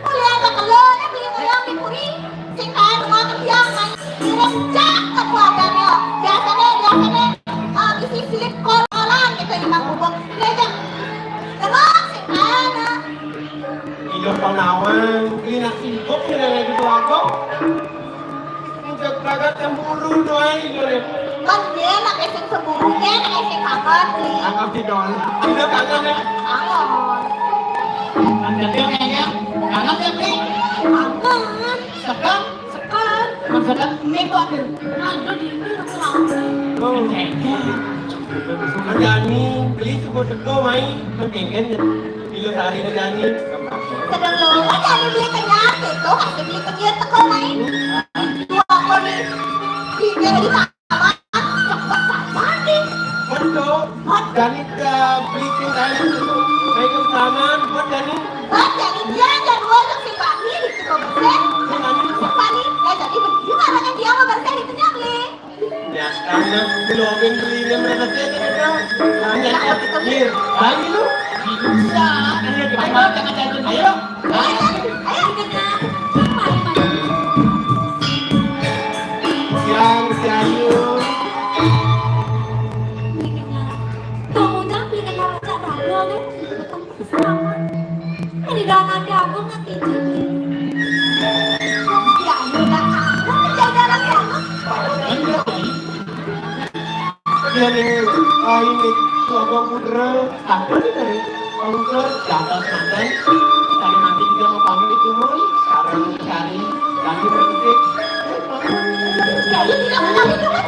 Kuliah keteluné beli ngoyong di puri, sing kaé tengah ketiang, main ngirim jak ke keluarganya. Biasanya, biasanya, eh, isi silip kol-kolan gitu di Mang Bubuk. Diajak. Terus, sing kaé, nah. Hidup panawan, beli nasi buk, beli nasi buk. Ngajak bagat cemburu doang, gitu. Kan dia nak sing cemburu, dia nak sing kangen, nih. Kangen sih, Don. Udah kangen, ya? Kangen. Kangen, ya, Pi? Kangen. Sekar? Sekar. Maksudnya, ini kok ada? Ada di ini, aku tahu. Oh. Kayaknya. Jani, beli sego-sego, mai. Kan kengken, ya. Bilo sari, Jani. Sedeng lho, jani beli kenyat gitu, kasih beli kenyat teko main. Dua kali. Tiga di taman, cepet sabar nih. Betul. Hot. Jani ke beli kenyat itu. Pegang tangan, buat jani. Hot, jani dia aja dua yang si Pani di toko besar. Si Pani. Si Pani, ya jadi begini makanya dia mau bersih itu nyamli. Ya, karena belum beli dia mereka sih kita. Hanya kepikir, ayo lu. Bisa. Ayo kita mau jangan jangan ayo. Ayo, ayo kita. Mari, mari. Siang, siang, yuk. Kamu jangan bikin ngajak baru, ayo. Selamat. Ini dah nanti aku ngerti. Ya, ini dah aku menjadi anak kamu. Jadi, ah, ini kelompok putra, apa nih dari? Putra, dapat santai. Tadi nanti juga mau pamit dulu. Sekarang cari lagi berhenti. Jadi, tidak mau pamit dulu.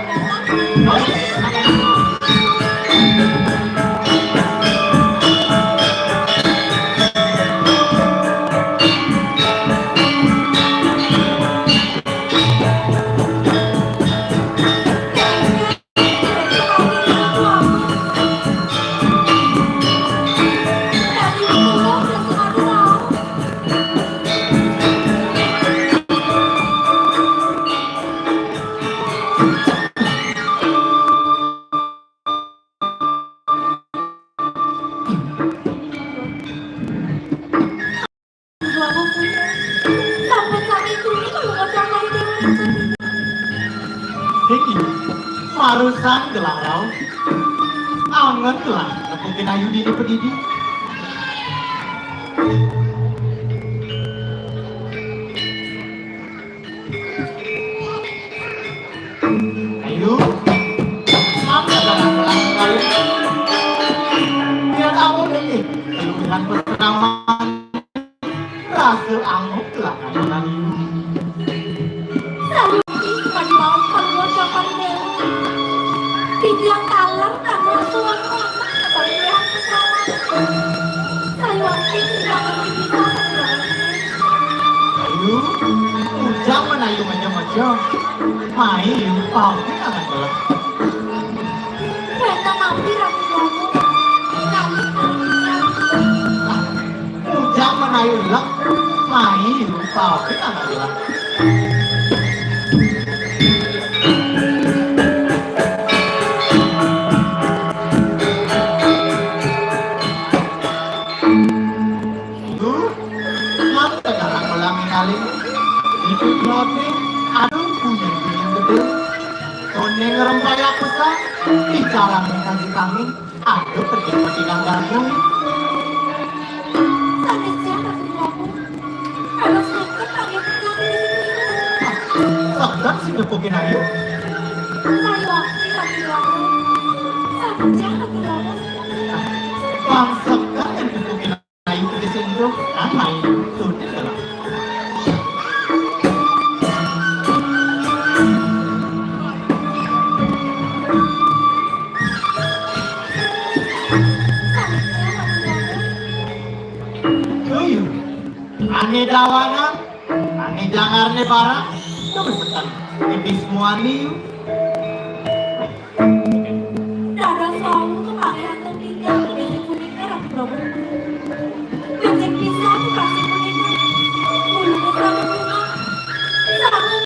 Iki, marusan gelarau. Angen gelar, nepukin ayu dini pedidi. Ayo, apa dalam kelas kali? Biar aku ini, keluhan pertama, rasa angguk lah kamu tadi. Saya ini sebagai mau keluar kapan dewa. Di tiang kalam, kamu suang kamu, kepada yang pertama. Saya ini tidak akan bisa. Ayo, ujang mana ayo macam-macam. Mai, pau, kita akan kelas. Kereta mampir aku kamu. Kami, kami, kami. Ujang mana ayo lek. Mai, pau, kita akan kelas. Duh, kenapa sekarang malam kali? Itu roti, aduh, kuning-kuning gede. Kuning rempah ya, di jalan yang kasih kami. Aduh, pergi-pergi nang ganggu. Sanes ya, Ratu Prabu. Kalau sakit, ayo kita. Segan sih gepukin ayu. Saya waktu, Ratu Prabu. Sanes ya, Ratu Prabu. Bang segan yang gepukin ayu ke sini tuh. Apa itu? Tuh, dia telah. Ayo, ane dawangan, ane jangarne barang, terus tekan. Ini semua nih,